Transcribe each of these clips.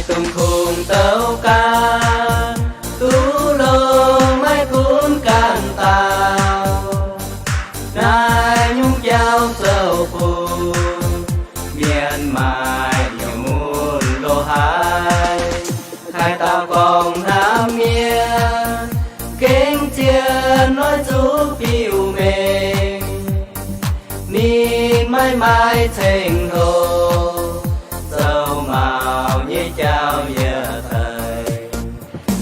Dongh kungx douz ganh, duqv longx maiv gunv ganh dauh. Naaiv nyungc jauv zoux bun mienh maaih nyungc mun loz-hnoi. Haaix dauh gorngv hnamv mienh, gengh zien noiv zuqc biux mengh. Ninh maiv maaih ceng-hlo, zoux maux nyei jauv yietc deix.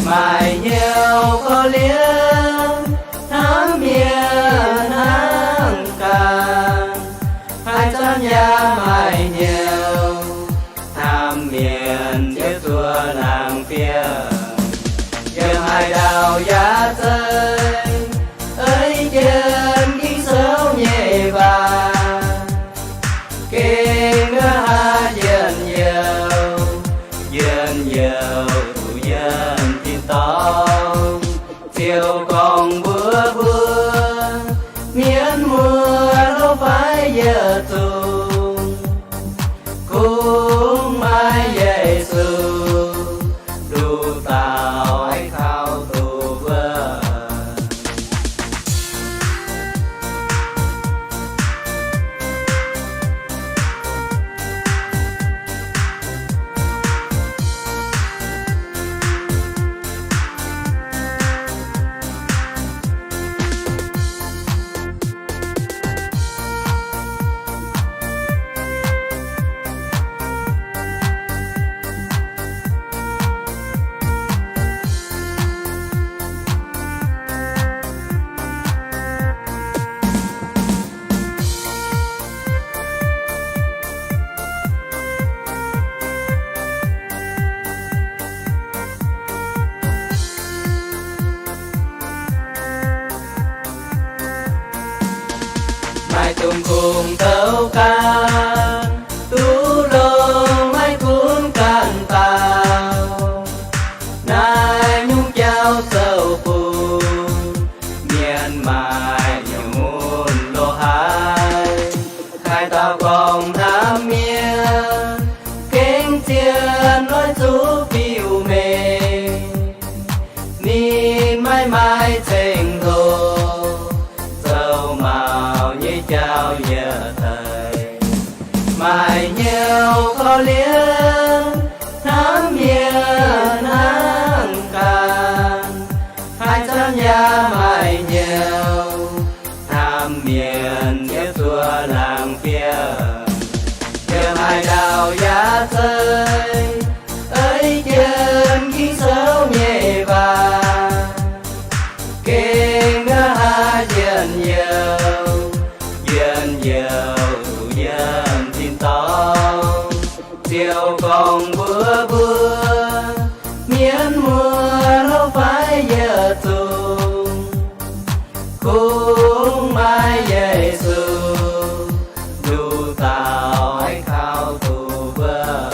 Maaih hnyouv korv-lienh, hnamv mienh hnangv ganh. Haaix zanc yaac maaih hnyouv, hnamv mienh ziouc zuov laangz fiem. Yiem haaix ndau yaac zeiz, ei jienv Ging-Sou nyei waac. Gengh aqv haaix njien-youh, njien-youh duqv yiem tin-dorngh. Ziouv gorngv mbuox mbuo, mienh muoz hlo fai yietc zungv, kungx maaih Yesu, nduqc dauh aengx kaux duqv wuov. Maaih dongh kungx douz ganh, duqv longx maiv gunv ganh dauh. Naaiv nyungc jauv zoux bun mienh maaih nyungc mun loz-hnoi. Haaix dauh gorngv hnamv mienh, gengh zien noiv zuqc biux mengh. Ninh maiv maaih ceng-hlo, zoux maux nyei jauv yietc deix. Maaih hnyouv korv-lienh, hnamv mienh hnangv ganh. Haaix zanc yaac maaih hnyouv, hnamv mienh ziouc zuov laangz fiem. Yiem haaix ndau yaac zeiz, ei jienv Ging-Sou nyei waac. Gengh aqv haaix njien-youh, njien-youh duqv yiem tin-dorngh. Ziouv gorngv mbuox mbuo, mienh muoz hlo fai yietc zungv, kungx maaih Yesu, nduqc dauh aengx kaux duqv wuov.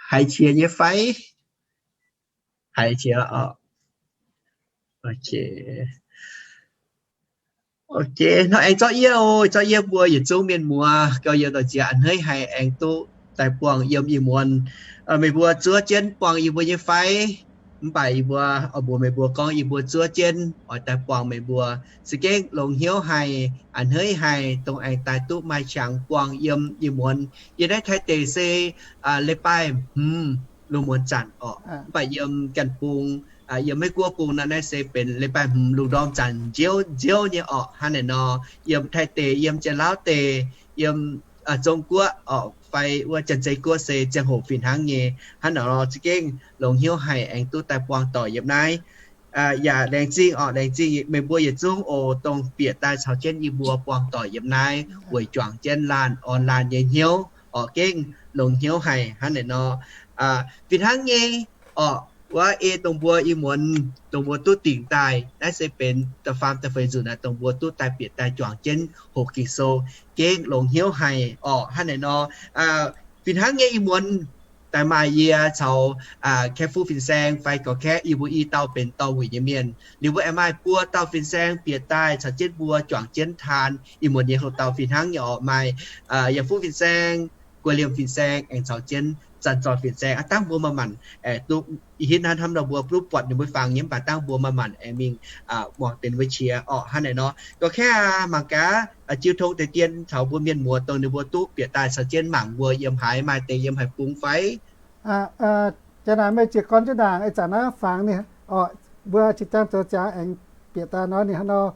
Haiz qiex nyei fai? Haiz qiex oc. Ok. Ok, nor aengx zorqv yie oc, zorqv yie mbuo yietc zungv mienh muoz gauh yiem dorh jiex a'hneiv haic aengx duqv daaih buangh yiem ih muonz. Meih mbuo zuov jienv buangh yie mbuo nyei fai? Mv baac yie mbuo oix mbuox meih mbuo gorngv yie mbuo zuov jienv oix daaih buangh meih mbuo. Za'gengh longx hnyouv haic, a'hneiv haic dongh aengx daaih duqv maaih qangx buangh yiem ih muonz. Yiem naaiv Taiv deic se leiz-baaih hmz lungh muonz zanc orqc. Mv baac yiem ganh bung, yiem Meiv Guoqv bung naaiv, naaiv se benx leiz-baaih hmz lungh ndorm zanc nziouv nziouv nyei orqc. Hnangv naaic nor, yiem Taiv deic, yiem Janx-Laauv deic, yiem Zong Guoqv orqc, fai wuov Janx-Zei Guoqv se ziangh hoc fih hnangv nyei. Hnangv naaic nor za'gengh longx hnyouv haic aengx duqv daaih buangh doic yiem naaiv. Yaac laengz zingh orqc, laengz zingh meih mbuo yietc zungv oc, dongh bieqc daaih caux jienv yie mbuo buangh doic yiem naaiv weic juangc jienv laanh orn laanh nyei hnyouv orqc. Gengh longx hnyouv haic hnangv naaic nor. Fih hnangv nyei orqc, wuov ei dongh mbuo ih muonz dongh mbuo duqv dingc daaih naaiv se benx da'faam da'feix nzunc naaic dongh mbuo duqv daaih bieqc daaih juangc jienv hoqc Ging-Sou. Gengh longx hnyouv haic orqc. Hnangv naaic nor, fih hnangv nyei ih muonz daaih maaih yie caux Kaeqv Fuqv Fin-Saeng fai gorx-kaeqv, yie mbuo i dauh benx dorh wuic nyei mienh. Liuz mbuo aengx maaih buo dauh Fin-Saeng bieqc daaih caux jienv mbuo juangc jienv taan. Ih muonz nyei houx-dauh fih hnangv nyei orqc, maaih Yaac Fuqv Fin-Saeng, Guoqv Liemh Fin-Saeng aengx caux jienv Zanc Zoih Fin-Saeng. Aav dangh mbuo maaih manc aengx duqv ih hitv hnangv hnamv nor mbuo duqv buatc ninh mbuo fangx nyei, mv baac dangh mbuo maaih manc aengx mingh muangx deix mbuo qiex orqc. Hnangv naaic nor, gorx-kaeqv aac, mangc gaax, jiu tong deix dien caux mbuo mienh muoz dongh ninh mbuo duqv bieqc daaih caux jienv mangc mbuo yiem haaix, maaih deix yiem haaix bung fai? Jaa naaic meih jiez gorn jienv ndaangc, ih zanc naaiv fangx ninh orqc, mbuo jiex jaang zoux jaax aengx bieqc daaih nor, ninh hnangv nor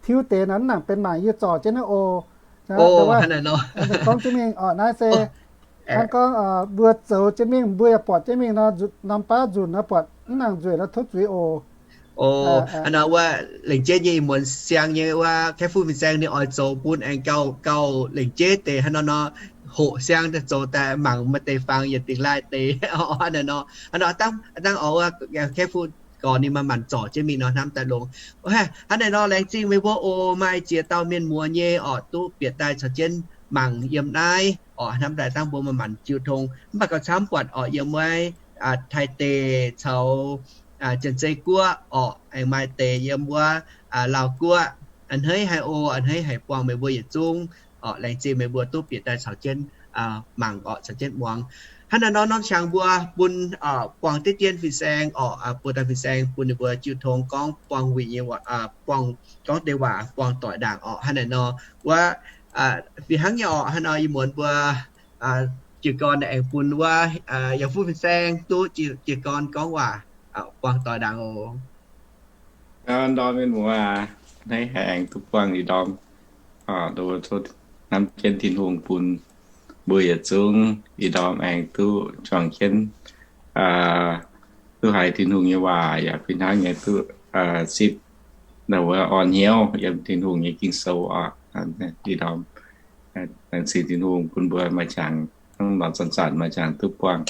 tiuv deix nor, mv nangc benx mangc yie zorc jienv naaiv oc. Hnangv naaic nor, gorngv jienv mingh orqc, naaiv se hnangv gorngv mbuo zoux jienv mingh, mbuo yaac buatc jienv mingh nor, norm baav nzunc nor buatc mv nangc nzueic nor tov zuiz oc. Hnangv nor wuov, lengc jeiv nyei ih muonz siang nyei wuov, Kaeqv Fuqv Fin-Saeng ninh oix zoux bun aengx gauh, gauh lengc jeiv deix hnangv nor nor, hoqc siang daaih zoux daaih mangc maaih deix fangx yietc dingc laaih deix. Hnangv nor, hnangv nor dangh, dangh oix wuov, Kaeqv Fuqv gorx ninh maaih manc zorc jienv mingh nor, hnamv daaih longx. Hnangv naaic nor, laengz zingh meih mbuo oc, maaih ziex dauh mienh muoz nyei orqc, duqv bieqc daaih caux jienv mangc yiem naaiv orqc. Hnamv daaih dangh mbuo maaih manc jiu tong, mv baac gauh camv buatc orqc, yiem wuov Taiv deic caux Janx-Zei Guoqv orqc, aengx maaih deix yiem wuov Laauv Guoqv. A'hneiv haic oc, a'hneiv haic buangh meih mbuo yietc zungv orqc. Laengz zingh meih mbuo duqv bieqc daaih caux jienv mangc orqc, caux jienv muangx. Hnangv naaiv nor, norm qangx mbuo bun buangh deix dien fin-saeng orqc, buo dauh fin-saeng bun ninh mbuo jiu tong gorngv buangh wuic nyei, buangh, gorngv deix waac buangh doic ndaangc orqc. Hnangv naaic nor, wuov fih hnangv nyei orqc. Hnangv nor ih muonz mbuo jiez gorn aengx bun wuov Yaac Fuqv fin-saeng duqv jiez gorn gorngv waac buangh doic ndaangc oc. Ndorm mienh muoz, a'hneiv haic aengx duqv buangh ih ndorm, hnamv jienv Tin-Hungh bun mbuo yietc zungv ih ndorm aengx duqv juangc jienv, duqv haiz Tin-Hungh nyei waac yaac fih hnangv nyei duqv zipv, wuov, orn hnyouv yiem Tin-Hungh nyei Ging-Sou oc. Ih ndorm laengz zingh Tin-Hungh bun mbuo maaih qangx, hnangv nor zanc-zanc maaih qangx duqv buangh.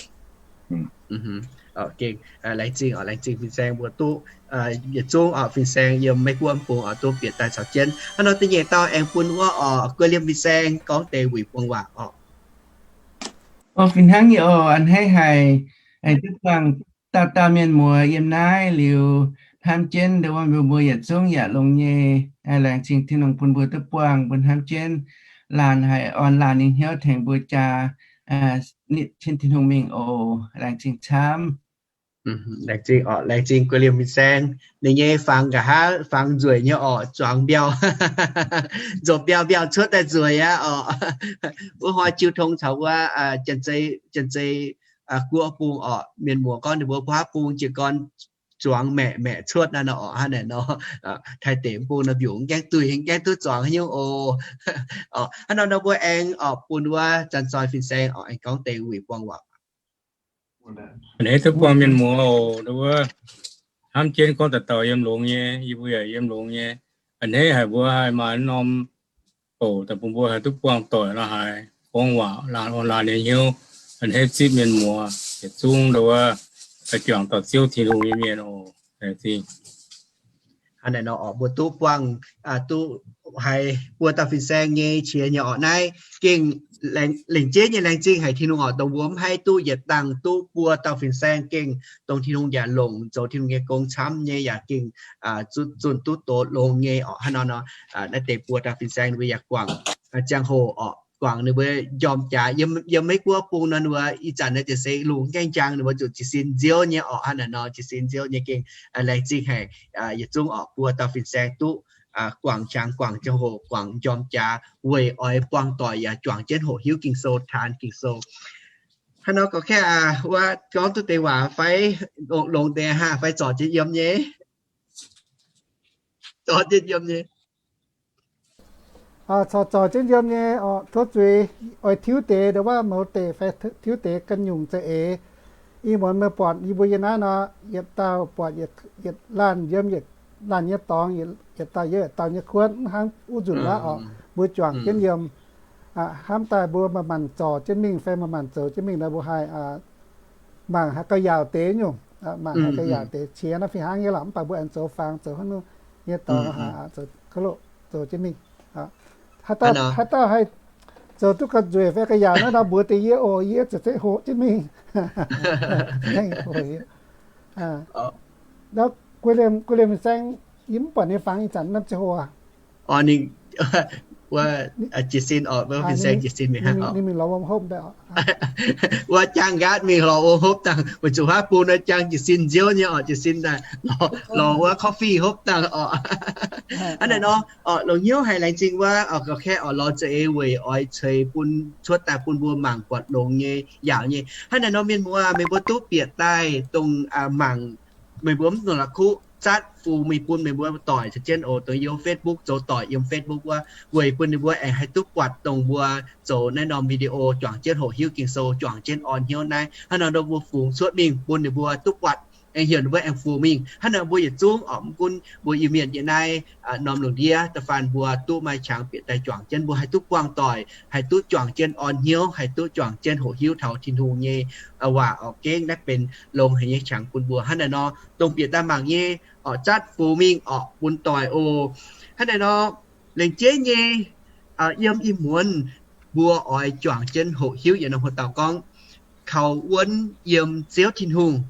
Laengz zingh, laengz zingh fin-saeng mbuo duqv yietc zungv oc, fin-saeng yiem Meiv Guoqv bung oc, duqv bieqc daaih caux jienv. Hnangv nor da'nyeic dauh aengx bun wuov oc, Guoqv Liemh fin-saeng gorngv deix wuic buangh waac oc. Fih hnangv nyei oc, a'hneiv haic, aengx duqv buangh dauh dauh mienh muoz yiem naaiv liuz, hnamv jienv ndau wuov mbuo mbuo yietc zungv yaac longx nyei. Laengz zingh Tin-Hungh bun mbuo duqv buangh, mbuo hnamv jienv laanh haic orn laanh nyei hnyouv tengx mbuo jaa nitv jienv Tin-Hungh mingh oc. Laengz zingh camv. Laengz zingh oc, laengz zingh Guoqv Liemh fin-saeng. Ninh nyei fangx nqa'haav fangx nzueic nyei oc, zuangx mbiauh, nzopc mbiauh mbiauh cuotv daaih nzueic aqv oc. Wuov hnoi jiu tong caux wuov Janx-Zei Guoqv bung oc, mienh muoz gorngv ninh mbuo wuov bung jiez gorn zuangx maeqc maeqc cuotv naaiv nor oc. Hnangv naaic nor, Taiv deic bung nor mbiungc mv gaengh duih, mv gaengh duqv zuangx haaix nyungc oc. Hnangv nor nor mbuo aengx oc bun wuov Zanc Zoih fin-saeng oc aengx gorngv deix wuic buangh waac. A'hneiv duqv buangh mienh muoz oc, wuov hnamv jienv gorngv dauh dauh yiem longx nyei, yie mbuo yaac yiem longx nyei. A'hneiv haic mbuo haih maaih norm bouc daaih bun mbuo haih duqv buangh doic la'haaix, gorngv waac laanh orn laanh nyei hnyouv. A'hneiv zipv mienh muoz yietc zungv ndau wuov, haih juangc dauh Ziouv Tin-Hungh nyei mienh oc. Laengz zingh. Hnangv naaic nor orqc, mbuo duqv buangh, duqv haiz buo dauh fin-saeng nyei qiex nyei orqc. Naaiv gengh lengc jeiv nyei laengz zingh haic Tin-Hungh orqc, dongh mbuo mv haih duqv yietc dangh duqv buo dauh fin-saeng, gengh dongh Tin-Hungh yaac longc zoux Tin-Hungh nyei gong camv nyei yaac gengh zunh duqv doz longx nyei orqc. Hnangv nor nor, naaiv deix buo dauh fin-saeng mbuo yaac guangc ziangh hoc orqc, guangc ninh mbuo njormh jaax. Yiem Meiv Guoqv bung nor, ninh mbuo ih zanc naaiv ziouc se lungh gaengh njang, ninh mbuo zuqc jiez sin nziouv nyei orqc. Hnangv naaic nor jiez sin nziouv nyei gengh laengz zingh haic yietc zungv orqc, buo dauh fin-saeng duqv guangc qangx, guangc ziangh hoc, guangc njormh jaax weic oix buangh doic yaac juangc jienv hoqc hiuv Ging-Sou, taanx Ging-Sou. Hnangv nor gorngv kaeqv aqv, wuov gorngv duqv deix waac fai longx deix haah, fai zorc jienv yiem nyei? Zorc jienv yiem nyei. Corc zorc jienv yiem nyei orqc. Tov zuiz, oix tiuv deix ndongc wuov mouz deic fai tiuv deix ganh nyungc za'eix. Ih muonz meih buatc yie mbuo yiem naaiv nor, yietc dauh buatc yietc laanh yiem yietc laanh nyei dorngx, yietc dauh yiem yietc dauh nyei kuotv, mv hnangv wuov nzunc wuov orqc, mbuo juangc jienv yiem. Hnamv daaih mbuo manc-manc zorc jienv mingh fai manc-manc zoux jienv mingh nor, mbuo haih mangc haih gauh yaauc deix nyungc, mangc haih gauh yaauc deix. Qiex nor fih hnangv nyei lorqc, mv baac mbuo aengx zoux fangx zoux hnangv nor nyei dorngx, zoux kouv loqv zoux jienv mingh. Haaix dauh haih zoux duqv gauh nzueic fai gauh yaauc naaiv nor, mbuox deix yie oc, yie ziouc zeiv hoqc jienv mingh. Guei Liemh, Guei Liemh Saeng, yie mv buatc ninh fangx ih zanc norm ziangh hoc. Ninh jiez sin orqc, fin-saeng jiez sin mingh hnangv. Ninh mingh lorz wuom hopv daaih. Wuov jaang nqaatv mingh lorz wuom hopv dangh, weic zuqc huaav bung nor jaang jiez sin nziouv nyei orqc, jiez sin daaih lorz wuov coffee hopv dangh orqc. Hnangv naaic nor orqc, longc hnyouv haic laengz zingh wuov orqc, gauh kaeqv orqc, lorz za'eix weic oix ceix bun cuotv daaih bun mbuo mangc buatc longx nyei, yaauc nyei. Hnangv naaic nor mienh muoz, meih mbuo duqv bieqc daaih dongh mangc, meih mbuo mv dungx la'kuqv, zatv fungx mingh bun meih mbuo doic caux jienv oc, dongh yiem Facebook zoux doic yiem Facebook wuov, weic bun ninh mbuo aengx haih duqv buatc dongh mbuo zoux naaiv norm video juangc jienv hoqc hiuv Ging-Sou, juangc jienv orn hnyouv naaiv. Hnangv nor nor mbuo fungx cuotv mingh bun ninh mbuo duqv buatc, aengx heuc ninh mbuo aengx fungx mingh. Hnangv nor mbuo yietc zungv orqc, mv gunv mbuo Iu-Mienh nyei naaiv norm lungh ndiev da'faanh mbuo duqv maaih qangx bieqc daaih juangc jienv, mbuo haih duqv buangh doic, haih duqv juangc jienv orn hnyouv, haih duqv juangc jienv hoqc hiuv taux Tin-Hungh nyei waac orqc, gengh naaiv benx longx haic nyei qangx bun mbuo. Hnangv naaic nor dongh bieqc daaih mangc nyei orqc, zatv fungx mingh orqc, bun doic oc. Hnangv naaic nor lengc jeiv nyei yiem ih muonz mbuo oix juangc jienv hoqc hiuv yietc norm hoc-dauh gorngv kaux wuonv yiem Ziouv Tin-Hungh.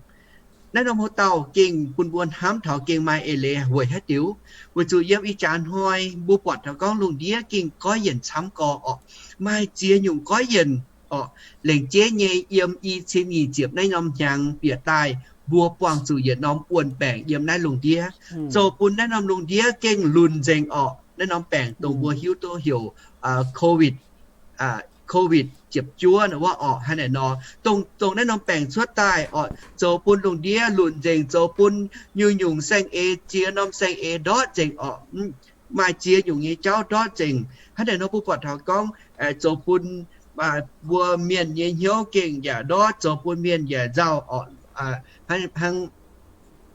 Naaiv norm hoc-dauh gengh bun mbuo hnamv taux gengh maaih eix leiz weic haaix diuc? Weic zuqc yiem ih jaax hnoi mbuo buatc taux gorngv lungh ndiev gengh goiv yienc camv gorx orqc, maaih ziex nyungc goiv yienc orqc. Lengc jeiv nyei yiem i cin nyic ziepc naaiv norm hnyangx bieqc daaih, mbuo buangh zuqc yietc norm wuon-baengc yiem naaiv lungh ndiev, zoux bun naaiv norm lungh ndiev gengh lunc nzengc orqc. Naaiv norm baengc dongh mbuo hiuv duqv heuc COVID, COVID ziepc juov nor wuov orqc. Hnangv naaic nor, dongh naaiv norm baengc cuotv daaih orqc, zoux bun lungh ndiev lunc nzengc, zoux bun nyungc-nyungc saeng-eix, ziex norm saeng-eix ndortv nzengc orqc. Maaih ziex nyungc nyei jauv ndortv nzengc. Hnangv naaic nor mbuo buatc taux gorngv zoux bun mbuo mienh nyei hnyouv gengh yaac ndortv, zoux bun mienh yaac nzauh orqc. Hnangv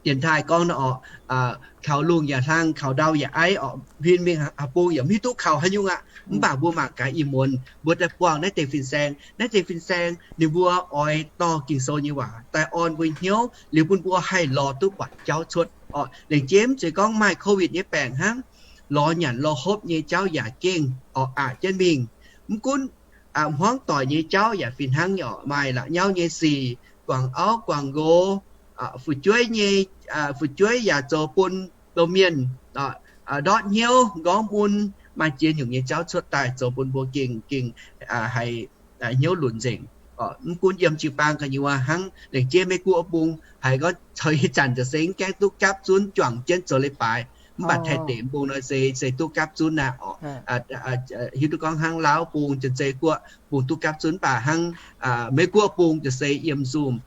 dienx taaih gorngv nor orqc, kaux lungh yaac hlang, kaux ndau yaac aiv orqc. Huin mingh haaix bung yaac mv hiuv duqv kaux haaix nyungc aqv. Mv baac mbuo mangc gaax ih muonz mbuo daaih buangh naaiv deix fin-saeng. Naaiv deix fin-saeng ninh mbuo oix dorh Ging-Sou nyei waac daaih orn mbuo hnyouv liuz bun mbuo haih lorz duqv buatc jauv cuotv orqc. Lengc jeiv mv zeiz gorngv maaih COVID nyei baengc hnangv, lorz nyanc lorz hopv nyei jauv yaac gengh orqc aqc jienv mingh. Mv gunv hmuangv doic nyei jauv yaac fih hnangv nyei orqc, maaih la'nyauv nyei sic, guangc auv guangc nqox, fu'jueiv nyei, fu'jueiv yaac zoux bun domh mienh ndortv hnyouv, nqorngv mun, maaih ziex nyungc nyei jauv cuotv daaih zoux bun mbuo gengh, gengh haiz hnyouv lunc nzengc. Mv gunv yiem jiu-baang gu'nyuoz hnangv, lengc jeiv Meiv Guoqv bung haiz gorngv caux ih zanc ziouc se mv gaengh duqv gapv zunv juangc jienv zoux leiz-baaix. Mv baac Taiv deic bung nor se, se duqv gapv zunv aqv orqc. Hiuv duqv gorngv hnangv Laauv bung, Janx-Zei Guoqv bung duqv gapv zunv, mv baac hnangv Meiv Guoqv bung ziouc se yiem Zoom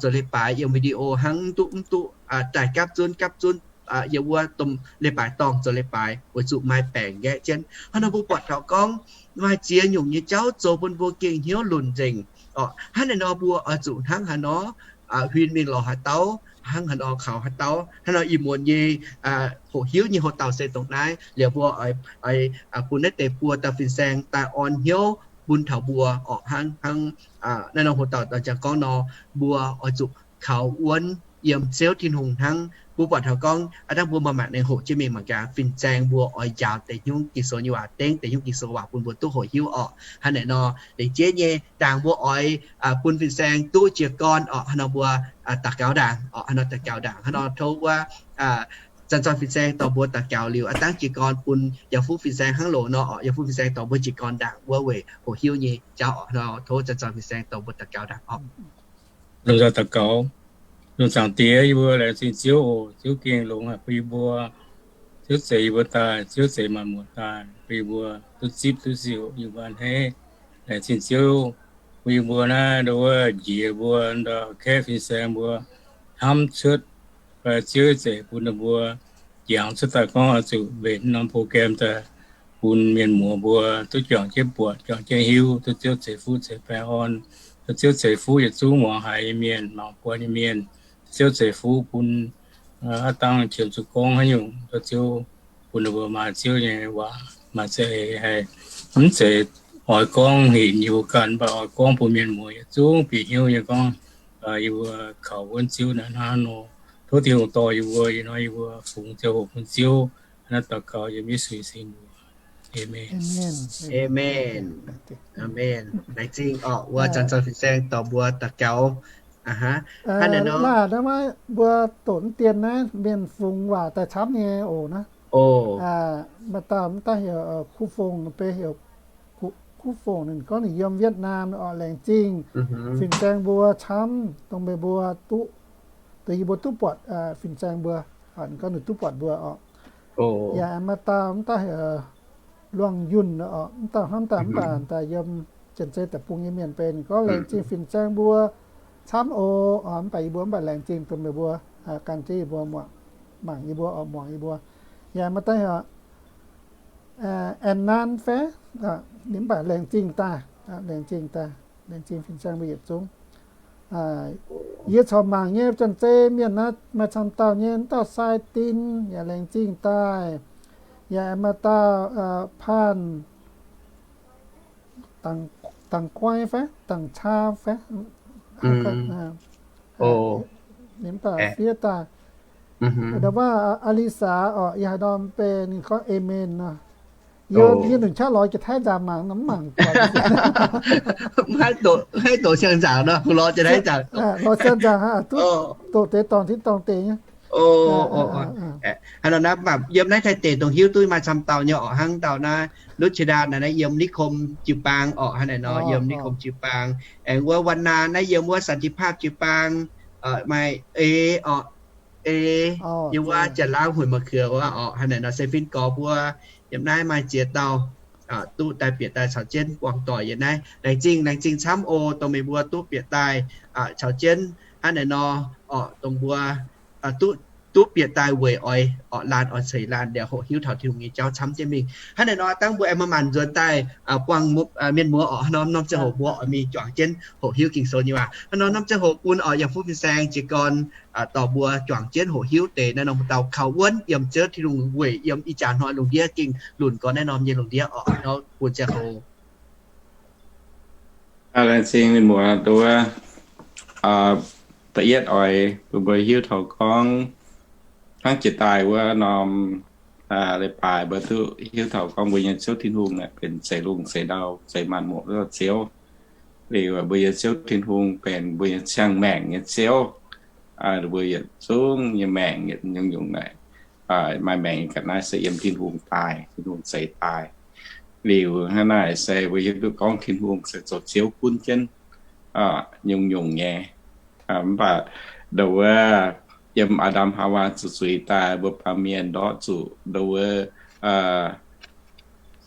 zoux leiz-baaix, yiem video hnangv, mv duqv, mv duqv daaih gapv zunv, gapv zunv yiem wuov domh leiz-baaix dorngh zoux leiz-baaix weic zuqc maaih baengc nqaeqv jienv. Hnangv nor mbuo buatc taux gorngv maaih ziex nyungc nyei jauv zoux bun mbuo gengh hnyouv lunc nzengc orqc. Hnangv naaic nor mbuo oix zuqc hnangv haaix nor, huin mingh lorz haaix dauh, hnangv haaix nor kaux haaix dauh. Hnangv nor ih muonz nyei hoqc hiuv nyei hoc-dauh se dongh naaiv. Liuz mbuo oix bun naaiv deix buo dauh fin-saeng daaih orn hnyouv bun taux mbuo orqc. Hnangv, hnangv naaiv norm hoc-dauh daaih jangx gorngv nor, mbuo oix zuqc kaux wuonv yiem Ziouv Tin-Hungh hnangv. Mbuo buatc taux gorngv aav dangh mbuo maaih maengc hoqc jienv mingh mangc gaax fin-saeng mbuo oix njaaux deix nyungc Ging-Sou nyei waac, dengv deix nyungc Ging-Sou waac bun mbuo duqv hoqc hiuv orqc. Hnangv naaic nor, lengc jeiv nyei ndaangc mbuo oix bun fin-saeng duqv jiez gorn orqc. Hnangv nor mbuo daux gaux ndaangc orqc. Hnangv nor daux gaux ndaangc. Hnangv nor tov wuov zanc-zanc fin-saeng dorh mbuo daux gaux liuz, aav dangh jiez gorn bun yaac fuqv fin-saeng hnangv loz nor orqc. Yaac fuqv fin-saeng dorh mbuo jiez gorn ndaangc wuov weic hoqc hiuv nyei jauv orqc. Hnangv nor tov zanc-zanc fin-saeng dorh mbuo daux gaux ndaangc orqc. Longc nzangc daux gaux. Longc nzangc Diex, yie mbuo laengz zingh Ziouv oc. Ziouv gengh longx haic bun yie mbuo. Ziouv zeix yie mbuo daaih, Ziouv zeix maanc muotc daaih bun yie mbuo duqv zipv duqv siouc yie mbuo a'hneiv. Laengz zingh Ziouv bun yie mbuo naaiv nduov njiec mbuo ndau kaeqv fin-saeng mbuo hnamv cuotv, Ziouv zeix bun ninh mbuo jangx cuotv daaih gorngv oix zuqc mbenc norm program daaih bun mienh muoz mbuo duqv juangc jienv buatc, juangc jienv hiuv, duqv Ziouv ceix fuqv ceix baengh orn, duqv Ziouv ceix fuqv yietc zungv muangx haiz nyei mienh, mangc buatc nyei mienh, Ziouv ceix fuqv bun aav dangh qiemx zuqc gorngv haaix nyungc, duqv Ziouv bun ninh mbuo maaih Ziouv nyei waac maaih za'eix haih mv zeiz oix gorngv hinc yie mbuo ganh, mv baac oix gorngv bun mienh muoz yietc zungv bieqc hnyouv nyei gorngv yie mbuo kaux wuonv Ziouv naaiv hnangv nor. Tov Tin-Hungh dorh yie mbuo, ih hnoi yie mbuo fungx ziangh hoc bun Ziouv. Naaiv daux gaux yiem Yesu nyei mbuox. Aamen. Aamen. Aamen. Laengz zingh orqc, wuov zanc-zanc fin-saeng dorh mbuo daux gaux. Hnangv naaic nor, mbuo doqc mv dien naaiv mienh fungx waac daaih camv nyei oc naaiv. Maaih dauh mv daaih heuc Kuv Fongc, beiv heuc Kuv Fongc, ninh gorngv ninh yiem Vietnam orqc. Laengz zingh fin-saeng mbuo camv dongh meih mbuo duqv, dongh yie mbuo duqv buatc fin-saeng mbuo. Ninh gorngv ninh duqv buatc mbuo orqc. Yaac maaih dauh mv daaih heuc Luangh Yunh orqc, mv dauh hnamv daaih mv baac daaih yiem Janx-Zei Deic-Bung nyei mienh benx. Ninh gorngv laengz zingh fin-saeng mbuo camv oc. Mv baac yie mbuo mv baac laengz zingh dongh meih mbuo gan jienv yie mbuo mangc yie mbuo orqc, muangx yie mbuo. Yaac maaih daaih heuc An Nan fai, ninh mv baac laengz zingh daaih, laengz zingh daaih, laengz zingh fin-saeng mbuo yietc zungv. Yie corc mangc nyei Janx-Zei mienh naaiv maaih camv dauh nyei, mv dauh Sai Din yaac laengz zingh daaih. Yaac maaih dauh Panh Dangc Guai fai Dangc Caa fai, ninh mv baac fiev daaih. Ndau wuov Aa^li^saa orqc, yie haaix norm benx ninh gorngv Aamen nor. Yie, yie nunc qaqv lorz jiex Taiv nzaangc mangc, mv mangc. Mv haih doqc siang-nzaangc nor, lorz jiex Taiv nzaangc. Lorz siang-nzaangc aqv, duqv doqc deix dorngc tinv dorngc deic nyei. Haaix nor naaiv, mv baac yiem naaiv Taiv deic dongh hiuv duqv maaih camv dauh nyei orqc, hnangv dauh naaiv Luqv Qiex Ndaa naaiv, naaiv yiem นิคม jiu-baang orqc, hnangv naaic nor, yiem นิคม jiu-baang. Aengx wuov Wan Naa naaiv yiem wuov สันติภาพ jiu-baang, maaih Eix orqc, Eix, yiem wuov Janx-Laauv Huinc Ma'quox wuov orqc, hnangv naaic nor se fin-gorx mbuo yiem naaiv maaih ziex dauh duqv daaih bieqc daaih caux jienv buangh doic yiem naaiv. Laengz zingh, laengz zingh camv oc, dongh meih mbuo duqv bieqc daaih caux jienv hnangv naaic nor orqc, dongh mbuo duqv, duqv bieqc daaih weic oix orqc laanh oix ceix laanh liouh hoqc hiuv taux Tin-Hungh nyei jauv camv jienv mingh. Hnangv naaic nor, dangh mbuo aengx maaih maanc nzuonx daaih buangh mienh muoz orqc, haaix norm norm ziangh hoc mbuo oix mingh juangc jienv hoqc hiuv Ging-Sou nyei waac. Haaix norm norm ziangh hoc bun orqc yaac fuqv fin-saeng jiez gorn dorh mbuo juangc jienv hoqc hiuv deix naaiv norm dauh kaux wuonv yiem Ziouv Tin-Hungh weic yiem ih jaax hnoi lungh ndiev gengh lunc gorn naaiv norm nyei lungh ndiev orqc, bun ziangh hoc. Laengz zingh mienh muoz nduov. Da'yietv oix bun mbuo hiuv taux gorngv hnangv jiex daaih wuov norm leiz-baaix mbuo duqv hiuv taux gorngv mbuo nyei Ziouv Tin-Hungh benx zeix lungh zeix ndau zeix maanc muotc wuov dauh Ziouv. Liuz mbuo nyei Ziouv Tin-Hungh benx mbuo nyei ziangh maengc nyei Ziouv. Mbuo yietc zungv nyei maengc yietc nyungc-nyungc naaic, maaih maengc ga'naaiv se yiem Tin-Hungh daaih, Tin-Hungh zeix daaih. Liuz hnangv naaic se mbuo hiuv duqv gorngv Tin-Hungh se zoux Ziouv gunv jienv nyungc-nyungc nyei. Mv baac nduov wuov yiem Aa^ndam Haawaa zuqc zuiz daaih, mbuo baamh mienh ndortv zuqc nduov wuov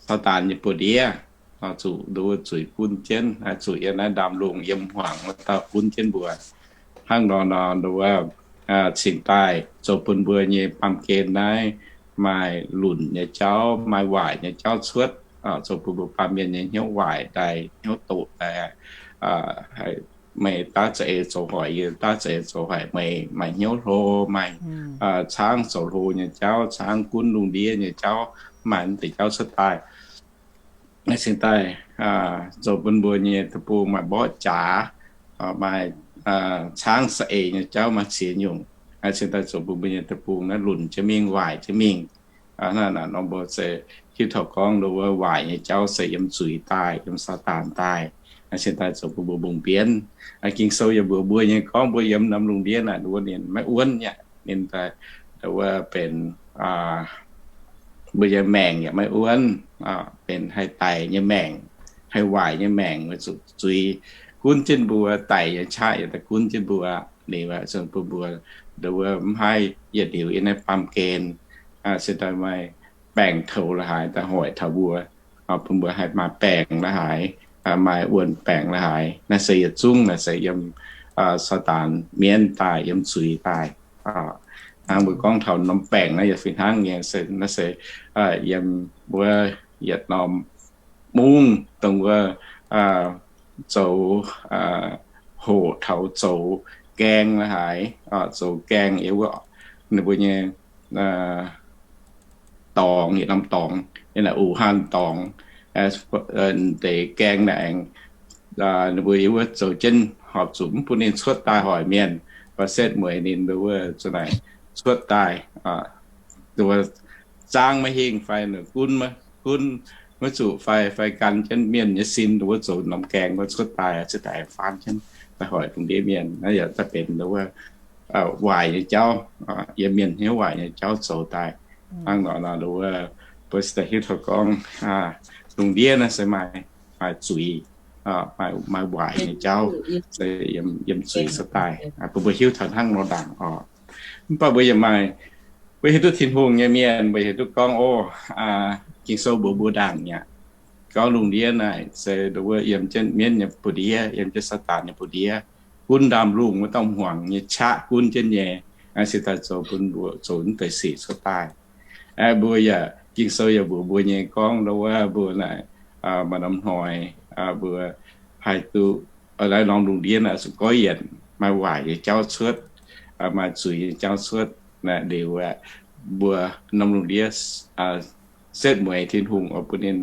Saadaan nyei buoz-ndiev, zuqc nduov wuov zuiz gunv jienv, zuqc yiem naaiv ndaamv-lungh yiem hmuangx wuov dauh gunv jienv mbuo. Hnangv nor nor nduov wuov cingx daaih zoux bun mbuo nyei baamh gen naaiv maaih lunc nyei jauv, maaih waaic nyei jauv cuotv, zoux bun mbuo baamh mienh nyei hnyouv waaic daaih, hnyouv doqc daaih, meih daav za'eix zoux hoic yie, daav za'eix zoux hoic meih, maaih hnyouv hlo, maaih caangv zoux hlo nyei jauv, caangv gunv lungh ndiev nyei jauv, maaih mv deix jauv cuotv daaih. Cingx daaih zoux bun mbuo nyei deic-bung maaih mborqv jaax, maaih caangv za'eix nyei jauv, maaih ziex nyungc. Cingx daaih zoux bun mbuo nyei deic-bung naaiv lunc jienv mingh, waaic jienv mingh. Naaiv norm mbuo se hiuv taux gorngv nduov wuov waaic nyei jauv se yiem zuiz daaih, yiem Saadaan daaih. Cingx daaih zoux bun mbuo mbungh mbienv. Ging-Sou yaac mbuox mbuo nyei gorngv mbuo yiem norm lungh ndiev naaic nduov wuov ninh maiv wuonv nyei. Ninh daaih nduov wuov benx mbuo nyei maengc yaac maiv wuonv, benx haih daic nyei maengc, haih waaic nyei maengc, weic zuqc zuiz gunv jienv mbuo, daic nyei qaqv yaac daaih gunv jienv mbuo. Ninh aeqv, zunc bun mbuo nduov wuov mv haih yietc liuz yiem naaiv baamh gen, se daaih maaih baengc toux la'haaix daaih hoic taux mbuo, bun mbuo haih maaih baengc la'haaix, maaih wuonh baengc la'haaix. Naaiv se yietc zungv naaiv se yiem Saadaan mienv daaih, yiem zuiz daaih. Hnangv mbuo gorngv taux norm baengc naaiv yaac fih hnangv nyei, se naaiv se yiem wuov yietc norm mungv dongh wuov zoux hoqc taux zoux gaeng la'haaix, zoux gaeng yiem wuov ninh mbuo nyei dorngx, yietc norm dorngx, yiem naaic Wuhan dorngx, deix gaeng naaic aengx ninh mbuo yiem wuov zoux jienv horpc zuqc mv bun ninh cuotv daaih hoic mienh, fai setv mueiz ninh mbuo wuov zuqc naaic cuotv daaih, zaangv maiv hingh fai gunv, gunv maiv zuqc fai, fai gan jienv mienh nyei sin wuov zoux norm gaeng wuov cuotv daaih, cuotv daaih faanv jienv daaih hoic dongh ndiev mienh. Naaiv yaac daaih benx wuov waaic nyei jauv, yiem mienh hnyouv waaic nyei jauv zoux daaih. Hnangv nor nor wuov, mbuo se daaih hiuv taux gorngv lungh ndiev naaiv se maaih, maaih zuiz, maaih, maaih waaic nyei jauv, se yiem zuiz cuotv daaih. Bun mbuo hiuv taux hnangv nor ndaangc oc. Mv baac mbuo yaac maaih, mbuo hiuv duqv Tin-Hungh nyei mienh, mbuo hiuv duqv gorngv, o, Ging-Sou mbuox mbuo ndaangc mi'aqv, gorngv lungh ndiev naaic se nduov wuov yiem jienv mienv nyei buoz-ndiev, yiem jienv Saadaan nyei buoz-ndiev, gunv ndaamv-lungh wuov domh hmuangx nyei qaqv gunv jienv nyei, se daaih zoux bun mbuo zoux naaiv deix sic cuotv daaih. Mbuo yaac, Ging-Sou yaac mbuox mbuo nyei gorngv nduov wuov mbuo naaic maaih norm hnoi mbuo haih duqv, naaiv norm lungh ndiev naaic zuqc goiv yienc, maaih waaic nyei jauv cuotv, maaih zuiz nyei jauv cuotv. Liuz aeqv, mbuo norm lungh ndiev setv mueiz Tin-Hungh oix bun ninh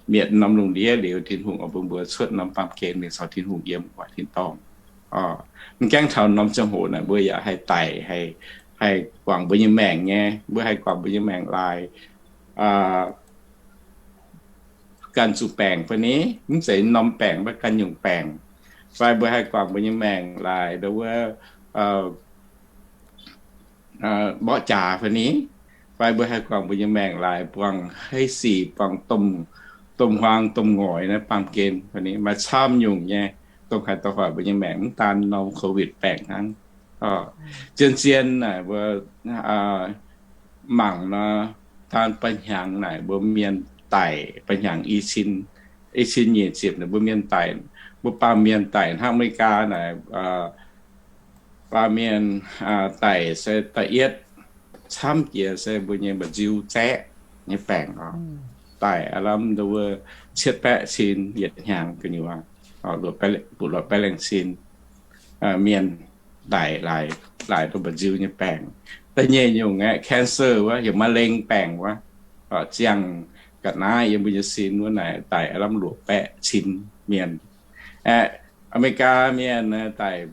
mietc norm lungh ndiev liuz, Tin-Hungh oix bun mbuo cuotv norm baamh gen mingh caux Tin-Hungh yiem waac tin-dorngh. Mv gaengh taux norm ziangh hoc naaic mbuo yaac haih daic, haih, haih guangc mbuo nyei maengc nyei. Mbuo haih guangc mbuo nyei maengc laaix ganh zuqc baengc fai ni, mv zeiz norm baengc, mv baac ganh nyungc baengc. Fai mbuo haih guangc mbuo nyei maengc laaix nduov wuov mborqv jaax fai ni, fai mbuo haih guangc mbuo nyei maengc laaix buangh hei sic, buangh domh, domh huaang domh ngoix naaiv baamh gen fai ni, maaih camv nyungc nyei, dongh haih dorh hoic mbuo nyei maengc, mv daan norm COVID baengc hnangv. Zien-zien naaic mbuo mangc nor, daan ba'hnyangx naaic mbuo mienh daic, ba'hnyangx i cin, i cin nyic ziepc naaic mbuo mienh daic, mbuo baamh mienh daic hnangv America naaic, baamh mienh daic se da'yietv camv jiex se mbuo nyei mba'nziu zaeqv nyei baengc oc. Daic aav lamh nduov wuov cietv baeqv cin yietc hnyangx gu'nyuoz, buoz-baeqv laengh cin mienh daic laaix, laaix duqv mba'nziu nyei baengc. Da'nyeic nyungc aeqv, cancer wuov, heuc มะเร็ง baengc wuov, ziangh ga'naaiv yiem mbuo nyei sin wuov naaic daic aav lamh luoqc baeqv cin mienh. Aeqv, America mienh daic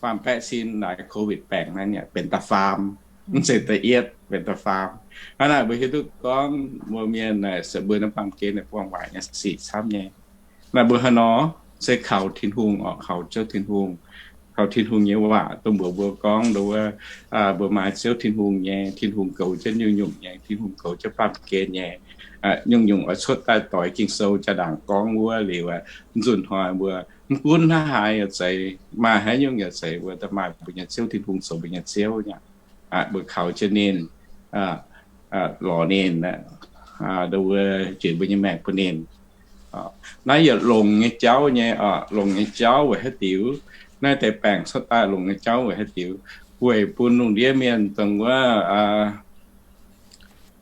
faam baeqv cin laaix COVID baengc naaiv benx da'faam, mv zeiz da'yietv, benx da'faam. Hnangv naaic mbuo hiuv duqv gorngv mbuo mienh naaic se mbuo naaiv baamh gen naaic buangh waaic nyei sic camv nyei. Naaic mbuo haaix nor se kaux Tin-Hungh oc, kaux Ziouv Tin-Hungh, kaux Tin-Hungh nyei waac dongh mbuox mbuo gorngv nduov wuov, mbuo maaih Ziouv Tin-Hungh nyei, Tin-Hungh goux jienv nyungc-nyungc nyei, Tin-Hungh goux jienv baamh gen nyei. Nyungc-nyungc oix cuotv daaih doix Ging-Sou jaa-ndaangc gorngv wuov liuz, nzunc hnoi mbuo mv gunv hnangv haaix yaac zeiz, maaih haaix nyungc yaac zeiz, mbuo daaih maaih mbuo nyei Ziouv Tin-Hungh zoux mbuo nyei Ziouv nyei. Mbuo kaux jienv ninh, lorz ninh, nduov wuov njiec mbuo nyei maengc bun ninh. Naaiv yietc longc nyei jauv nyei, longc nyei jauv weic haaix diuc? Naaiv deix baengc cuotv daaih longc nyei jauv weic haaix diuc? Weic bun lungh ndiev mienh dongh wuov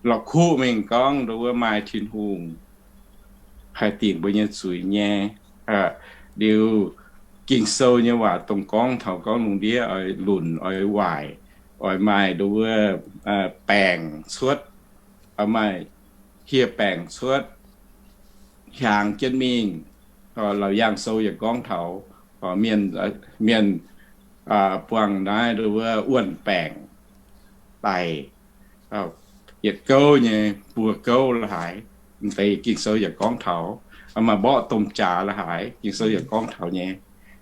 la'kuqv mingh gorngv nduov wuov maaih Tin-Hungh haih dingc mbuo nyei zuiz nyei. Liuz Ging-Sou nyei waac dongh gorngv taux gorngv lungh ndiev oix lunc oix waaic, oix maaih nduov wuov baengc cuotv, oix maaih hieh baengc cuotv hiaangx jienv mingh. Laauc Yaangh Sou yaac gorngv taux mienh, mienh buangh naaiv nduov wuov wuonh baengc daic, yietc gouv nyei buo gouv la'haaix. M'deix Ging-Sou yaac gorngv taux, maaih mborqv domh jaax la'haaix, Ging-Sou yaac gorngv taux nyei.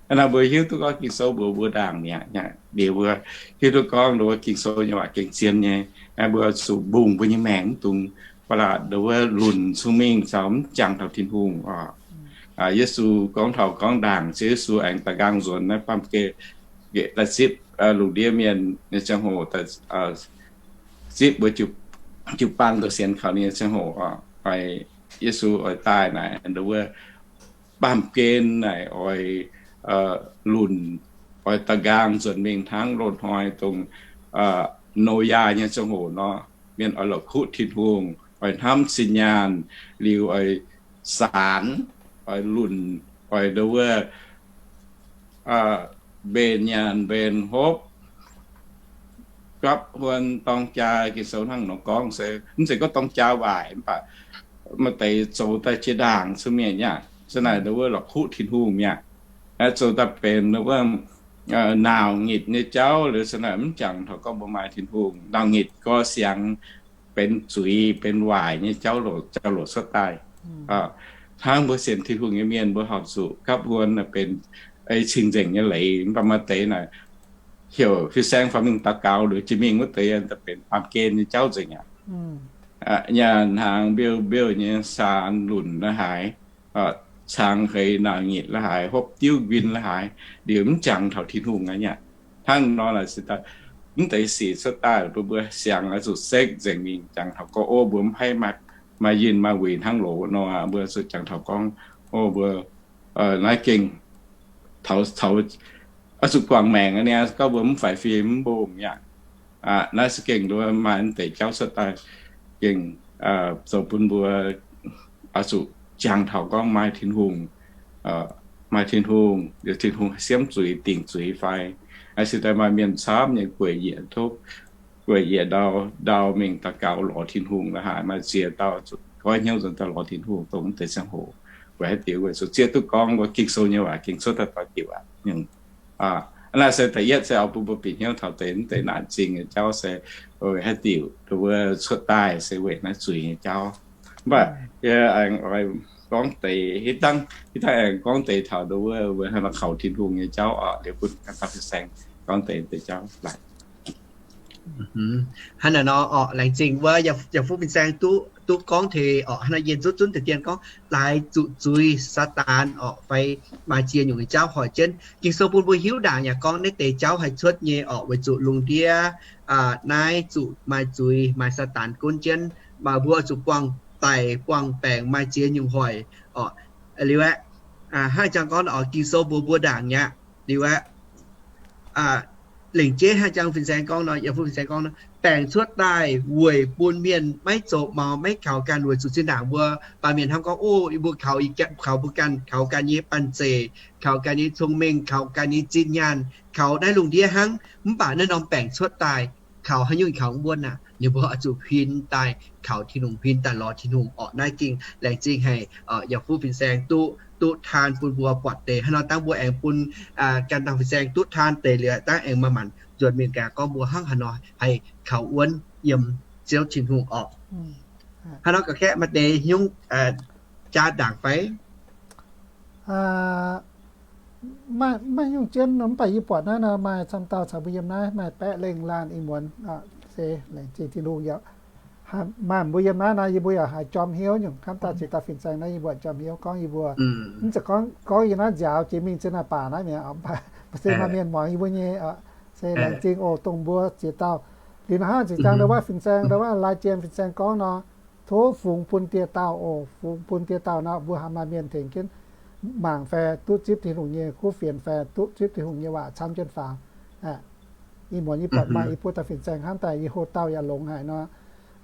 Hnangv naaic mbuo hiuv duqv gorngv Ging-Sou mbuox mbuo ndaangc mi'aqv. Liuz mbuo hiuv duqv gorngv nduov Ging-Sou nyei waac gengh zien nyei. Mbuo zuqc mbungh mbuo nyei maengc mv dungx ba'laqc nduov wuov lunc cong-mengh caux mv jangx taux Tin-Hungh oc. Yesu gorngv taux gorngv ndaangc, Ziouv Yesu aengx da'nqaang nzuonx naaiv baamh gen nqeqv daaih zipv lungh ndiev mienh nyei ziangh hoc, zipv mbuo jiu-baang douh sienx kaux ninh nyei ziangh hoc oc, Yesu oix daaih naaic nduov wuov baamh gen naaic oix lunc, oix da'nqaang nzuonx mingh hnangv loz-hnoi dongh Noyaa nyei ziangh hoc nor. Mienh oix la'kuqv Tin-Hungh, oix hnamv zinh nyaanh, liuz oix saanx, oix lunc, oix nduov wuov mbenc nyaanh mbenc hopv, gapv huon dorng jaa. Ging-Sou hnangv nor gorngv se mv zeiz gorngv dorng jaa waaic, mv baac maaih deix zoux daaih jiex ndaangc cong mengh nyei aqv. Za'naaic nduov wuov la'kuqv Tin-Hungh mi'aqv. Zoux daaih benx nduov wuov naauc nyitc nyei jauv liuz, za'naaic mv jangx taux gorngv mbuo maaih Tin-Hungh. Naauc nyitc gorx siangx benx zuiz, benx waaic nyei jauv, jauv-louc cuotv daaih. Hnangv mbuo sienx Tin-Hungh nyei mienh, mbuo horpc zuqc gapv huon benx cing-nzengc nyei leiz. Mv baac maaih deix naaic heuc fin-saeng faaux mingh daux gaux liuz jiex mingh wuov deix, daaih benx baamh gen nyei jauv nzengc aqv. Nyaanh hnaangx mbiouh mbiouh nyei saanx lunc la'haaix, cangx heix naauc nyitc la'haaix, hopv diuv nquin la'haaix, liuz mv jangx taux Tin-Hungh aqv. Hnangv nor naaic se mv deix sic cuotv daaih bun mbuo siangx oix zuqc sekv nzengc mingh, jangx taux gorngv, o, mbuo mv haih maaih yinh maaih wuic hnangv loz nor, mbuo zuqc jangx taux gorngv, o, mbuo naaiv gengh taux, taux oix zuqc guangc maengc aqv. Gorngv mbuo mv faix fim mv mbungh mi'aqv. Naaiv se gengh nduov maaih mv deix jauv cuotv daaih gengh zoux bun mbuo oix zuqc jangx taux gorngv maaih Tin-Hungh, maaih Tin-Hungh, liuz Tin-Hungh siemv zuiz dingc zuiz fai. Naaiv se daaih maaih mienh camv nyei gueic yiec tov, gueic yiec ndau, ndau mingh daux gaux lorz Tin-Hungh la'haaix, maaih ziex dauh zuqc goiv hnyouv nzuonx daaih lorz Tin-Hungh dongh mv deix ziangh hoc. Weic haaix diuc? Weic zuqc zieqv duqv gorngv mbuo Ging-Sou nyei waac gengh cuotv daaih doix diuc aqv. Naaiv se da'yietv se oix bun mbuo bieqc hnyouv taux deix mv deix naanc zingh nyei jauv se weic haaix diuc, mbuo cuotv daaih se weic naaiv zuiz nyei jauv. Mv baac yie aengx oix gorngv deix, hitv dangh, hitv dangh aengx gorngv deix taux nduov wuov, wuov hnangv nor kaux Tin-Hungh nyei jauv oc. Liuz bun ganh dauh fin-saeng gorngv deix, deix jauv laaix. Hnangv naaic nor orqc, laengz zingh wuov yaac fuqv fin-saeng duqv, duqv gorngv taux orqc, hnangv naaic yie nzutv zunv deix dien gorngv laaix zuqc zuiz Saadaan orqc fai maaih ziex nyungc nyei jauv hoic jienv. Ging-Sou bun mbuo hiuv ndaangc yaac gorngv naaiv deix jauv haih cuotv nyei orqc, weic zuqc lungh ndiev naaiv zuqc maaih zuiz, maaih Saadaan gunv jienv, maaih mbuo zuqc buangh daic buangh baengc, maaih ziex nyungc hoic orqc. Liuz aeqv, hnangv jang gorngv orqc, Ging-Sou mbuox mbuo ndaangc mi'aqv. Liuz aeqv, lengc jeiv hnangv jang fin-saeng gorngv nor, yaac fuqv fin-saeng gorngv nor, baengc cuotv daaih weic bun mienh maiv zoux maux, maiv kaux ganh, weic zuqc zinh ndaangc mbuo baamh mienh hnamv gorngv, o, yie mbuo kaux, kaux mbuo ganh, kaux ganh nyei banh zeic, kaux ganh nyei cong-mengh, kaux ganh nyei zinh nyaanh, kaux naaiv lungh ndiev hnangv. Mv baac naaiv norm baengc cuotv daaih kaux haaix nyungc kaux mv wuonv aqv. Ninh mbuo oix zuqc huin daaih kaux Tin-Hungh, huin daaih lorz Tin-Hungh orqc. Naaiv gengh laengz zingh haic yaac fuqv fin-saeng duqv, duqv taan bun mbuo buatc deix. Hnangv nor dangh mbuo aengx bun ganh dauh fin-saeng duqv taan deix liuz, dangh aengx maaih maanc nzuonx mingh gaax gorngv mbuo hnangv haaix nor haih kaux wuonv yiem Ziouv Tin-Hungh orqc. Hnangv nor ga'kaeqv maaih deix nyungc jaa ndaangc fai? Maiv nyungc jienv, mv baac yie buatc naaiv nor maaih camv dauh caux mbuo yiem naaiv maaih baeqv lengh laanh ih muonz, se laengz zingh Tin-Hungh yaac maaih mbuo yiem naaiv nor, yie mbuo yaac haih jorm hnyouv nyungc. Hnamv daaih ziex dauh fin-saeng naaiv yie mbuo jorm hnyouv gorngv yie mbuo mv zeiz gorngv, gorngv yie naaiv nziaaux jiex mingh zinh naaiv baac naaiv mi'aqv, mv baac se maaih mienh muangx yie mbuo nyei. Se laengz zingh oc dongh mbuo ziex dauh. Liuz nor hnangv zinh ndaangc ndau wuov fin-saeng, ndau wuov Lai Jien fin-saeng gorngv nor, tov fungx bun dieh dauh oc. Fungx bun dieh dauh nor, mbuo haih maaih mienh tengx jienv mangc fai duqv zipv Tin-Hungh nyei kuv fienx fai duqv zipv Tin-Hungh nyei waac camv jienv faaux. Ih muonz yie buatc maaih i buo dauh fin-saeng hnamv daaih yie hlo dauh yaac longx haic nor,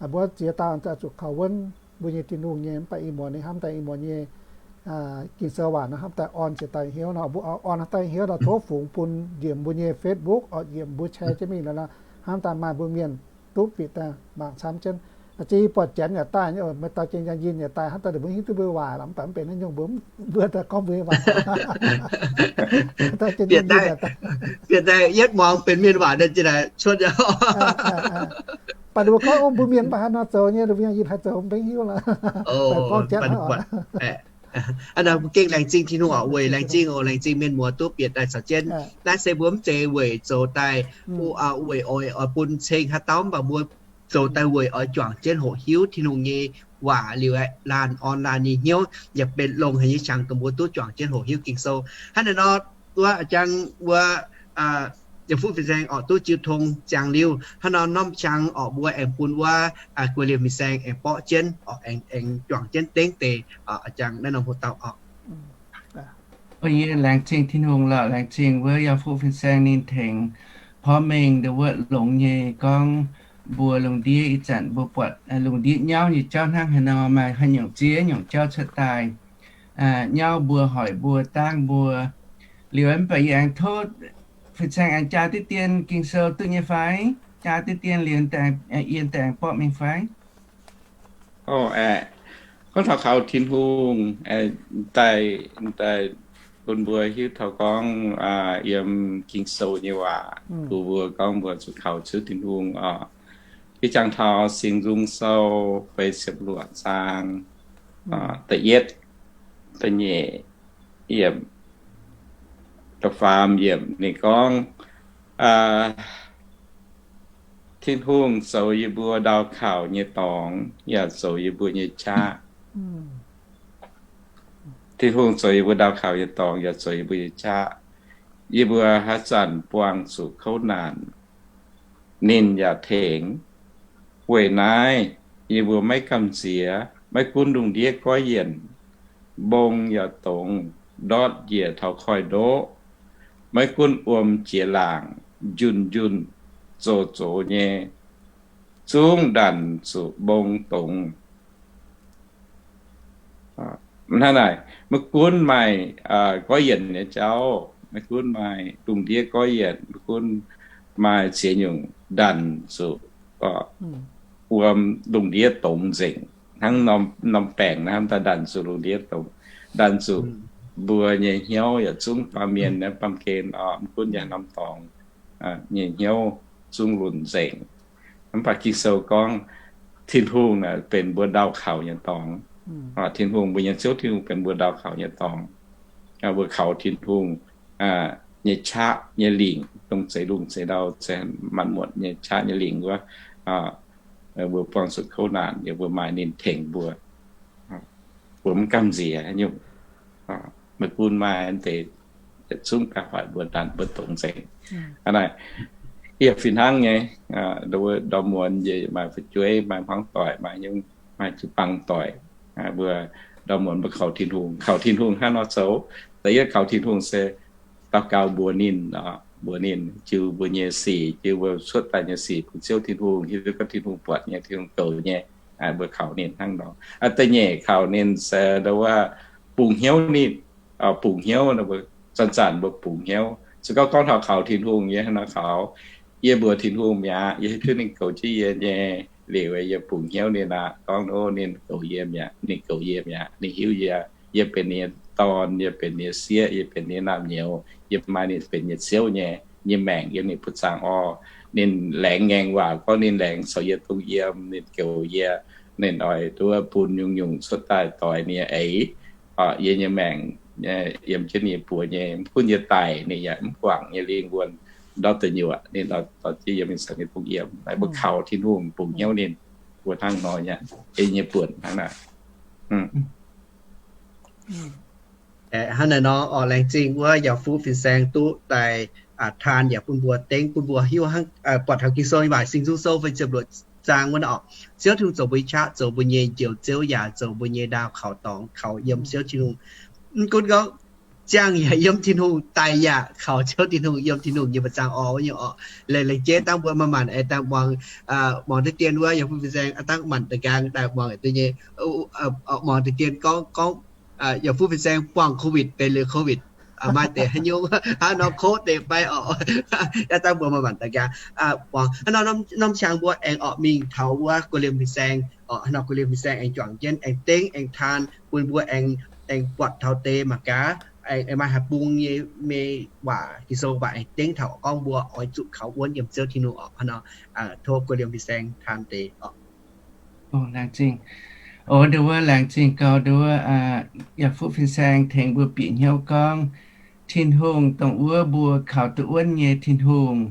mbuo ziex dauh zuqc kaux wuonv mbuo nyei Tin-Hungh nyei. Mv baac ih muonz ninh hnamv daaih ih muonz nyei Ging-Sou waac nor hnamv daaih orn ziex dauh hnyouv nor, mbuo orn daaih hnyouv nor tov fungx bun njiec mbuo nyei Facebook oc, njiec mbuo share jienv mingh nor, hnamv daaih maaih mbuo mienh duqv bieqc daaih mangc camv jienv. Zinh buatc janx yaac daaih, maaih dauh janx yinh yaac daaih, haaix dauh mbuo hiuv duqv mbuo waac lorqc, mv baac mv benx naaiv nyungc, mbuo, mbuo daaih gorngv mbuo nyei waac. Dauh janx yinh yaac daaih, bieqc daaih yietv muangx benx mienh waac daaih, zinh daaih cuotv. Baac ninh mbuo gorngv, o, mbuo mienh mv baac haaix nor zoux nyei, ninh mbuo yinh haih zoux mv benx hiuv lorqc. Gorngv janx hnangv oc. Aa, mbuo gengh laengz zingh Tin-Hungh oc, weic laengz zingh oc, laengz zingh mienh muoz duqv bieqc daaih caux jienv. Naaiv se mbuo mv zeiz weic zoux daaih, weic oix, oix bun cing haaix dauh, mv baac mbuo zoux daaih weic oix juangc jienv hoqc hiuv Tin-Hungh nyei waac liuz aeqv, laanh orn laanh nyei hnyouv yaac benx longx haic nyei qangx dongh mbuo duqv juangc jienv hoqc hiuv Ging-Sou. Hnangv naaiv nor, wuov jangx wuov, yiem fuqv fin-saeng orqc duqv jiu tong ziangx liuz, hnangv nor norm qangx orqc mbuo aengx bun wuov guei liemh fin-saeng aengx borqv jienv orqc, aengx juangc jienv dengv deix, jangx naaiv norm hoc dauh orqc. Yie laengz zingh Tin-Hungh lorqc, laengz zingh wuov yiem fuqv fin-saeng ninh tengx porv mengh nduov wuov longx nyei gorngv mbuo lungh ndiev ih zanc mbuo buatc lungh ndiev nyauv nyei jauv hnangv haaix nor, maaih haaix nyungc ziex nyungc jauv cuotv daaih. Nyauv mbuo hoic mbuo dangv mbuo. Liuz mv baac yie aengx tov fin-saeng aengx jaa diqv dien Ging-Sou duqv nyei fai? Jaa diqv dien liuz yie daaih aengx borqv mingh fai? Gorngv taux kaux Tin-Hungh daaih, daaih bun mbuo hiuv taux gorngv yiem Ging-Sou nyei waac, bun mbuo gorngv mbuo zuqc kaux Ziouv Tin-Hungh oc. Ih jangx taux Singx Nzung Sou feix ziepc luoqc zaang, da'yietv, da'nyeic yiemc, da'faam yiemc ninh gorngv, Tin-Hungh zoux yie mbuo ndau kaux nyei dorngx yaac zoux yie mbuo nyei qaqv. Tin-Hungh zoux yie mbuo ndau kaux nyei dorngx yaac zoux yie mbuo nyei qaqv. Yie mbuo haaix zanc buangh zuqc kouv naanc, ninh yaac tengx. Weic naaiv yie mbuo maiv gamh nziex, maiv gunv lungh ndiev goiv yienc, mbong yaac dongz, ndortv njiec taux koiv-ndoqv, maiv gunv wuom jiex laangc, njunh njunh, zoux zoux nyei, zungv ndanc zuqc mbong dongz. Hnangv naaic, maiv gunv maaih goiv yienc nyei jauv, maiv gunv maaih lungh ndiev goiv yienc, maiv gunv maaih ziex nyungc ndanc zuqc wuom lungh ndiev dongz nzengc. Hnangv norm baengc naaiv daaih ndanc zuqc lungh ndiev dongz, ndanc zuqc mbuo nyei hnyouv yaac zungv baamh mienh naaiv baamh gen oc, maiv gunv yaac norm dorngx nyei hnyouv zungv lunc nzengc. Mv baac Ging-Sou gorngv Tin-Hungh naaic benx mbuo ndau kaux nyei dorngx. Tin-Hungh, mbuo nyei Ziouv Tin-Hungh benx mbuo ndau kaux nyei dorngx. Mbuo kaux Tin-Hungh nyei qaqv nyei lingc, dongh zeix lungh zeix ndau, zeix maanc muotc nyei qaqv nyei lingc wuov, mbuo buangh zuqc kouv naanc, yie mbuo maaih ninh tengx mbuo, mbuo mv gamh nziex nyungc. Maiv gunv maaih deix yietc zungv ganh hoic mbuo, ndanc mbuo dongz nzengc. Hnangv naaic, yie fih hnangv nyei, ndorm muonz yie maaih fu'jueiv, maaih hmuangv doic, maaih nyungc, maaih jiu-baang doic, mbuo ndorm muonz mbuo kaux Tin-Hungh, kaux Tin-Hungh hnangv nor zoux. Da'yietv kaux Tin-Hungh se daux gaux mbuox ninh, mbuox ninh jiu mbuo nyei sic, jiu mbuo cuotv daaih nyei sic bun Ziouv Tin-Hungh, hiuv duqv gorngv Tin-Hungh buatc nyei, Tin-Hungh goux nyei. Mbuo kaux ninh hnangv nor. Da'nyeic kaux ninh se ndau wuov bungx hnyouv ninh, bungx hnyouv, zanc-zanc mbuo bungx hnyouv. Se gorngv gorngv taux kaux Tin-Hungh, yie hnangv nor kaux, yie mbuox Tin-Hungh mi'aqv, yie hiuv duqv ninh goux jienv yie nyei. Liuz yie bungx hnyouv ninh aqv, gorngv, o, ninh goux yie mi'aqv, ninh goux yie mi'aqv, ninh hiuv yie, yie benx ninh nyei dorn, yie benx ninh nyei sieqv, yie benx ninh nyei naamh nyouz, yie maaih ninh benx yie nyei Ziouv nyei, nyei maengc yiem ninh buoz zaangc orv. Ninh laengz ngaengc waac gorngv ninh laengz caux yie dongh yiem, ninh goux yie, ninh oix duqv bun nyungc-nyungc cuotv daaih doix ninh nyei eix. Yie nyei maengc yiem jienv ninh nyei buoz nyei, mv gunv yie daic, ninh yaac mv guangc nyei lingh wuonh ndortv deic nyuoqc, ninh dorh jienv yiem ninh caux ninh dongh yiem. Naaiv mbuo kaux Tin-Hungh bungx hnyouv ninh, mbuo hnangv nor nyei, ei nyei buonc hnangv naaic. Hnangv naaic nor, orqc, laengz zingh wuov yaac fuqv fin-saeng duqv daaih taan yaac bun mbuo dengv, bun mbuo hiuv hnangv, buatc taux Ging-Sou nyei waac, Singx Nzung Sou feix ziepc luoqc zaang wuov nor, orqc, Ziouv Tin-Hungh zoux mbuo nyei qaqv, zoux mbuo nyei Njoux Ziouv, yaac zoux mbuo nyei ndaauh kaux dorngx, kaux yiem Ziouv Tin-Hungh. Mv gunv gorngv ziangh yaac yiem Tin-Hungh, daic yaac kaux Ziouv Tin-Hungh, yiem Tin-Hungh nyei buoz zaangh orv wuov nyungc orqc. Laengz, laengz jeiv dangh mbuo maaih maanc, aengx daaih muangx, muangx deix dien wuov, yaac fuqv fin-saeng dangh maanc da'nqaang daaih muangx deix nyei, muangx deix dien gorngv, gorngv, yaac fuqv fin-saeng buangh COVID, benx liuz COVID, maaih deix haaix nyungc hnangv nor kov deix fai orqc. Aa, dangh mbuo maaih maanc daaih gaax, muangx hnangv nor norm qangx mbuo aengx orqc mingh taux wuov gu'liemh fin-saeng orqc. Hnangv nor gu'liemh fin-saeng aengx juangc jienv aengx dengv aengx taan bun mbuo aengx, aengx buatc taux deix mangc gaax aengx maaih haaix bung nyei mei waac, Ging-Sou waac aengx dengv taux gorngv mbuo oix zuqc kaux wuonv yiem Ziouv Tin-Hungh orqc. Hnangv nor tov gu'liemh fin-saeng taan deix orqc. Laengz zingh. O, nduov wuov laengz zingh gau nduov wuov, yaac fuqv fin-saeng tengx mbuo bieqc hnyouv gorngv Tin-Hungh dongh wuov mbuo kaux duqv wuonv nyei Tin-Hungh,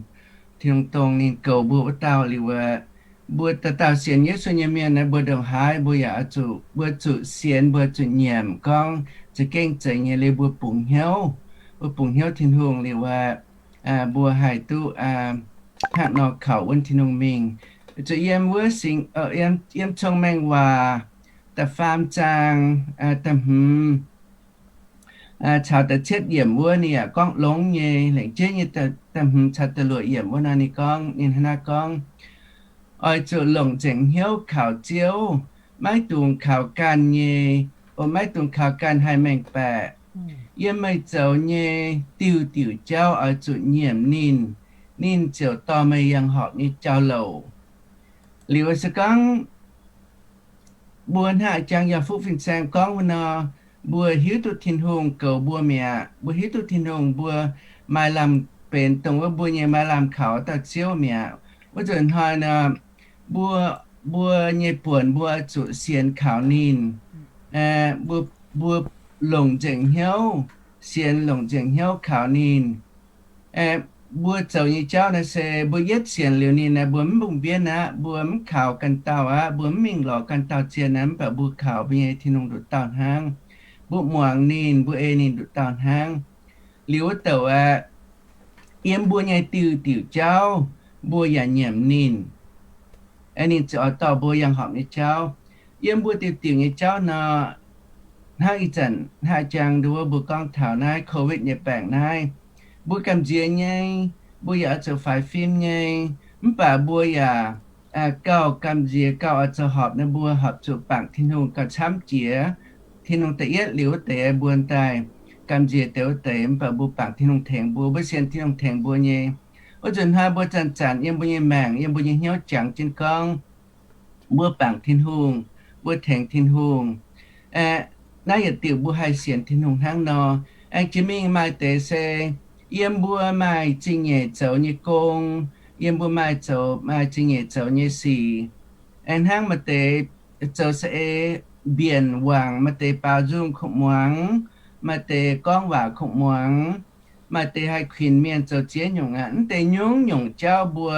Tin-Hungh dongh ninh goux mbuo wuov dauh liuz aqv. Mbuo dauh dauh sienx Yesu nyei mienh naaiv, mbuo ndongc haaix mbuo yaac oix zuqc, mbuo zuqc sienx, mbuo zuqc nyiemc gorngv za'gengh zeiz nyei liuz mbuo bungx hnyouv, mbuo bungx hnyouv Tin-Hungh liuz aqv, mbuo haih duqv hnangv nor kaux wuonv Tin-Hungh mingh. Zuqc yiem wuov singx, yiem Cong-Mengh Waac da'faam zaang da'hmz caux da'cietv yiemc wuov ninh yaac gorngv longx nyei. Lengc jeiv nyei da'hmz caux da'luoqc yiemc wuov nor ninh gorngv, ninh hnangv naaiv gorngv, oix zuqc longc nzengc hnyouv kaux Ziouv, maiv dungx kaux ganh nyei, o, maiv dungx kaux ganh haih mengh baeqc. Yiem meih zoux nyei diuh diuc jauv oix zuqc nyiemc ninh, ninh ziouc dorh meih yangh horpc nyei jauv-louc. Liuz se gorngv mbuo hnangv jangx yaac fuqv fin-saeng gorngv wuov nor, mbuo hiuv duqv Tin-Hungh goux mbuo mi'aqv. Mbuo hiuv duqv Tin-Hungh mbuo maaih lamh benx dongh wuov mbuo nyei maaih lamh kaux dauh Ziouv mi'aqv. Wuov nzunc hnoi nor, mbuo, mbuo nyei buonc mbuo zuqc sienx kaux ninh. Mbuo, mbuo longc nzengc hnyouv, sienx longc nzengc hnyouv kaux ninh. Mbuo zoux nyei jauv naaiv se mbuo yietv sienx liuz ninh naaiv, mbuo mv mbungh mbienv aqv, mbuo mv kaux ganh dauh aqv, mbuo mv mingh lorz ganh dauh zien aqv, mv baac mbuo kaux mbuo nyei Tin-Hungh nduqc dauh hnangv. Mbuo muangx ninh, mbuo ei ninh nduqc dauh hnangv. Liuz wuov douc aqv, yiem mbuo nyei diuh diuc jauv, mbuo yaac nyiemc ninh, ninh ziouc oix dorh mbuo yangh horpc nyei jauv. Yiem mbuo diuh diuc nyei jauv nor, hnangv ih zanc hnangv jangx nduov mbuo gorngv taux naaiv Covid nyei baengc naaiv, mbuo gamh nziex nyei, mbuo yaac oix zuqc faix fim nyei, mv baac mbuo yaac gauh gamh nziex gauh oix zuqc horpc naaiv, mbuo horpc zuqc bangc Tin-Hungh gauh camv jiex. Tin-Hungh da'yietv liuz wuov deix mbuo daaih gamh nziex deix wuov deix, mv baac mbuo bangc Tin-Hungh tengx mbuo, mbuo sienx Tin-Hungh tengx mbuo nyei. Wuov nzunc hnoi mbuo zanc-zanc yiem mbuo nyei maengc, yiem mbuo nyei hnyouv jangx jienv gorngv mbuo bangc Tin-Hungh, mbuo tengx Tin-Hungh. Naaiv yietc diuc mbuo haih sienx Tin-Hungh hnangv nor. Aengx jiex mingh maaih deix se yiem mbuo maaih zingh nyeic zoux nyei gong, yiem mbuo maaih zoux, maaih zingh nyeic zoux nyei sic. Aengx hnangv maaih deix zoux saeng-eix mbienc wangc, maaih deix baaux nzung kungx muangx, maaih deix gorngv waac kungx muangx, maaih deix haih kuinx mienh zoux ziex nyungc aqv. Mv deix nyungc-nyungc jauv mbuo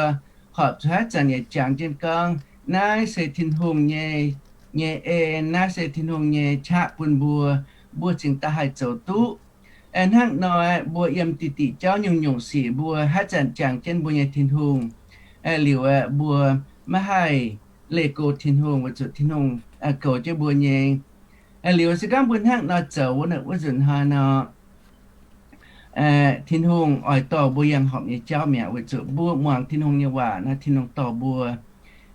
horpc zuqc haaix zanc yaac jangx jienv gorngv naaiv se Tin-Hungh nyei, nyei en, naaiv se Tin-Hungh nyei qaqv bun mbuo, mbuo cingx daaih haih zoux duqv. Hnangv nor, mbuo yiem diqc diqc jauv nyungc-nyungc sic mbuo haaix zanc jangx jienv mbuo nyei Tin-Hungh, liuz mbuo maiv haih leih go Tin-Hungh weic zuqc Tin-Hungh goux jienv mbuo nyei. Liuz se gorngv mbuo hnangv nor zoux wuov, wuov nzunc hnoi nor, Tin-Hungh oix dorh mbuo yangh horpc nyei jauv mi'aqv, weic zuqc mbuo muangx Tin-Hungh nyei waac nor, Tin-Hungh dorh mbuo.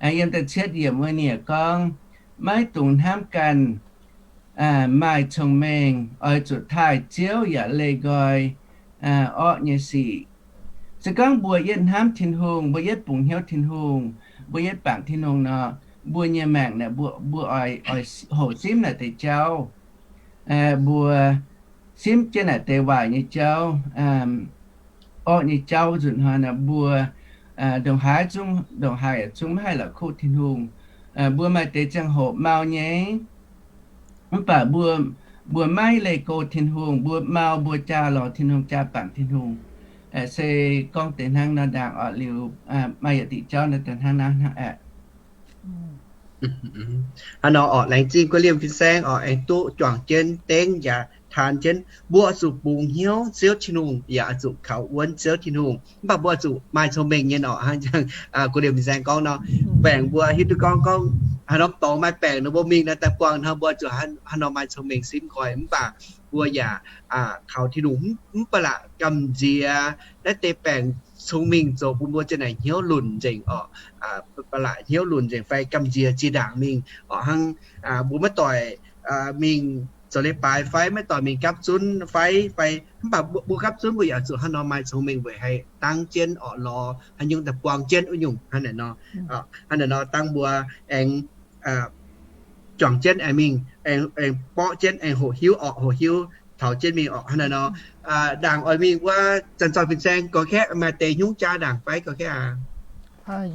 Yiem da'cietv yiemc wuov ninh gorngv, maiv dungx hnamv ganh maaih cong-mengh, oix zuqc taaih Ziouv yaac leih nqoi orqv nyei sic. Se gorngv mbuo yietv hnamv Tin-Hungh, mbuo yietv bungx hnyouv Tin-Hungh, mbuo yietv bangc Tin-Hungh nor, mbuo nyei maengc naaic mbuo, mbuo oix, oix hoqc simv naaic deix jauv. Mbuo simv jienv naaic deix waaic nyei jauv, orqv nyei jauv, nzunc hnoi naaic mbuo ndongc haaix zungv, ndongc haaix zungv maiv haih la'kuqv Tin-Hungh. Mbuo maaih deix ziangh hoc mau nyei, mv baac mbuo, mbuo maiv leih go Tin-Hungh, mbuo mau mbuo jaa lorz Tin-Hungh, jaa bangc Tin-Hungh. Se gorngv deix hnangv nor ndaangc orqc. Liuz maaih yietc diqc jauv naaiv daaih hnangv naaiv hnangv aeqv. Hnangv nor orqc, laengz zingh guei liemh fin-saeng orqc, aengx duqv juangc jienv dengv yaac taan jienv mbuo zuqc bungx hnyouv Ziouv Tin-Hungh yaac zuqc kaux wuonv Ziouv Tin-Hungh. Mv baac mbuo zuqc maaih cong-mengh nyei orqc. Hnangv jangx guei liemh fin-saeng gorngv nor, baengc mbuo hiuv duqv gorngv, gorngv haaix norm dorngx maaih baengc nor, mbuo mingh naaiv daaih buangh hnoi mbuo zuqc hnangv nor maaih cong-mengh simv nqoi. Mv baac mbuo yaac kaux Tin-Hungh mv ba'laqc gamh nziex naaiv deix baengc, cong-mengh zoux bun mbuo ziang naaic hnyouv lunc nzengc orqc, ba'laqc hnyouv lunc nzengc fai gamh nziex zinh ndaangc mingh orqc. Hnangv mbuo maiv doic mingh zoux leiz-baaix fai maiv doic mingh gapv zunv fai, fai mv baac mbuo gapv zunv mbuo yaac zuqc hnangv nor maaih cong-mengh weic haih dangv jienv orqc lorz haaix nyungc daaih buang jienv wuov nyungc hnangv naaic nor. Hnangv naaic nor dangv mbuo aengx juangc jienv aengx mingh, aengx borqv jienv aengx hoqc hiuv orqc, hoqc hiuv taux jienv mingh orqc hnangv naaic nor. Ndaangc oix mingh wuov Zanc Zoih Fin-Saeng gorx kaeqv maaih deix hnyouv jaa ndaangc fai gorx kaeqv aac?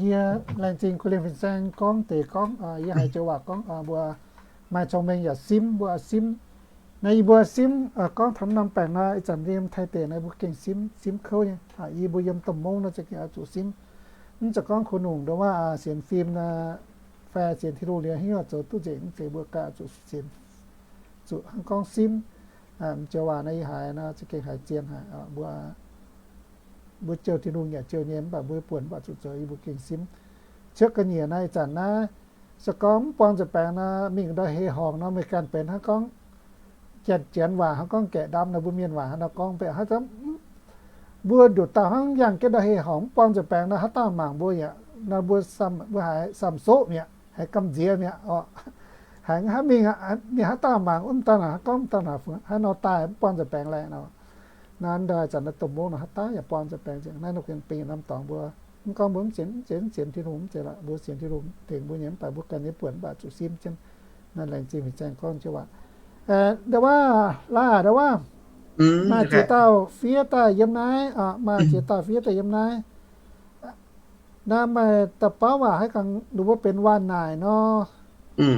Yie laengz zingh Guv Lien Fin-Saeng gorngv deix gorngv, yie haiz joux waac gorngv mbuo maaih cong-mengh yaac simv, mbuo simv. Naaiv yie mbuo simv gorngv taux norm baengc nor, ih zanc yiem Taiv deic naaiv mbuo gengh simv, simv kouv nyei. Yie mbuo yiem domh mungv nor za'gengh oix zuqc simv. Mv zeiz gorngv kuh nungc ndo wuov sienx fim fai sienx Tin-Hungh liuz hingv oix zoux duqv nzengc, mv zeiz, mbuo ganh zuqc sienx, zuqc hnangv gorngv simv. Joux waac naaiv yie haiz nor za'gengh haiz zien haic. Mbuo jouh Tin-Hungh yaac jouh nyei, mv baac mbuo buonc mv baac zuqc zoux, yie mbuo gengh simv. Ciouv ga'nyiec naaiv ih zanc naaiv, se gorngv mv buangh nza'baengx nor, mingh ndau hei horngc nor, meih ganh benx hnangv gorngv Janx waac hnangv gorngv gaeqv ndamv nor, mbuo mienh waac hnangv nor gorngv mv baac haaix zanc mbuo nduqc dauh hnangv yangh jienv ndau hei horngc mv buangh nza'baengx nor, haaix dauh mangc mbuo yaac nor, mbuo, mbuo haiz samx soqv mi'aqv, haiz gamh nziex mi'aqv orqc. Haiz hnangv mingh, mingh haaix dauh mangc wuov dauh naaic hnangv gorngv dauh naaic haaix nor daaih mv buangh nza'baengx laeh nor. Naaiv ndau zanc naaiv domh mungv nor haaix dauh yaac buangh nza'baengx nzengc. Naaiv nor gengh benx yietc norm dorngx mbuo mv gorngv mbuo mv sienx, mv sienx Tin-Hungh mv zeiz lorqc, mbuo sienx Tin-Hungh tengx mbuo nyei, mv baac mbuo ganh nyei buonc mv baac zuqc simv jienv. Naaiv laengz zingh Fin-Saeng gorngv jienv waac. Ndau wuov, laaix ndau wuov, maaih ziex dauh fiev daaih yiem naaiv, maaih ziex dauh fiev daaih yiem naaiv. Naaiv maaih da'bauv waac haaix gaax, ninh mbuo benx waac-naaic nor,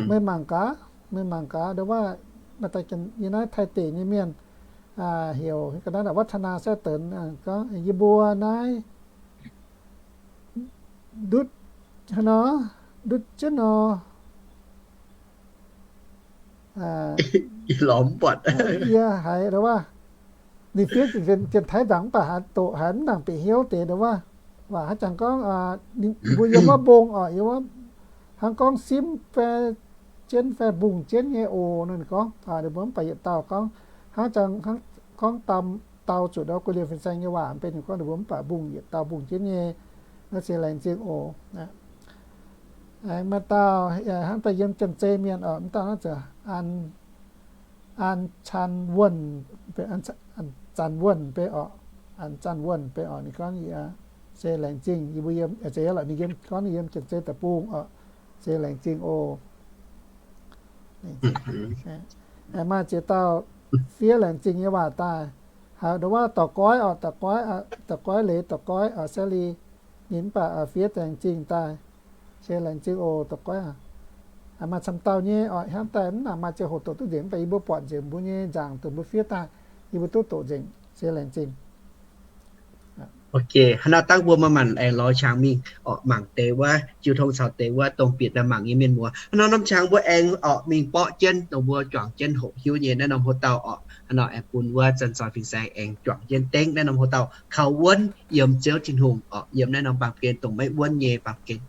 meih mangc gaax, meih mangc gaax ndau wuov, maaih deix yiem naaiv Taiv deic nyei mienh, heuc ga'naaiv วัฒนา แซ่เติน gorngv yie mbuo naaiv ndutv, hnangv nor, ndutv jienv nor, yie haiz ndau wuov, ninh fiev Janx-Taiv nzaangc mv baac haaix doqc haiz mv nangc bieqc hnyouv deix ndau wuov. Waac haaix jangx gorngv, mbuo yiem wuov mbong orqc, yiem wuov, hnangv gorngv simv fai jienv fai mbungh jienv nyei oc. Ninh gorngv, ninh mbuo mv baac yietc dauh gorngv, hnangv jangx gorngv dau zuqc ndau Guv Lien Fin-Saeng nyei waac benx nyungc gorngv ninh mbuo mv baac mbungh yietc dauh mbungh jienv nyei. Naaiv se laengz zingh oc. Maaih dauh hnangv daaih yiem Janx-Zei mienh orqc, mv dauh naaiv zeiz An Can Wuonh, An Can Wuonh beiv orqc, An Can Wuonh beiv orqc. Ninh gorngv, se laengz zingh yie mbuo yiem, zeiz lorqc, ninh yiem, gorngv ninh yiem Janx-Zei deic-bung orqc. Se laengz zingh oc. Maaih ziex dauh fiev laengz zingh nyei waac daaih. Haaix ndau wuov dorc goiv orqc, dorc goiv, dorc goiv leiz, dorc goiv orqc, Sally, ninh mv baac fiev laengz zingh daaih. Se laengz zingh oc, dorc goiv aac. Maaih camv dauh nyei orqc, hnamv daaih mv nangc maaih ziangh hoc doqc duqv nzengc, mv baac yie mbuo buatc nzengc mbuo nyei nzaangc dongh mbuo fiev daaih, yie mbuo duqv doqc nzengc. Se laengz zingh. Ok, hnangv naaiv dangv mbuo maaih maanc aengx lorz qangx mingh orqc, mangc deix wuov jiu tong caux deix wuov dongh bieqc daaih mangc nyei mienh muoz. Hnangv nor norm qangx mbuo aengx orqc mingh borqv jienv dongh mbuo juangc jienv hoqc hiuv nyei naaiv norm hoc dauh orqc. Hnangv nor aengx bun wuov Zanc Zoih Fin-Saeng aengx juangc jienv dengv naaiv norm hoc dauh kaux wuonv yiem Ziouv Tin-Hungh orqc, yiem naaiv norm baamh gen dongh maiv wuonv nyei baamh gen.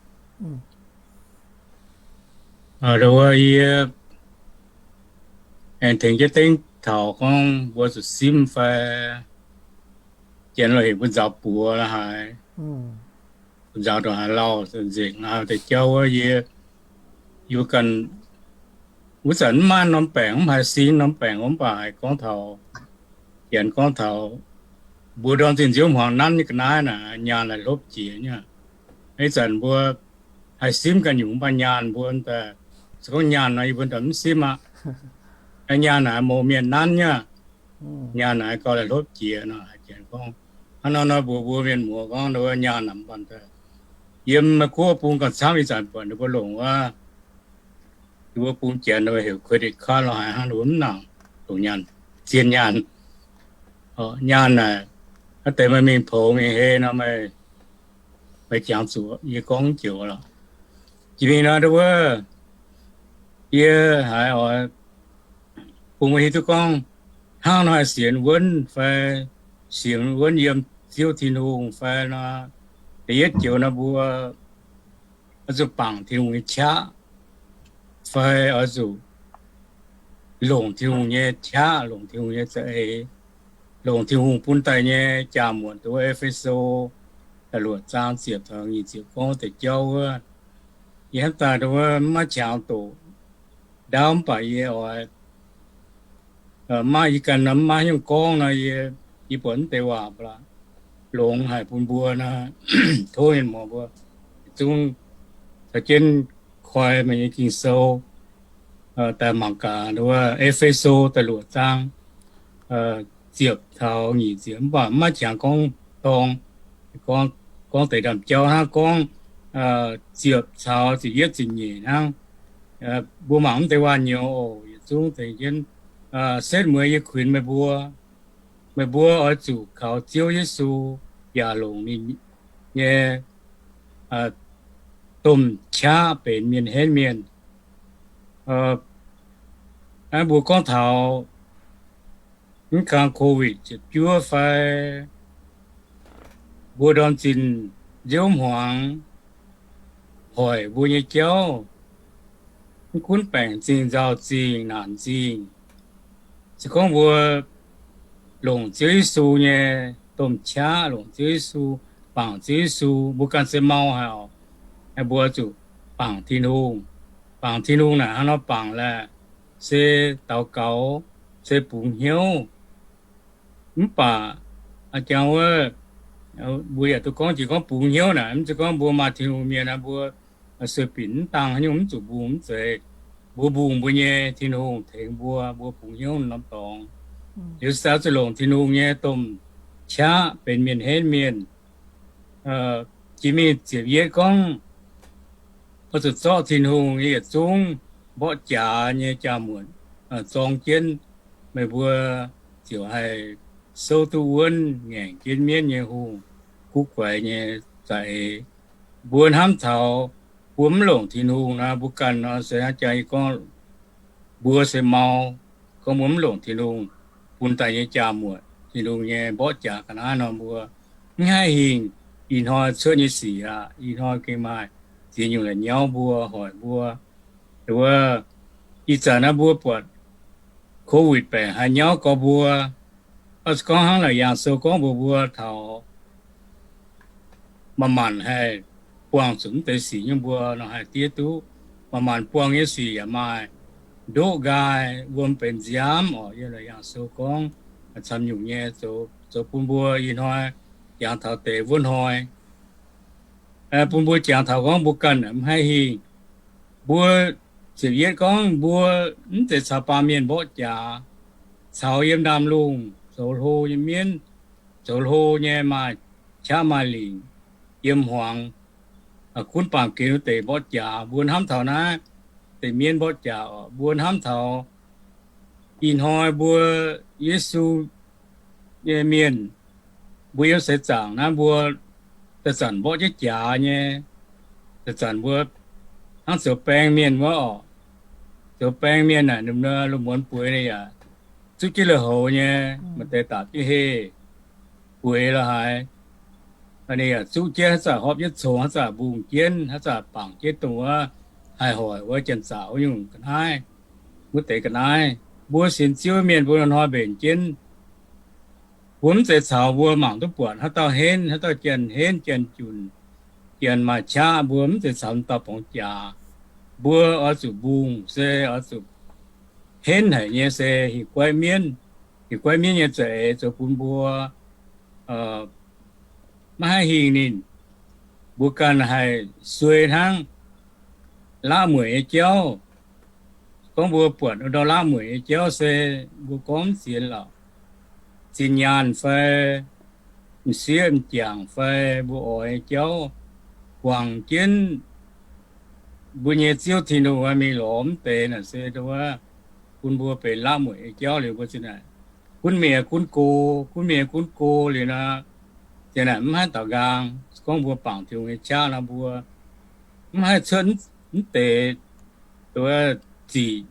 Ndau wuov yie aengx tengx jienv dengv taux gorngv mbuo zuqc simv fai janx lorh heuc mbuo nzaaux buoz la'haaix, mbuo nzaaux ndongc haaix lauh nzengc la'haaix deix jauv wuov yie, yie ganh wuov zanc mv maaih norm baengc, mv haiz singx norm baengc, mv baac haiz gorngv taux, janx gorngv taux mbuo ndorm zinh nziouv hmuangx nanv nyei ga'naaiv naaic, nyaanh la'hlopv jiex nyei. Ih zanc mbuo haih simv ganh nyungc mv baac nyaanh mbuo daaih, se gorngv nyaanh nor yie mbuo daaih mv simv aqv. Nyaanh naaic mouz mienh nanv nyei, nyaanh naaic gauh la'hlopv jiex nor, janx gorngv. Hnangv nor nor mbuox mbuo mienh muoz gorngv nyaanh naaic mv baac daaih yiem Meiv Guoqv bung gauh camv, ih zanc buatc ninh mbuo longc wuov, ninh mbuo bung janx heuc credit card la'haaix hnangv, ninh mbuo mv nangc longc nyaanh, zien nyaanh. Nyaanh naaic, naaiv deix meih mingh poux mingh hei nor, meih jangx zuqc yie gorngv joux lorqc. Jiex mingh nor wuov, yie haiz oix bun mbuo hiuv duqv gorngv, hnangv nor haih sienx wuonv fai sienx wuonv yiem Ziouv Tin-Hungh fai nor, da'yietv joux nor mbuo oix zuqc bangc Tin-Hungh nyei qaqv fai oix zuqc longc Tin-Hungh nyei qaqv, longc Tin-Hungh nyei za'eix, longc Tin-Hungh bun daaih nyei jaa-muonc, dongh wuov E^fe^so da'luoqc zaang ziepc taux nyic ziepc gorngv deix jauv wuov. Yie hnamv daaih dongh wuov maiv qangx doqc ndaauv mv baac yie oix Maiv, yie ganh nor maiv maaih haaix nyungc gorngv nor, yie, yie buatc mv deix waac longx haic bun mbuo nor, tov mienh muoz mbuo yietc zungv caux jienv koi meih nyei Ging-Sou daaih mangc gaax E^fe^so da'luoqc zaang ziepc taux nyic ziepc, mv baac maiv qangx gorngv dorng, gorngv deix ndaamv-jauv hnangv, gorngv ziepc caux ziepc yietv ziepc nyeic hnangv. Mbuo mangc mv deix waac-nyouz oc, yietc zungv tengx jienv setv mueiz yie kuinx meih mbuo. Meih mbuo oix zuqc kaux Ziouv Yesu yaac longc ninh nyei domh qaqv benx mienh henv mienh. Naaiv mbuo gorngv taux mv kang Covid ziepc juov fai mbuo ndorm zinh nziouv hmuangx hoic mbuo nyei jauv, mv gunv baengc zingh, nzauh zingh, naanc zingh, se gorngv mbuo longc Ziouv Yesu nyei domh qaqv, longc Ziouv Yesu, bangc Ziouv Yesu, mbuo ganh se mau haic oc. Mbuo zuqc bangc Tin-Hungh. Bangc Tin-Hungh naaic hnangv nor bangc laeh, se daux gaux, se bungx hnyouv. Mv baac jangx wuov, mbuo yaac duqv gorngv jiex gorngv bungx hnyouv naaic, mv zeiz gorngv mbuo maaih Tin-Hungh mienh naaic mbuo sueih binc mv dangh haaix nyungc, mv zuqc mbungh mv zeiz. Mbuo mbungh mbuo nyei Tin-Hungh tengx mbuo, mbuo bungx hnyouv norm dorngx. Liuz se zuqc longc Tin-Hungh nyei domh qaqv benx mienh henv mienh. Jiex mingh ziepc yietv gorngv, oix zuqc zorqv Tin-Hungh nyei yietc zungv mborqv jaax nyei jaa-muotc zorng jienv, meih mbuo ziouc haih souv duqv wuonv ngaengc jienv mienv nyei hungh, guv guaix nyei za'eix. Mbuo hnamv taux mbuo mv longc Tin-Hungh nor, mbuo ganh nor se hnangv jaa yie gorngv, mbuo se mau. Gorngv mbuo mv longc Tin-Hungh bun daaih nyei jaa-muotc, Tin-Hungh nyei mborqv jaax ga'naaiv nor, mbuo mv haih hingh ih hnoi cuotv nyei sic aqv. Ih hnoi gengh maaih ziex nyungc la'nyauv mbuo hoic mbuo. Wuov, ih zanc naaiv mbuo buatc Covid baengc haiz nyauv gorx mbuo, oix gorngv hnangv naaic Yaangh Sou gorngv mbuox mbuo taux manc-manc haih buangh zuqc mv deix sic nyungc mbuo nor haih diev duqv. Manc-manc buangh nyei sic yaac maaih ndoqv nqaai, wuom benx nziaamv oc. Yiem naaic Yaangh Sou gorngv camv nyungc nyei zoux bun mbuo ih hnoi jangx taux deix wuov hnoi, bun mbuo jangx taux gorngv mbuo ganh mv haih hingh. Mbuo ziepc yietv gorngv mbuo mv zeiz caux baamh mienh mborqv jaax, caux yiem ndaamv-lungh zoux hlo nyei mienv, zoux hlo nyei maaih qaqv maaih lingc, yiem hmuangx, gunv baamh gen wuov deix mborqv jaax. Mbuo hnamv taux naaiv deix mienv mborqv jaax oc. Mbuo hnamv taux ih hnoi mbuo Yesu nyei mienh, mbuo yiem seix zaangc naaiv mbuo da'zanc mborqv jienv jaax nyei, da'zanc mbuo hnangv zoux baeng mienh wuov oc. Zoux baeng mienh naaic, lungh muonz bueix ninh yaac zuqv jienv lui-houx nyei, maaih deix dapc jienv heh bueix la'haaix. Ninh yaac zuqv jienv haaix zanc horpc jienv congx, haaix zanc mbungh jienv, haaix zanc bangc jienv dongh wuov haih hoic wuov janx-zaqc wuov nyungc ga'naaiv, wuov deix ga'naaiv. Mbuo sienx Ziouv mienh mbuo hnoi-hnoi mbenc jienv. Mbuo mv zeiz caux mbuo mangc duqv buatc haaix dauh henv, haaix dauh janx-henv janx-junc, janx maaih qaqv, mbuo mv zeiz caux dauh borngz jaax. Mbuo oix zuqc mbungh se oix zuqc henv haic nyei se hingh guaiv mienv. Hingh guaiv mienv nyei za'eix zoux bun mbuo maiv haih hingh ninh. Mbuo ganh haih suei hnangv laqv mueic nyei jauv. Gorngv mbuo buatc ndau laqv mueic nyei jauv se mbuo gorngv mv sienx lorqc, zinh nyaanh fai m'sieqv m'jangc fai mbuo oix nyei jauv, guangc jienv mbuo nyei Ziouv Tin-Hungh mingh lorz mv deix naaic se bun mbuo benx laqv mueic nyei jauv liuz mbuo zinh naaic gunv mienh gunv go, gunv mienh gunv go liuz nor, zinh naaic mv haih daaux nqaang. Gorngv mbuo bangc Tin-Hungh nyei qaqv nor, mbuo mv haih cuotv mv deix ziqc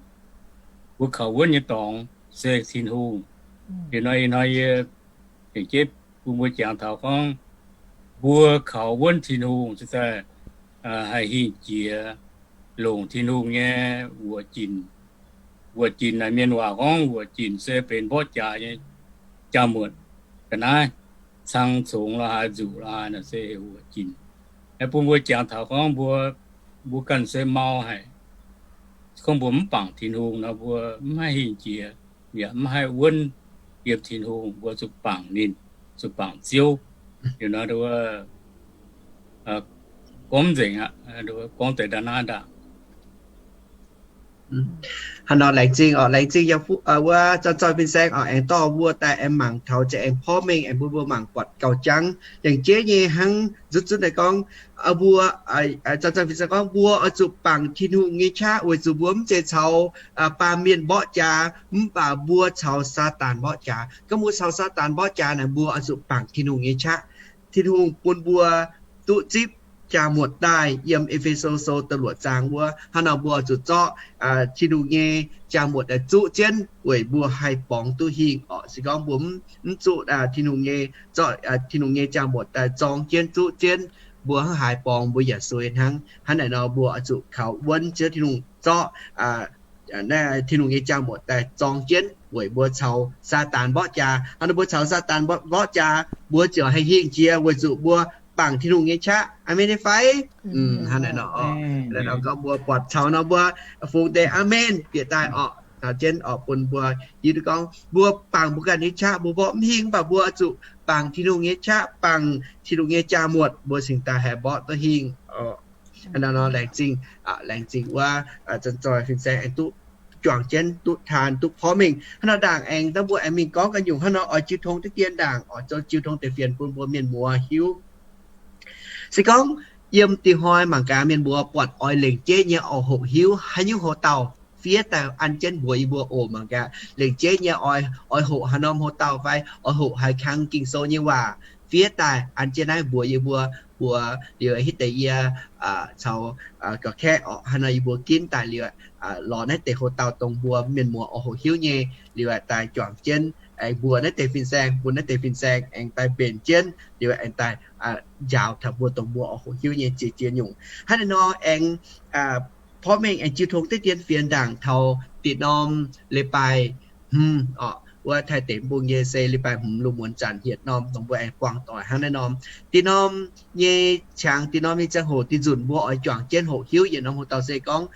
mbuo kaux wuonv nyei dorngx se Tin-Hungh. Liuz nor ih hnoi yie bun mbuo jangx taux gorngv mbuo kaux wuonv Tin-Hungh se daaih haih hingh jiex longc Tin-Hungh nyei wuoqc ginc. Wuoqc ginc naaic mienh waac gorngv wuoqc ginc se benx mborqv jaax nyei jaa-muotc ga'naaiv, cang congx la'haaix, nzuqc la'haaix naaic se wuoqc ginc. Bun mbuo jangx taux gorngv mbuo, mbuo ganh se mau haic. Gorngv mbuo mv bangc Tin-Hungh nor mbuo mv haih hingh jiex. yaac mv haih wuonv yiem Tin-Hungh, mbuo zuqc bangc ninh, zuqc bangc Ziouv. Liuz nor, gorngv nzengc aqv, gorngv deix nda'naaiv ndaangc. Hnangv nor laengz zingh oc, laengz zingh yiem wuov zanc zoih fin-saeng oc, aengx dorh mbuo daaih aengx mangc taux, aengx porv mengh aengx bun mbuo mangc buatc gauh jangv. Laengz jeiv nyei hnangv nzunc zunv daaih gorngv, mbuo, zanc zoih fin-saeng gorngv mbuo oix zuqc bangc Tin-Hungh nyei qaqv weic zuqc mbuo mv zeiz caux baamh mienh mborqv jaax, mv baac mbuo caux Saadaan mborqv jaax. Gorngv mbuo caux Saadaan mborqv jaax naaic, mbuo oix zuqc bangc Tin-Hungh nyei qaqv. Tin-Hungh bun mbuo duqv zipv jaa-muotc daaih. Yiem E^fe^so Sou da'luoqc zaang wuov, hnangv nor mbuo oix zuqc zorqv Tin-Hungh nyei jaa-muotc daaih zuqv jienv weic mbuo haih borngz duqv hingh oc. Se gorngv mbuo mv zuqv Tin-Hungh nyei, zorqv Tin-Hungh nyei jaa-muotc daaih zorng jienv zuqv jienv, mbuo hnangv haaix borngz mbuo yaac suei hnangv. Hnangv naaic nor mbuo oix zuqc kaux wuonv Ziouv Tin-Hungh zorqv naaiv Tin-Hungh nyei jaa-muotc daaih zorng jienv weic mbuo caux Saadaan mborqv jaax. Hnangv nor mbuo caux Saadaan mborqv jaax, mbuo ziouc haih hingh jiex weic zuqc mbuo bangc Tin-Hungh nyei qaqv. Aamen nyei fai? Hnangv naaic nor, naaiv nor gorngv mbuo buatc caux nor mbuo fungx deix aamen bieqc daaih oc, caux jienv oc bun mbuo hiuv duqv gorngv mbuo bangc mbuo ganh nyei qaqv, mbuo mborqv mv hingh, mv baac mbuo zuqc bangc Tin-Hungh nyei qaqv, bangc Tin-Hungh nyei jaa-muotc, mbuo cingx daaih haih mborqv duqv hingh. Hnangv nor laengz zingh, laengz zingh wuov zanc zoih fin-saeng aengx duqv juangc jienv, duqv taan, duqv porv mengh. Hnangv nor ndaangc aengx dangh mbuo aengx mingh gorngv ga'nyungc hnangv nor oix jiu tong deix dien ndaangc, oix zoux jiu tong deix fienx bun mbuo mienh muoz hiuv. Se gorngv yiem dinh hnoi mangc gaax mienh muoz buatc oix lengc jeiv nyei oix hoqc hiuv haaix nyungc hoc-dauh, fiev daaih an jienv mbuox yie mbuo oc. Mangc gaax lengc jeiv nyei oix, oix hoqc haaix norm hoc-dauh fai oix hoqc haaix kang Ging-Sou nyei waac, fiev daaih an jienv naaiv mbuox yie mbuo, mbuox liuz hitv deix yie caux gorx-kaeqv oc, hnangv nor yie mbuo ginv daaih liuz lorz naaiv deix hoc-dauh dongh mbuo mienh muoz oix hoqc hiuv nyei liuz daaih juangc jienv aengx mbuox naaiv deix fin-saeng, bun naaiv deix fin-saeng aengx daaih mbenc jienv liuz aengx daaih njaaux taux mbuo dongh mbuo oix hoqc hiuv nyei ziex jiex nyungc. Hnangv naaiv nor aengx porv mengh aengx jiu tong deix dien fienx ndaangc taux dih norm leiz-baaix hmz oc, wuov Taiv deic-bung nyei se leiz-baaix hmz lungh muonz zanc hietc norm dongh mbuo aengx buangh doic hnangv naaiv norm. Dih norm nyei qangx, dih norm nyei ziangh hoc, dih nzunc mbuo oix juangc jienv hoqc hiuv yietc norm hoc-dauh se gorngv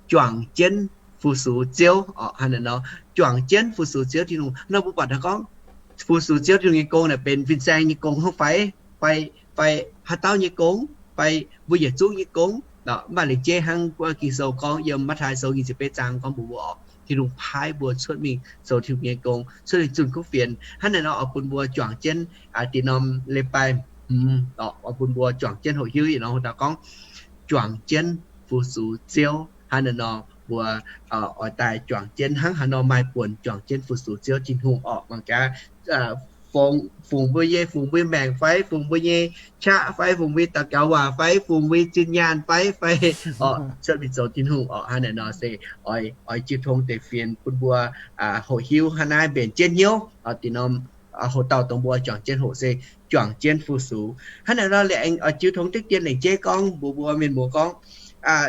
juangc jienv fu-sux Ziouv oc. Hnangv naaiv nor juangc jienv fu-sux Ziouv Tin-Hungh. Nor mbuo buatc naaiv gorngv fu-sux Ziouv Tin-Hungh nyei gong naaic benx fin-saeng nyei gong hnangv fai, fai, fai haaix dauh nyei gong, fai mbuo yietc zungv nyei gong. Mv baac lengc jeiv hnangv Ging-Sou gorngv yiem Matv^taai Sou nyic ziepc betv zaang gorngv mbuox mbuo oc, Tin-Hungh paaiv mbuo cuotv mingh zoux Tin-Hungh nyei gong, cuotv mingh zunh kuv fienx. Hnangv naaiv nor oix bun mbuo juangc jienv dih norm leiz-baaix hmz oc, oix bun mbuo juangc jienv hoqc hiuv yietc norm hoc-dauh gorngv juangc jienv fu-sux Ziouv. Hnangv naaiv nor mbuo oix daaih juangc jienv hnangv haaix nor maaih buonc juangc jienv fu-sux Ziouv Tin-Hungh oc. Mangc gaax fungx mbuo nyei, fungx mbuo maengc fai fungx mbuo nyei qaqv fai fungx mbuo nyei daux gaux waac fai fungx mbuo nyei zinh nyaanh fai, fai oc, cuotv mingh zoux Tin-Hungh oc. Hnangv naaiv nor se oix jiu tong deix fienx bun mbuo hoqc hiuv hnangv naaiv mbenc jienv hnyouv. Dih norm hoc-dauh dongh mbuo juangc jienv hoqc se juangc jienv fu-sux. Hnangv naaiv nor liuz aengx oix jiu tong deix dien lengc jeiv gorngv mbuox mbuo mienh muoz gorngv,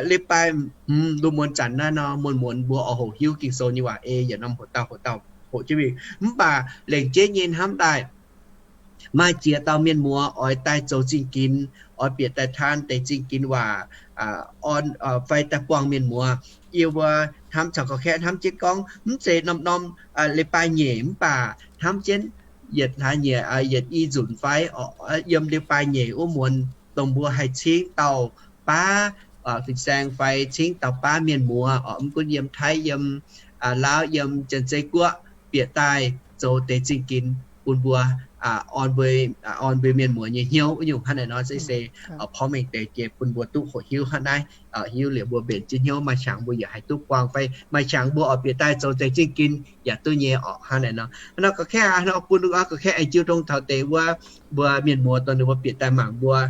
leiz-baaix hmz lungh muonz zanc naaiv nor muonz-muonz mbuo oix hoqc hiuv Ging-Sou nyei waac ei yietc norm hoc-dauh hoc-dauh hoqc jienv mingh. Mv baac lengc jeiv nyei hnamv daaih maaih ziex dauh mienh muoz oix daaih zoux zingh ginx, oix bieqc daaih taan deix zingh ginx waac, orn, fai daaih buangh mienh muoz. Yie mbuo hnamv caux gorx-kaeqv hnamv jienv gorngv mv zeiz norm-norm leiz-baaix nyeic mv baac hnamv jienv yietc hlaax nyeic, yietc i nzunc fai yiem leiz-baaix nyeic wuov muonz dongh mbuo haih cingv dauh baav fin-saeng fai cingv dauh baav mienh muoz oc. Mv gunv yiem Taiv, yiem Laauv, yiem Janx-Zei Guoqv bieqc daaih zoux deix zingh ginx bun mbuo, orn mbuo mienh muoz nyei hnyouv. Wuov nyungc hnangv naaiv nor se, se porv mengh deix jiex bun mbuo duqv hoqc hiuv hnangv naaiv. Hiuv liuz mbuo mbenc jienv hnyouv maaih qangx mbuo yaac haih duqv buangh fai maaih qangx mbuo oix bieqc daaih zoux deix zingh ginx yaac duqv nyei oc. Hnangv naaiv nor, hnangv nor gorx-kaeqv aqv, hnangv nor bun gorx-kaeqv aengx jiu tong taux deix wuov mbuo mienh muoz dongh ninh mbuo bieqc daaih mangc mbuo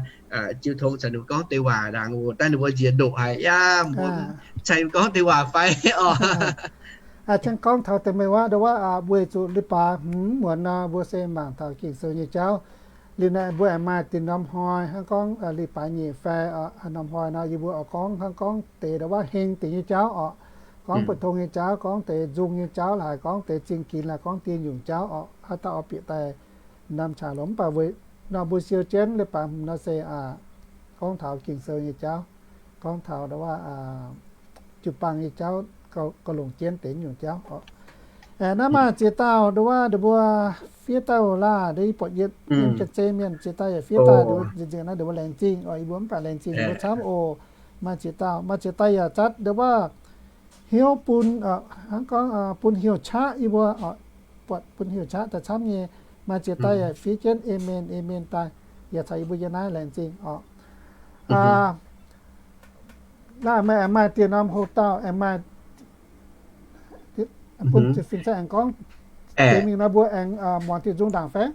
jiu tong caux ninh mbuo gorngv deix waac ndaangc, daaih ninh mbuo nziex ndoqc haic yaac mbuo caux ninh mbuo gorngv deix waac fai oc. Aa, hnangv gorngv taux deix meih waac, ndau wuov weic zuqc leiz-baaix hmz muonz nor mbuo se mangc taux Ging-Sou nyei jauv. Liuz naaic mbuo aengx maaih dinh norm hnoi hnangv gorngv leiz-baaix nyeic fai norm hnoi nor yie mbuo oix gorngv hnangv gorngv deix ndau wuov heng deix nyei jauv oc. Gorngv mbu'ndongx nyei jauv, gorngv deix nzung nyei jauv, laaix gorngv deix zingh ginx, laaix gorngv dieh nyungc jauv oc. Haaix dauh oix bieqc daaih norm qangx lomh, mv baac weic nor mbuo siou jienv leiz-baaix hmz nor se gorngv taux Ging-Sou nyei jauv, gorngv taux ndau wuov jiu-baang nyei jauv, gauh longc jienv deix nyungc jauv oc. Aengx naaiv maaih ziex dauh nduov, nduov mbuo fiev dauh laah, nduov yie buatc yietc mienh, janx-zei mienh ziex dauh yaac fiev daaih, nduov nzengc-nzengc naaiv nduov mbuo laengz zingh oc, yie mbuo mv baac laengz zingh mbuo camv oc. Maaih ziex dauh, maaih ziex dauh yaac zatv nduov hnyouv bun, hnangv gorngv bun hnyouv qaqv yie mbuo, buatc bun hnyouv qaqv daaih camv nyei. Maaih ziex dauh yaac fiev jienv amen, amen daaih, yaac caux yie mbuo yiem naaiv laengz zingh oc. Naaiv meih aengx maaih dieh norm hoc dauh aengx maaih bun fin-saeng aengx gorngv, deix mingh nor mbuo aengx muangx diuh nzung ndaangc fai?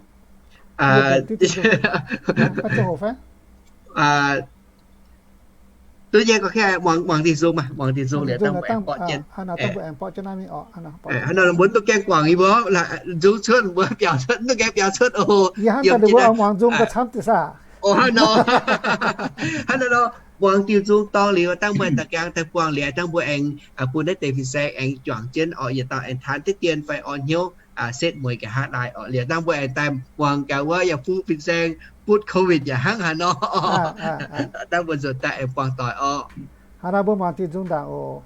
Duqv nyei, muangx diuh nzung, muangx diuh nzung liuz dangh mbuo aengx borqv jienv. Hnangv nor mbuo mv duqv gaengh guangc yie mbuo, nzung cuotv mbuo biaux cuotv, mv duqv gaengh biaux cuotv oc. Yie hnamv daaih mbuo muangx nzung gauh camv diuh saah. Hnangv nor, hnangv nor, muangx diuh nzung dorngx liuz dangh mbuo aengx da'gaang daaih buangh liuz dangh mbuo aengx bun naaiv deix fin-saeng aengx juangc jienv oc, yietc dauh aengx taanx diqv dien fai orn hnyouv setv mueiz nqa'haav laai oc. Liuz dangh mbuo aengx daaih muangx gaax wuov yaac fuqv fin-saeng butv COVID yaac hnangv haaix nor. Dangh mbuo nzuonx daaih aengx buangh doic oc. Hnangv nor mbuo muangx diuh nzung ndaangc oc.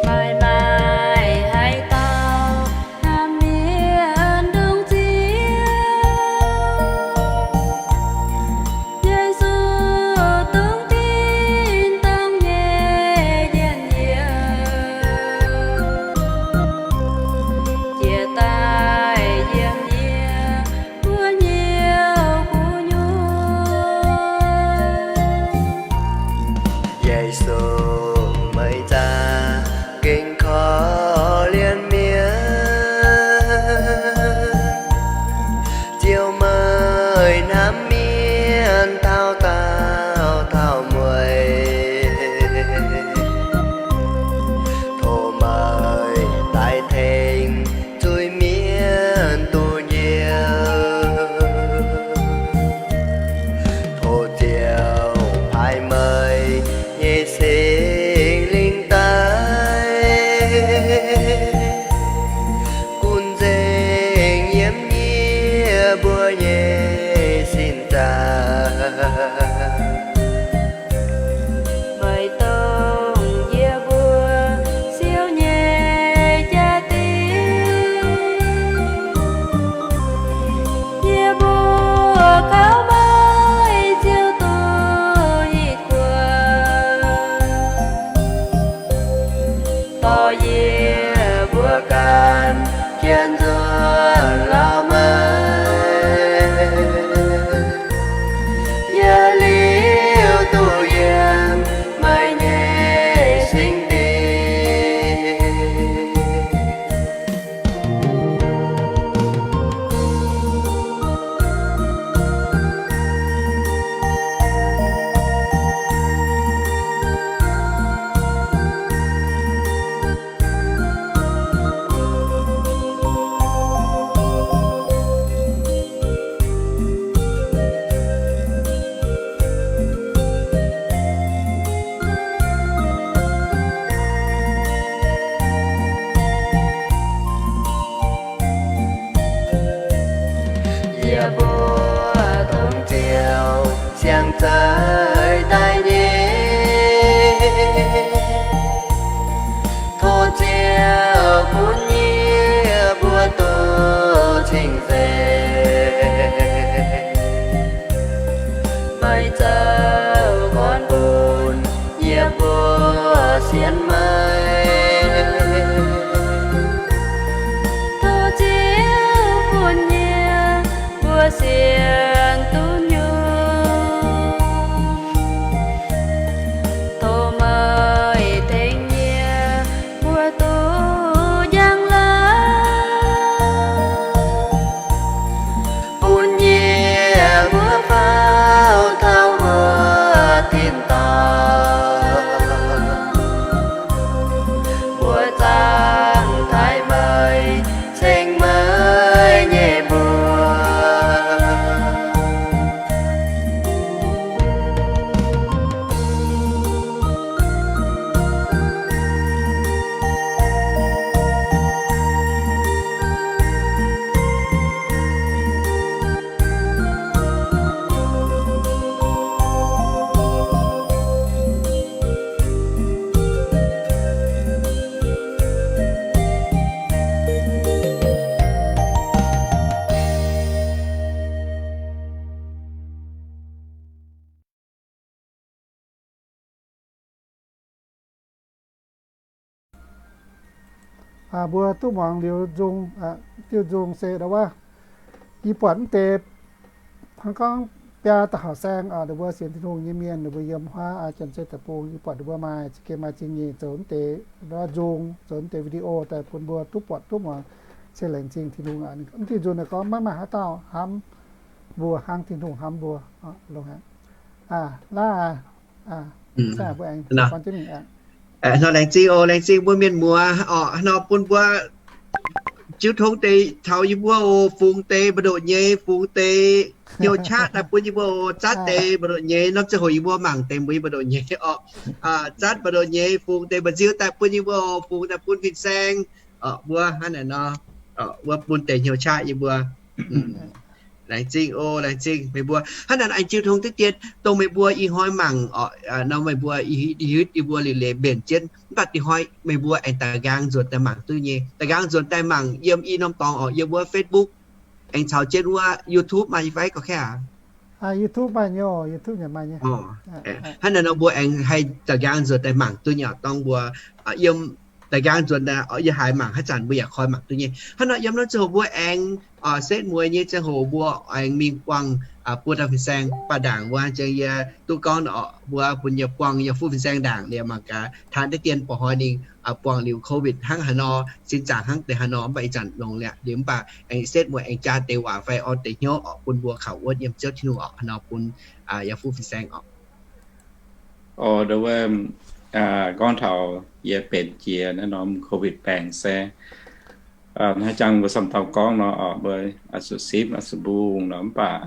Maaih maaih haaix dauh hnamv mienh ndongc Ziouv, Yesu dongh tin-dorngh nyei njien-youh, jiex daaih yiem yie mbuo nyei gu'nyuoz. Yesu, meih za'gengh korv-lienh mienh. Ziouv, meih hnamv mienh taux daauh taux mueiz. Tov meih daaih tengx zuiz-mienh duqv njoux. Tov Ziouv paaiv meih nyei Singx Lingh daaih, gunv nzengc yiem yie mbuo nyei sin zaangc. Meih dongh yie mbuo siou nyei jaa-dingc. Yie mbuo kaux meih Ziouv duqv i kuonx. Dorh yie mbuo ganh jienv nzuonx lorz meih. Yie liuz duqv yiem meih nyei singx dingc. Yie mbuo dongh Ziouv siang-zeix daaih nyei. Tov Ziouv bun yie mbuo duqv cing-nzengc. Meih zoux gorn bun yie mbuo sienx meih. Tov Ziouv bun yie mbuo sienx duqv nyungc. Tov meih tengx yie mbuo duqv njang-laangc, bun yie Mbuo duqv muangx liuz nzung, diuh nzung se ndau wuov, yie buatc mv deix hnangv gorngv biaa dauh hauh saeng, ninh mbuo sienx Tin-Hungh nyei mienh, ninh mbuo yiem huaav Janx-Zei deic-bung, yie buatc ninh mbuo maaih za'gengh maaih zingh nyeic zoux mv deix nzung, zoux mv deix video daaih bun mbuo duqv buatc duqv muangx. Se laengz zingh Tin-Hungh aqv. Mv diuh nzung naaic gorngv maiv maaih haaix dauh hnamv mbuo hnangv Tin-Hungh hnamv mbuo. Longx aqv. Laav aac, mbuo aengx gorn jienv mingh aqv. Hnoi laengz zingh oc, laengz zingh mbuo mienh muoz oc, hnoi bun mbuo jiuv tong deix taux yie mbuo oc, fungx deix mba'ndoqc nyei, fungx deix hnyouv qaqv daaih bun yie mbuo oc, zatv deix mba'ndoqc nyei, norm ziangh hoc yie mbuo mangc deix mbuo yie mba'ndoqc nyei oc. Zatv mba'ndoqc nyei, fungx deix mba'nziu daaih bun yie mbuo oc, fungx daaih bun fin-saeng oc, mbuo hnangv naaic nor, wuov bun deix hnyouv qaqv yie mbuo. Laengz zingh oc, laengz zingh meih mbuo. Hnangv naaic aengx jiu tong diqv dien dongh meih mbuo ih hnoi mangc oc, nor meih mbuo ih hiuv yie mbuo liuz leiz mbenc jienv, mv baac dinh hnoi meih mbuo aengx daaih nqaang nzuonx daaih mangc duqv nyei. Daaih nqaang nzuonx daaih mangc yiem i norm dorngx oc, yiem wuov Facebook, aengx caux jienv wuov YouTube maaih nyei fai gorqv-kaeqv aac? YouTube maaih nyei, YouTube yaac maaih nyei. Hnangv naaic nor mbuo aengx haih daaih nqaang nzuonx daaih mangc duqv nyei oc. Dongh mbuo yiem daaih nqaang nzuonx daaih, yie haiz mangc haaix zanc mbuo yaac koi mangc duqv nyei. Hnangv nor yiem norm ziangh hoc mbuo aengx setv mueiz nyei ziangh hoc mbuo aengx mingh buangh buo dauh fin-saeng. Baac ndaangc wuov jang yie duqv gorngv oc, mbuo bun yie buangh yie fuqv fin-saeng ndaangc liuz mangc gaax, taan deix dien ba'hnoi ninh buangh liuz COVID hnangv haaix nor, sin zaangc hnangv deix haaix nor, mv baac ih zanc longx liuz, liuz mv baac aengx setv mueiz aengx jaa deix waac fai orn deix hnyouv oc, bun mbuo kaux wuonv yiem Ziouv Tin-Hungh oc, haaix nor bun yie fuqv fin-saeng oc. Oc, ndau wuov, gorngv taux yie benx jiex naaiv norm COVID baengc se, haaix jangx mbuo samv taux gorngv nor oc, mbuo oix zuqc sipv, oix zuqc mbungh nor, mv baac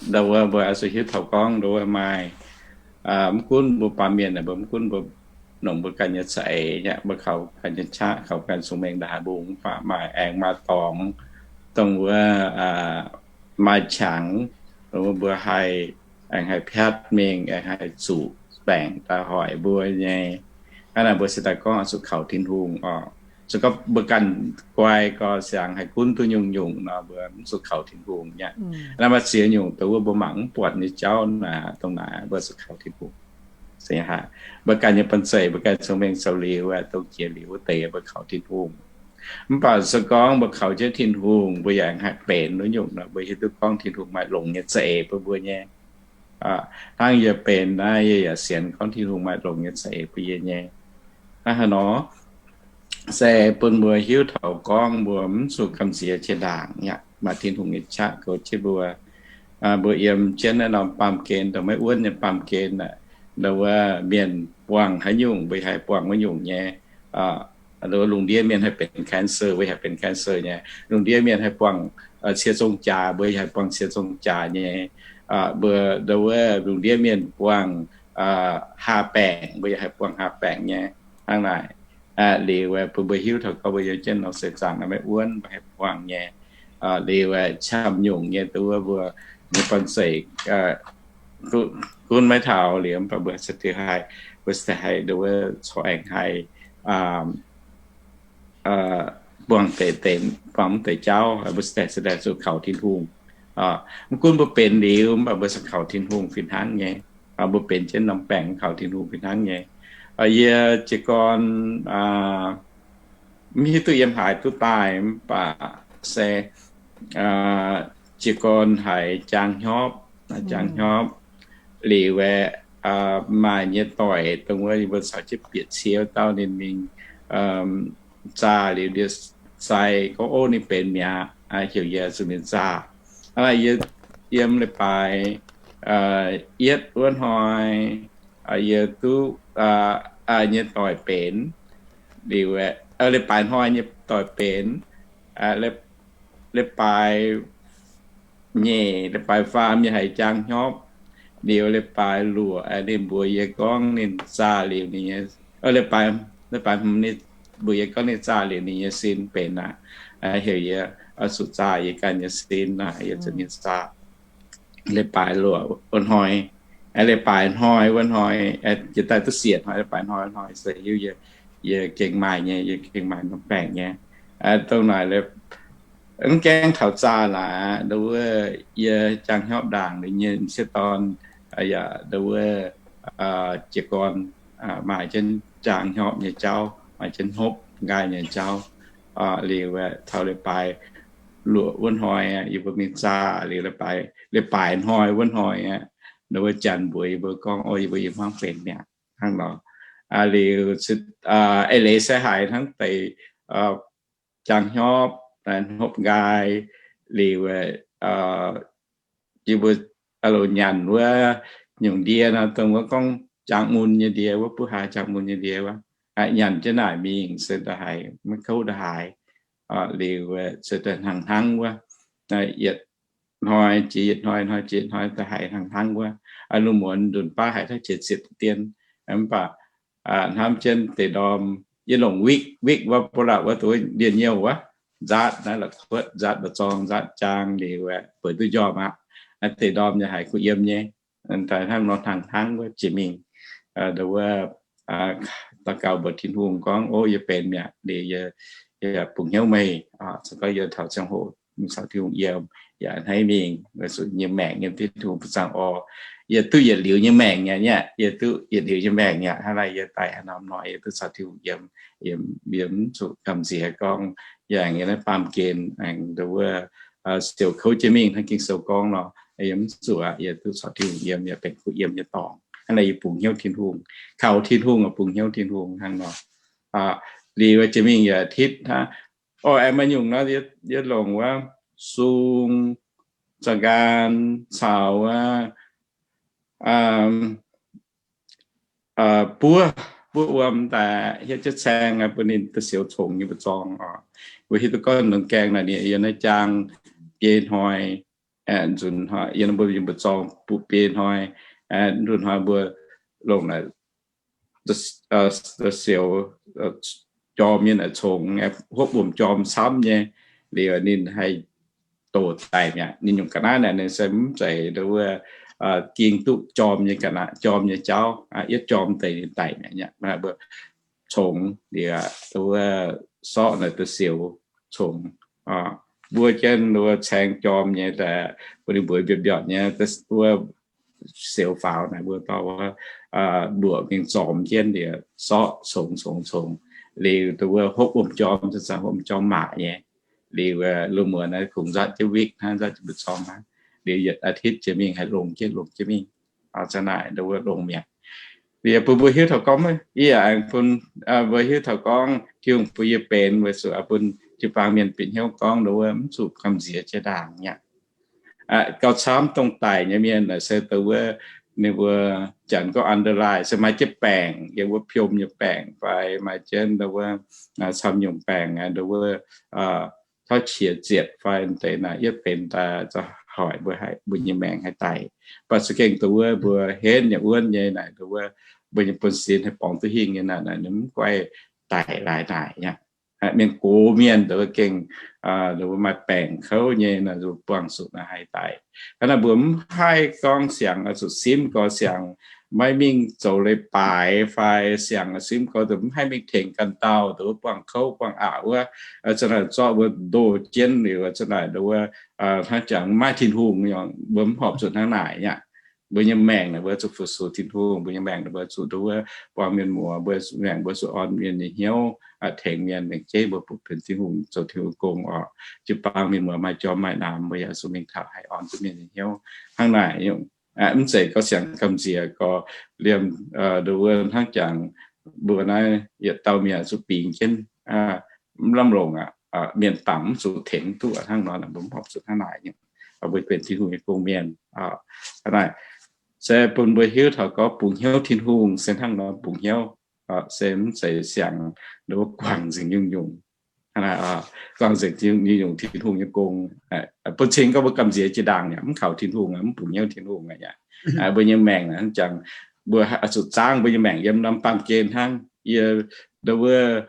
ndau wuov mbuo oix zuqc hiuv taux gorngv ndau wuov maaih, mv gunv mbuo baamh mienh, mbuo mv gunv mbuo longc mbuo ganh nyei za'eix, mbuo kaux ganh nyei qaqv, kaux ganh cong-mengh ndaaih haaix mbungh, mv baac maaih aengx maaih dorngx, dongh wuov maaih qangx, dongh wuov mbuo haih aengx haih piatv mingh, aengx haih zuqc baengc daaih hoic mbuo nyei. Hnangv naaic mbuo se daaih gorngv oix zuqc kaux Tin-Hungh oc. Se gorngv mbuo ganh guai gorx siangx haih gunv duqv nyungc-nyungc nor, mbuo mv zuqc kaux Tin-Hungh nyei. Naaiv maaih ziex nyungc dongh wuov mbuo mangc mv buatc nyei jauv naaic, dongh naaic mbuo zuqc kaux Tin-Hungh. Mbuo ganh nyei banh zeic, mbuo ganh cong-mengh zoux liuz, dongh jiex liuz wuov deix mbuo kaux Tin-Hungh. Mv baac se gorngv mbuo kaux jienv Tin-Hungh, mbuo yaac haih benx wuov nyungc nor, mbuo hiuv duqv gorngv Tin-Hungh maaih longx nyei za'eix bun mbuo nyei. Hnangv yie benx naaiv, yie yaac sienx gorngv Tin-Hungh maaih longx nyei za'eix bun yie nyei. Hnangv haaix nor? Se bun mbuo hiuv taux gorngv mbuo mv zuqc gamh nziex jiex ndaangc aqv, maaih Tin-Hungh nyei qaqv goux jienv mbuo. Mbuo yiem jienv naaiv norm baamh gen, dongh maiv wuonv nyei baamh gen aeqv, ndau wuov mienh buangh haaix nyungc mbuo haih buangh wuov nyungc nyei. Lungh ndiev mienh haih benx cancer, mbuo haih benx cancer nyei. Lungh ndiev mienh haih buangh cie zong jaax, mbuo haih buangh cie zong jaax nyei. Mbuo ndau wuov lungh ndiev mienh buangh haa baengc, mbuo yaac haih buangh haa baengc nyei. Hnangv naaic, liuz bun mbuo hiuv taux gorngv mbuo yiem jienv norm seix zaangc naaiv maiv wuonv, mbuo haih buangh nyei. Liuz qamv-nyungc nyei ndau wuov mbuo nyei banh zeic gunv maiv taux liuz, mv baac mbuo se haih, mbuo se haih ndau wuov corc aengx haih buangh deix, buangh mv deix jauv, mbuo se daaih zuqc kaux Tin-Hungh. Mv gunv mbuo benx liuz, mv baac mbuo se kaux Tin-Hungh fih hnangv nyei. Mbuo benx jienv norm baengc kaux Tin-Hungh fih hnangv nyei. Yie jiez gorn mv hiuv duqv yiem haaix duqv daaih, mv baac se jiez gorn haiz jaang hnyopv, jaang hnyopv liuz aeqv, maaih nyei doic dongh wuov yie mbuo caux jienv bieqc cie wuov dauh ninh mingh zaah liuz ndie-sai gorngv, ov, ninh benx mi'aqv, heuc yie zuqc mingh zaah. Hnangv naaic yie yiem leiz-baaix yietv wuov hnoi, yie duqv nyei doic benx, liuz aeqv, leiz-baaix hnoi nyei doic benx, leiz-baaix nyeic, leiz-baaix faam yie haiz jaang hnyopv, liuz leiz-baaix luoqc ninh mbuox yie gorngv ninh zaah liuz ninh nyei, leiz-baaix, leiz-baaix hmz ninh mbuox yie gorngv ninh zaah liuz ninh nyei sin benx aqv. Heuc yie zuqc zaah yie ganh nyei sin aqv, yie zuqc mingh zaah. Leiz-baaix luoqc wuov hnoi, leiz-baaix hnoi wuov hnoi, jiex daaih duqv siec hnoi, leiz-baaix hnoi wuov hnoi se hiuv yie, yie gengh maaih nyei, yie gengh maaih norm baengc nyei. Dongh naaic mv gaengh taux zaah laaix, ndau wuov yie jaang hnyopv ndaangc liuz nyei m'sieqv dorn yaac ndau wuov jiez gorn maaih jienv jaang hnyopv nyei jauv, maaih jienv hnopv. nqaai nyei jauv. Liuz taux leiz-baaix luoqc wuov hnoi, yie mbuo mingh zaah liuz, leiz-baaix hnoi wuov hnoi aqv, wuov janx mbuox yie mbuo gorngv, o, yie mbuo yiem hmuangv benx mi'aqv hnangv nor. Liuz eix leiz se haiz hnangv deix jaang hnyopv, hnopv nqaai, liuz yie mbuo loz nyanc wuov nyungc ndie nor, dongh wuov gorngv jaang mun nyei ndie wuov, buv haaix jaang mun nyei ndie wuov, nyanc jienv naaic mingh se da'haiz maiv kouv da'haaix. Liuz se da'hnangv hnangv wuov, yietc hnoi jiex yietc hnoi, hnoi jiex hnoi da'haiz hnangv hnangv wuov. Lungh muonz nzunc baav haiz taux jiex ziepc dien, mv baac hnamv jienv deix ndorm yie longc wik, wik wuov bou lauh wuov, duqv ndie-nyouh wuov, nzaatv naaiv la'kuotv, nzaatv mba'zorng, nzaatv jaang liuz, bueix duqv njormh aqv. Deix ndorm yaac haiz kuh yiem nyei. Daaih hnangv nor hnangv hnangv wuov jiex mingh, wuov daux gaux mbuox Tin-Hungh gorngv, o, yie benx mi'aqv, liuz yie bungx hnyouv meih, se gorngv yie taux ziangh hoc mingh caux Tin-Hungh yiem, yaac hnangv mingh weic zuqc nyei maengc yiem Tin-Hungh bun zaangc orv. Yie duqv yietc liuz nyei maengc mi'aqv, yie duqv yietc liuz nyei maengc mi'aqv. Hnangv naaic yie daaih haaix norm hnoi yie duqv caux Tin-Hungh yiem, yie mv zuqc gamh nziex gorngv yie aengx yiem naaiv baamh gen aengx wuov siouc kouv jienv mingh hnangv Ging-Sou gorngv nor. Yie mv zuqc aqv, yie duqv caux Tin-Hungh yiem, yie benx kuh yiem nyei dorngx. Hnangv naaic yie bungx hnyouv Tin-Hungh, kaux Tin-Hungh, bungx hnyouv Tin-Hungh hnangv nor. Liuz jienv mingh yietc อาทิตย์ hnangv, o, aengx maaih nyungc nor, yie longc wuov sung, za'nqaan caux wuov buov, buov wuom daaih hietv jienv caeng bun ninh da'siouc congx nyei mba'zorng oc. Weic hiuv duqv gorngv longx gaengh naaic ninh yiem naaiv jaang biei hnoi, nzunc hnoi yiem mbuo nyei mba'zorng butv biei hnoi, nzunc hnoi mbuo longc naaic da'siouc jorm nyei naaic congx, hopv wuom jorm camv nyei, liuz ninh haih doqc daic mi'aqv. Ninh nyungc ga'naaiv naaic ninh se mv zeiz wuov ging duqv jorm nyei ga'naaiv, jorm nyei jauv, yietv jorm deix ninh daic mi'aqv. Mbuo congx liuz wuov sorqv naaic da'siouc congx, mbuo jienv wuov caeng jorm nyei daaih, mbuo ninh mbuox mbiorpc mbiorpc nyei wuov siouc faaux naaic mbuo dorh wuov mbuoqc mingh zormx jienv liuz sorqv congx congx congx, liuz wuov hopv wuom jorm, zanc-zanc hopv wuom jorm maac nyei, liuz lungh muonz naaiv kungx nzaatv jienv wik hnangv, nzaatv jienv mba'zorng hnangv, liuz yietc อาทิตย์ jiex mingh haih longx jienv, longx jienv mingh. Zanc naaic wuov longx mi'aqv. Liuz bun mbuo hiuv taux gorngv, yie yaac aengx bun mbuo hiuv taux gorngv Tin-Hungh bun yie benx weic zuqc bun jiu-baang mienh bieqc hnyouv gorngv wuov mv zuqc gamh nziex jiex ndaangc mi'aqv. Gauh camv dongh daic nyei mienh naaic se dongh wuov ninh mbuo janx gorngv อันตราย se maaih jienv baengc, yiem wuov piom nyei baengc fai maaih jienv dongh wuov camv nyungc baengc, dongh wuov tauv qiex zietc fai deix naaic yietv benx daaih za'hoic mbuo, mbuo nyei maengc haih daic. Mv baac za'gengh dongh wuov mbuo henv nyei wuonv nyei naaic, dongh wuov mbuo nyei buonv-sin haih borngz duqv hingh nyei naaic, naaic mv guaih daic laaix naaic aqv. Mienh gox mienh dongh wuov gengh dongh wuov maaih baengc kouv nyei naaic, buangh zuqc naaic haih daic. Hnangv naaic mbuo mv haih gorngv siangx zuqc simv gorx, siangx maiv mingh zoux leiz-baaix fai siangx simv gorx dongh mv haih mingh tengx ganh dauh dongh wuov buangh kouv buangh aqc wuov, zanc naaic zorqv mbuo ndoh jienv liuz, zanc naaic dongh wuov hnangv jangx maaih Tin-Hungh, mbuo mv horpc zuqc hnangv naaic aqv. Mbuo nyei maengc naaic mbuo zuqc fu-sux Tin-Hungh, mbuo nyei maengc naaic mbuo zuqc dongh wuov buangh mienh muoz, mbuo maengc mbuo zuqc orn mienh nyei hnyouv, tengx mienh, lengc jeiv mbuo butv benx Tin-Hungh, zoux Tin-Hungh gong oc. Jiu-baang mienh muoz maaih jorm maaih namx, mbuo yaac zuqc mingh taux haih orn duqv mienh nyei hnyouv. Hnangv naaic, mv zeiz gorngv siangx gamh nziex gorx, liemh dongh wuov hnangv jangx mbuo naaiv yietc dauh mienh zuqc bingx jienv, mv lamh longc aqv, mienh dangc mv zuqc tengx duqv aqv. Hnangv nor mbuo mv horpc zuqc hnangv naaic nyei. Mbuo benx Tin-Hungh nyei gong-mienh. Hnangv naaic se bun mbuo hiuv taux gorngv bungx hnyouv Tin-Hungh se hnangv nor bungx hnyouv, se mv zeiz siangx dongh wuov guangc nzengc nyungc-nyungc, guangc nzengc nyungc-nyungc Tin-Hungh nyei gong. Bun cing gorngv mbuo gamh nziex jiex ndaangc aqv, mv kaux Tin-Hungh, mv bungx hnyouv Tin-Hungh aqv. Mbuo nyei maengc hnangv jangx mbuo zuqc zaangv mbuo nyei maengc yiem norm baamh gen hnangv. Yie dongh wuov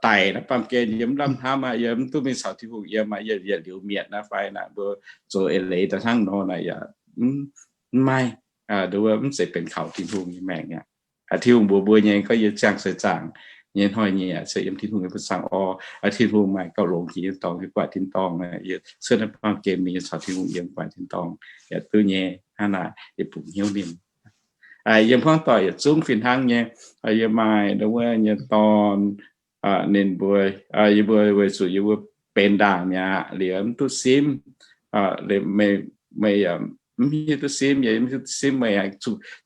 daic naaiv baamh gen yie mv lamh hnamv aqv, yie mv duqv mingh caux Tin-Hungh yiem aqv, yie yietc liuz mietc naaiv fai naaic mbuo zoux eix leiz daaih hnangv nor naaic yaac mv maaih, dongh wuov mv zeiz benx kaux Tin-Hungh nyei maengc aqv. Tin-Hungh mbuox mbuo nyei gorngv yie ziangh seix zaangc nyei hnoi-nyieqc se yiem Tin-Hungh nyei bun zaangc orv. Tin-Hungh maaih gauh longx jiex nyei dorngx, yie guaaic tin-dorngh, yie cuotv naaiv baamh gen mingh yie caux Tin-Hungh yiem guaaic tin-dorngh yaac duqv nyei. Hnangv naaic yie bungx hnyouv ninh. Yiem hmuangv doic yietc zungv fih hnangv nyei. Yie maaih dongh wuov nyei dorn, Ninh mbuo, yie mbuo weic zuqc yie mbuo benx ndaangc mi'aqv, liuz mv duqv simv, meih, meih yaac mv hiuv duqv simv, yie mv hiuv duqv simv, meih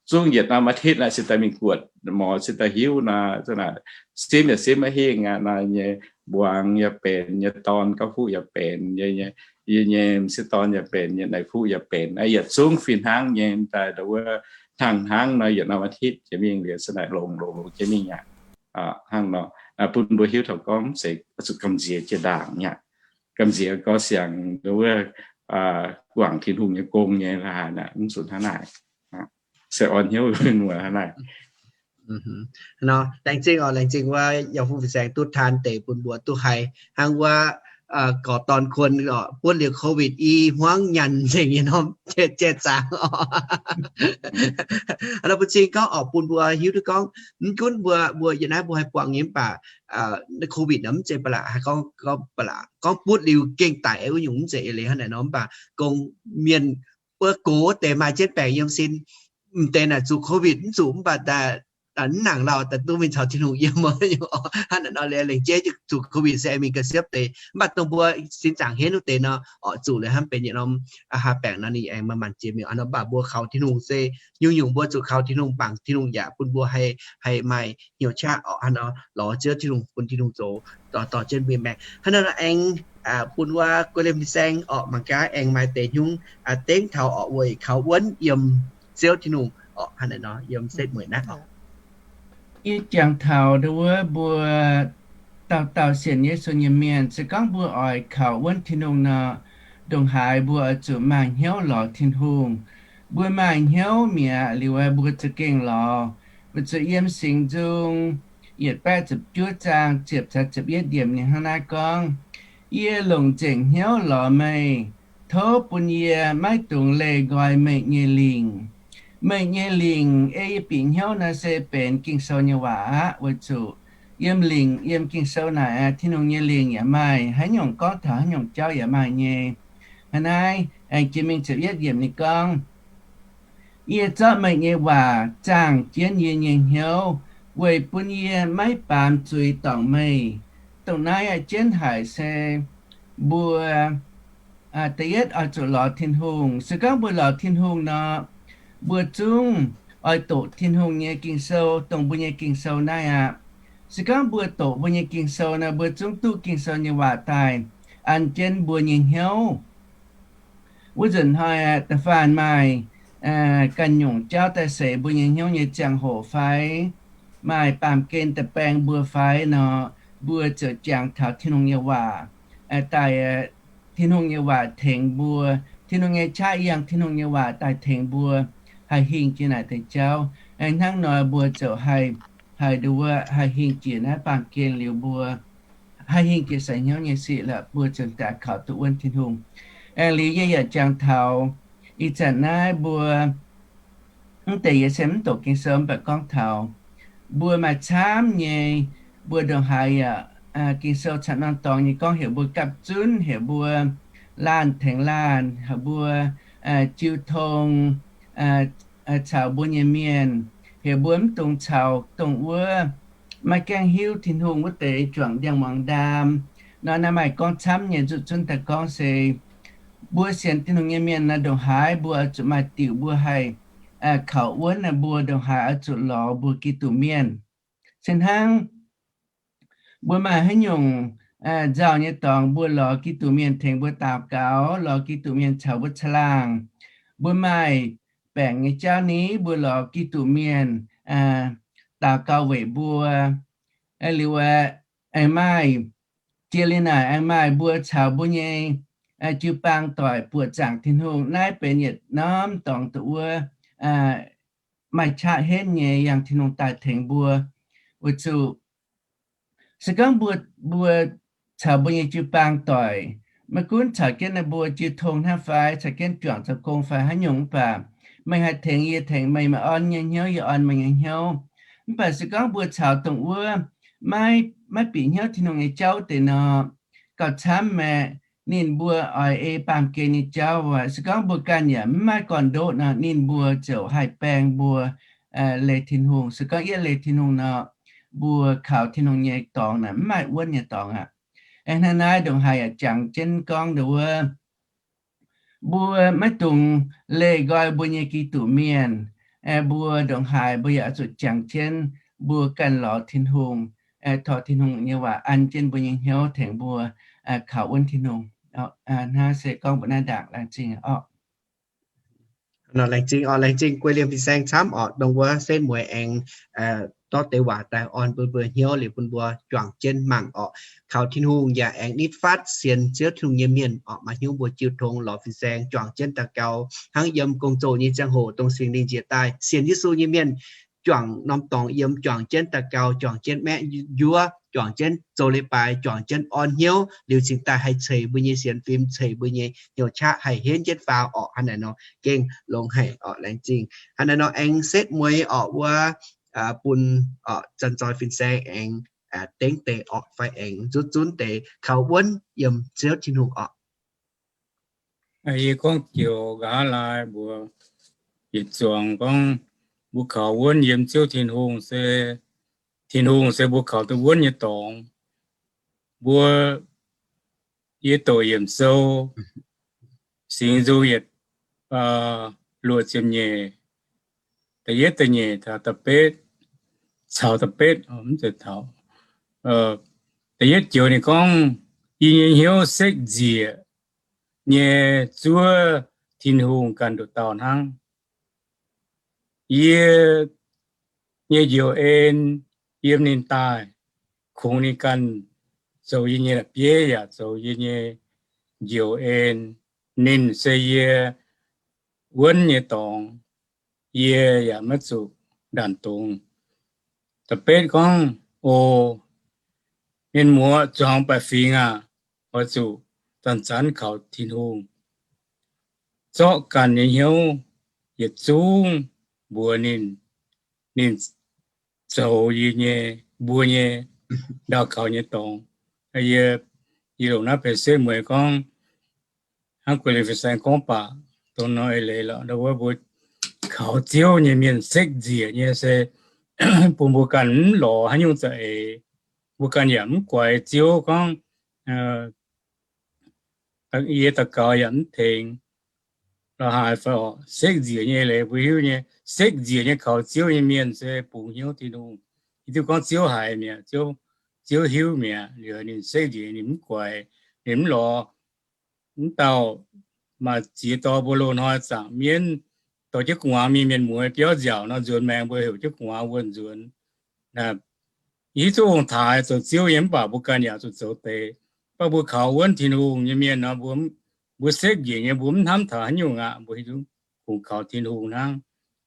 zungv yietc norm อาทิตย์ naaic se daaih mingh guotc mor se daaih hiuv naaic, simv yaac simv maiv hingh aqv. Naaiv nyei mbuangz yaac benx, nyei dorn gauh fuqv yaac benx, yie nyei m'sieqv dorn yaac benx, nyei naaic fuqv yaac benx, yietc zungv fih hnangv nyei daaih wuov hnangv hnangv nor, yietc norm อาทิตย์ jiex mingh liuz se naaic longx longx longx jiex mingh aqv. Hnangv nor, bun mbuo hiuv taux gorngv se zuqc gamh nziex jiex ndaangc aqv. Gamh nziex gorngv siangx wuov guangc Tin-Hungh nyei gong nyei la'haaix, mv zuqc hnangv naaic. Se orn hnyouv muoz hnangv naaic. Nor, laengz zingh oc, laengz zingh wuov yauh fuqv fin-saeng duqv taan deix bun mbuo duqv haiz hnangv wuov gorx dorn kuon oc, buonv liuz COVID i hmuangv nyanc nzengc nyei norm jai-zaangc oc. Nor bun cing gorngv oc, bun mbuo hiuv duqv gorngv mv gunv mbuo, mbuo yie naaiv mbuo haih buangh nyei mv baac COVID nor mv zeiz ba'laqc, haih gorngv ba'laqc gorngv butv liuz gengh daic wuov nyungc mv zeiz eix leiz hnangv naaic nor, mv baac gong mienh wuov gox wuov deix maaih jienv baengc yiem sin, m'deix naaic zuqc COVID mv zuqc mv baac mv nangc lauh daaih duqv mingh caux Tin-Hungh yiem oc. Hnangv naaic nor liuz lengc jeiv zuqc COVID se aengx mingh ga'siepv deix, mv baac dongh mbuo sin zaangc henv wuov deix nor, oc, zuqc liuz hnamv benx yietc norm haa baengc nor ninh aengx manc-manc jiex mi'aqv. Hnangv nor mv baac mbuo kaux Tin-Hungh se nyungc-nyungc mbuo zuqc kaux Tin-Hungh, bangc Tin-Hungh yaac bun mbuo haih, haih maaih hnyouv qaqv oc. Hnangv nor lorz Ziouv Tin-Hungh, bun Tin-Hungh zoux dorh dorh jienv mbuo maengc. Hnangv nor aengx bun wuov guei liemh fin-saeng oc, mangc gaax aengx maaih deix hnyungv dengv taux oc, weic kaux wuonv yiem Ziouv Tin-Hungh oc. Hnangv naaic nor yiem setv mueic naaiv, yie jangx taux wuov mbuo dauh dauh sienx Yesu nyei mienh, se gorngv mbuo oix kaux wuonv Tin-Hungh nor, ndongc haaix mbuo oix zuqc maaih hnyouv lorz Tin-Hungh. Mbuo maaih hnyouv mi'aqv liuz mbuo za'gengh lorz. Weic zuqc yiem Singx Nzung yietc baeqv ziepc juov zaang ziepc caux ziepc yietv yiemc ninh hnangv naaiv gorngv, Yie longc nzengc hnyouv lorz meih, tov bun yie maiv dungx leih nqoi meih nyei lingc. Meih nyei lingc ei yie bieqc hnyouv nor se benx Ging-Sou nyei waac aqv. Weic zuqc yiem lingc, yiem Ging-Sou naaic, Tin-Hungh nyei lingc yaac maaih, haaix nyungc gorngv taux haaix nyungc jauv yaac maaih nyei. Hnangv naaiv aengx jiex mingh ziepc yietv yiemc ninh gorngv, Yie zorqv meih nyei waac zaangh jienv yie nyei hnyouv, weic bun yie maiv baamz zuiz dorngc meih. Dongh naaiv aqv, jienv haic se mbuo da'yietv oix zuqc lorz Tin-Hungh. Se gorngv mbuo lorz Tin-Hungh nor, mbuo zungv oix doqc Tin-Hungh nyei Ging-Sou, dongh mbuo nyei Ging-Sou naaiv aqv. Se gorngv mbuo doqc mbuo nyei Ging-Sou nor, mbuo zungv duqv Ging-Sou nyei waac daaih an jienv mbuo nyei hnyouv. Wuov nzunc hnoi da'faanh maaih ganh nyungc jauv daaih seix mbuo nyei hnyouv nyei ziangh hoc fai maaih baamh gen daaih baeng mbuo fai nor, mbuo ziouc jangx taux Tin-Hungh nyei waac daaih, Tin-Hungh nyei waac tengx mbuo, Tin-Hungh nyei qaqv yangh Tin-Hungh nyei waac daaih tengx mbuo haih hingh jiex naaic deix jauv. Aengx hnangv nor mbuo ziouc haih, haih nduov, haih hingh jiex naaiv baamh gen liuz mbuo haih hingh jiex seix hnyouv nyei sic lorqc, mbuo ziouc daaih kaux duqv wuonv Tin-Hungh. Aengx liuz yie yaac jangx taux ih zanc naaiv mbuo mv deix yie se mv doqc Ging-Sou mv baac gorngv taux mbuo maaih camv nyei, mbuo ndongc haaix yaac Ging-Sou camv norm dorngx nyei gorngv heuc mbuo gapv zunv, heuc mbuo laanh tengx laanh, heuc mbuo jiu tong caux mbuo nyei mienh, heuc mbuo mv dungx caux dongh wuov maiv gaengh hiuv Tin-Hungh wuov deix juangc ndiangx-muangx ndaam. Nor naaiv maaih gorngv camv nyei, nzunc zunv daaih gorngv se mbuo sienx Tin-Hungh nyei mienh nor, ndongc haaix mbuo oix zuqc maaih diuc mbuo haih kaux wuonv mbuo, ndongc haaix oix zuqc lorz mbuo Giduc mienh. Se hnangv mbuo maaih haaix nyungc nzauh nyei dorngx, mbuo lorz Giduc mienh tengx mbuo daux gaux, lorz Giduc mienh caux mbuo caangh laangh. Mbuo maaih baengc nyei jauv ni, mbuo lorz Giduc mienh daux gaux weic mbuo. Liuz aengx maaih, jiex liuz naaic aengx maaih mbuo caux mbuo nyei jiu-baang doic buoqc zaangc Tin-Hungh. Naaiv benx yietc norm dorngx dongh wuov maaih qaqv henv nyei yangh Tin-Hungh daaih tengx mbuo. Weic zuqc se gorngv mbuo, mbuo caux mbuo nyei jiu-baang doic, maiv gunv caux jienv ninh mbuo jiu tong hnangv fai caux jienv juangc zoux gong fai haaix nyungc mv baac, meih haih tengx yie, tengx meih, meih orn yie nyei hnyouv, yie orn meih nyei hnyouv. Mv baac se gorngv mbuo caux dongh wuov maiv, maiv bieqc hnyouv Tin-Hungh nyei jauv deix nor, gauh camv maah. Ninh mbuo oix ei baamh gen nyei jauv aqv. Se gorngv mbuo ganh yaac mv maaih gorn-ndoqv nor, ninh mbuo ziouc haih baeng mbuo leih Tin-Hungh. Se gorngv yie leih Tin-Hungh nor, mbuo kaux Tin-Hungh nyei dorngx naaic mv maaih wuonv nyei dorngx aqv. Aengx hnangv naaiv ndongc haaix yaac jangx jienv gorngv nduov wuov, mbuo maiv dungx leih nqoi mbuo nyei Giduc mienh. Mbuo ndongc haaix mbuo yaac oix zuqc jangx jienv mbuo ganh lorz Tin-Hungh, tov Tin-Hungh nyei waac an jienv mbuo nyei hnyouv tengx mbuo kaux wuonv Tin-Hungh. Hnangv se gorngv mbuo naaiv ndaangc. Laengz zingh orqc. Laengz zingh orqc, laengz zingh guei liemh fin-saeng camv orqc, dongh wuov setv mueiz aengx dorh deix waac daaih orn bun mbuo hnyouv liuz bun mbuo juangc jienv mangc orqc. Kaux Tin-Hungh yaac aengx nitv fatv sienx Ziouv Tin-Hungh nyei mienh orqc, maaih hnyouv mbuo jiu tong lorz fin-saeng juangc jienv daux gaux hnangv yiem gong zoh nyei ziangh hoc dongh Singx Lingh njiec daaih sienx Yesu nyei mienh juangc norm dorngx yiem, juangc jienv daux gaux, juangc jienv maeqv njuov, juangc jienv zoux leiz-baaix, juangc jienv orn hnyouv liuz cingx daaih haih ceix mbuo nyei sienx fim, ceix mbuo nyei hnyouv qaqv haih henv jienv faaux orqc. Hnangv naaiv nor gengh longx haic orqc. Laengz zingh. Hnangv naaiv nor aengx setv mueiz orqc wuov bun orqc zanc-zoih fin-saeng aengx dengv deix orqc fai aengx nzutv zunv deix kaux wuonv yiem Ziouv Tin-Hungh orqc. Yie gorngv joux nqa'haav laai mbuox yietc zuangx gorngv mbuo kaux wuonv yiem Ziouv Tin-Hungh se, Tin-Hungh se mbuo kaux duqv wuonv nyei dorngx. Mbuo, yie doqc yiemc sou Singx Nzung yietc luoqc ziepc nyeic, da'yietv da'nyeic taux da'betv, caux da'betv, mv zeiz taux. Da'yietv joux ninh gorngv, yie nyei hnyouv sekv nzieqc nyei zuov Tin-Hungh ganh nduqc dauh hnangv. Yie nyei njoux en yiem ninh daaih, kungx ninh ganh zoux yie nyei la'bieiv yaac zoux yie nyei njoux en. Ninh se yie wuonv nyei dorngx, yie yaac maiv zuqc ndanc dungz. Da'betv gorngv, O mienh muoz zuangx baeqc fingx aah! Oix zuqc zanc-zanc kaux Tin-Hungh, zorqv ganh nyei hnyouv yietc zungv mbuox ninh. Ninh zoux yie nyei, mbuo nyei ndau kaux nyei dorngx. Yie, yie longc naaiv benx setv mueiz gorngv, hnangv guei liemh fin-saeng gorngv baac dongh nor eix leiz lorqc, ndau wuov mbuo kaux Ziouv nyei mienh sekv nzieqc nyei se bun mbuo ganh mv lorz haaix nyungc za'eix. Mbuo ganh yaac mv guaix Ziouv gorngv, yie daux gaux yaac mv tengx, la'haaix fai orqc. Sekv nzieqc nyei leiz mbuo hiuv nyei, sekv nzieqc nyei kaux Ziouv nyei mienh se bungx hnyouv Tin-Hungh. Yie diuh gorngv Ziouv haiz mi'aqv, Ziouv hiuv mi'aqv. Liuz ninh sekv nzieqc, ninh mv guaix, ninh mv lorz. Mv dauh maaih ziex dorh mbuo loz-hnoi zaangc mienv, dorh jienv gu'nguaaz mingh mienh mueiz biauv nziaauc nor, nzuonx maengx mbuo heuc jienv gu'nguaaz wuonh nzuonx. Yie hiuv duqv ong-taaix zoux Ziouv nyei mv baac mbuo ganh yaac zuqc zoux deix. Mv baac mbuo kaux wuonv Tin-Hungh nyei mienh nor, mbuo sekv njiec nyei, mbuo mv hnamv taux haaix nyungc aqv. Mbuo hiuv duqv kungx kaux Tin-Hungh hnangv.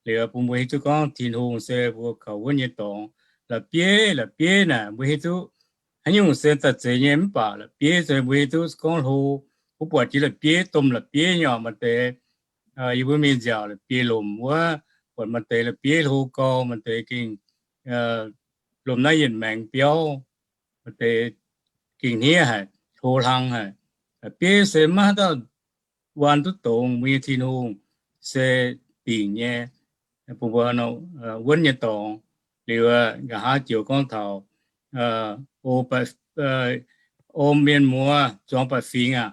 Liuz bun mbuo hiuv duqv gorngv Tin-Hungh se mbuo kaux wuonv nyei dorngx. La'bieiv, la'bieiv naaic mbuo hiuv duqv haaix nyungc se daaih zeiz nyei mv baac la'bieiv se mbuo hiuv duqv gorngv hlo. Mbuo buatc jiex la'bieiv, domh la'bieiv nyei orqc, maaih deix yie mbuo mingh nziaauc la'bieiv lomc wuov, buatc maaih deix la'bieiv hlo gau, maaih deix gengh lomc naaiv yietc maengx biauv, maaih deix gengh hniev haic, hlo hlang haic. La'bieiv se maiv haaix dauh waan duqv dongz. Mbuo nyei Tin-Hungh se dingc nyei, bun mbuo wuonv nyei dorngx. Liuz nqa'haav joux gorngv taux, o mienh muoz, zuangx baeqc fingx aah!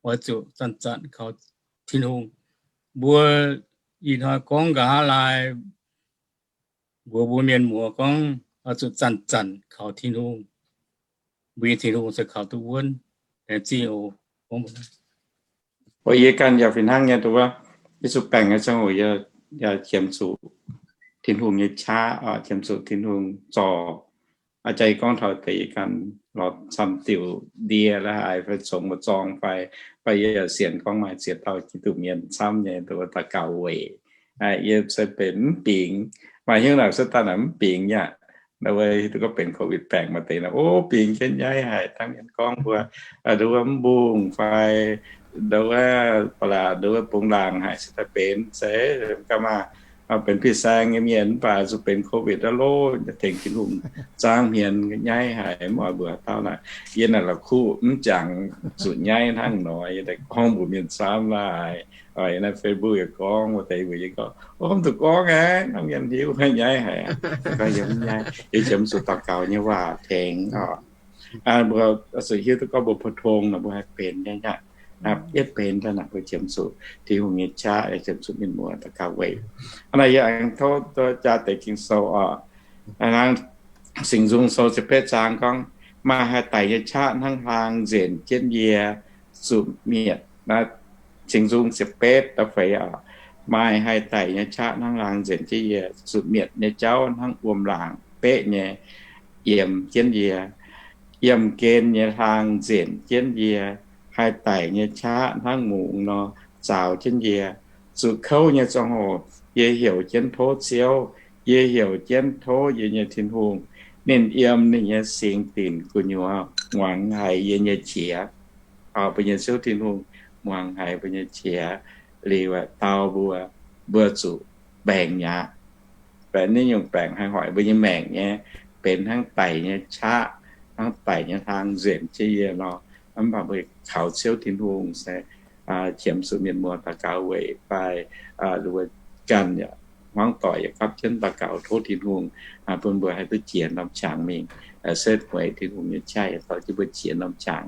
Oix zuqc zanc-zanc kaux Tin-Hungh. Mbuo ih hnoi gorngv nqa'haav laai mbuox mbuo mienh muoz gorngv oix zuqc zanc-zanc kaux Tin-Hungh. Mbuo nyei Tin-Hungh se kaux duqv wuonv. Laengz zingh oc. Yie ganh yaac fih hnangv nyei, duqv wuov, Yesu baengc nyei ziangh hoc yaac qiemx zuqc Tin-Hungh nyei qaqv, qiemx zuqc Tin-Hungh zorc. Aa, jaax gorngv taux deix yie ganh lorz camv diuc ndie la'haaix fai congx mbu'zorng fai, fai yie yaac sienx gorngv maaih ziex dauh Giduc mienh camv nyei, duqv wuov daux gaux weic yie se benx mv bingx, maaih hnyouv naaic se daaih naaic mv bingx yaac. Ndau wuov hiuv duqv gorngv benx Covid baengc maaih deix naaic, o, bingx jienv nyaiv haic, hnangv mienh gorngv mbuo, ndau wuov mv mbungh fai ndau wuov ba'laqc, ndau wuov bungx laangc haic se daaih benx se ga'maah. Benx fin-saeng nyei mienh mv baac zuqc benx COVID aqv loh, tengx Tin-Hungh zaangv hmien nyaiv haic, mv oix mbuox haaix dauh naaic. Yie naaic la'kuqv mv jangx zuqc nyaiv hnangv nor, yie daaih gorngv mbuox mienh camv laaix. Naaiv Facebook yaac gorngv wuov deix, mbuo yie gorngv, o, mv zuqc gorngv aqv, hnangv mienh hiuv nyaiv haic. Gorngv yie mv nyaiv, yie qiemx zuqc daux gaux nyei waac tengx oc. Mbuo zuqc hiuv duqv gorngv mbuo pou-tong nor mbuo haih benx nyei aqv. Yietv benx daaih naaic mbuo qiemx zuqc Tin-Hungh nyei qaqv, qiemx zuqc mienh muoz daux gaux weic. Hnangv naaic yie aengx tov jaa deix Ging-Sou oc. Singx Nzung Sou ziepc betv zaang gorngv, maaih haih daic nyei qaqv hnangv hlaang nzenc jienv yie, zuqc mietc. Singx Nzung ziepc betv da'feix oc. Maaih haih daic nyei qaqv hnangv hlaang nzenc jienv yie, zuqc mietc nyei jauv hnangv wuom-laangc beqv nyei yiemx jienv yie. Yiemh gen nyei hlaang nzenc jienv yie, haih daic nyei qaqv hnangv mungz nor zaaux jienv yie. Zuqc kouv nyei ziangh hoc yie heuc jienv tov Ziouv, yie heuc jienv tov yie nyei Tin-Hungh. Ninh yiem ninh nyei singx dinc gu'nyuoz muangx haiz yie nyei qiex. Mbuo nyei Ziouv Tin-Hungh muangx haiz mbuo nyei qiex liuz dau mbuo, mbuo zuqc baengc mi'aqv. Baengc, naaiv nyungc baengc haih hoic mbuo nyei maengc nyei, benx hnangv daic nyei qaqv, hnangv daic nyei hlaang nzenc jienv yie nor. Mv baac mbuo kaux Ziouv Tin-Hungh se qiemx zuqc mienh muoz daux gaux weic fai ganh yaac hmuangv doic yaac gapv jienv daux gaux tov Tin-Hungh bun mbuo haih duqv jiex norm qangx mingh, setv mueiz Tin-Hungh nyei qaqv yaac dorh jienv mbuo jiex norm qangx.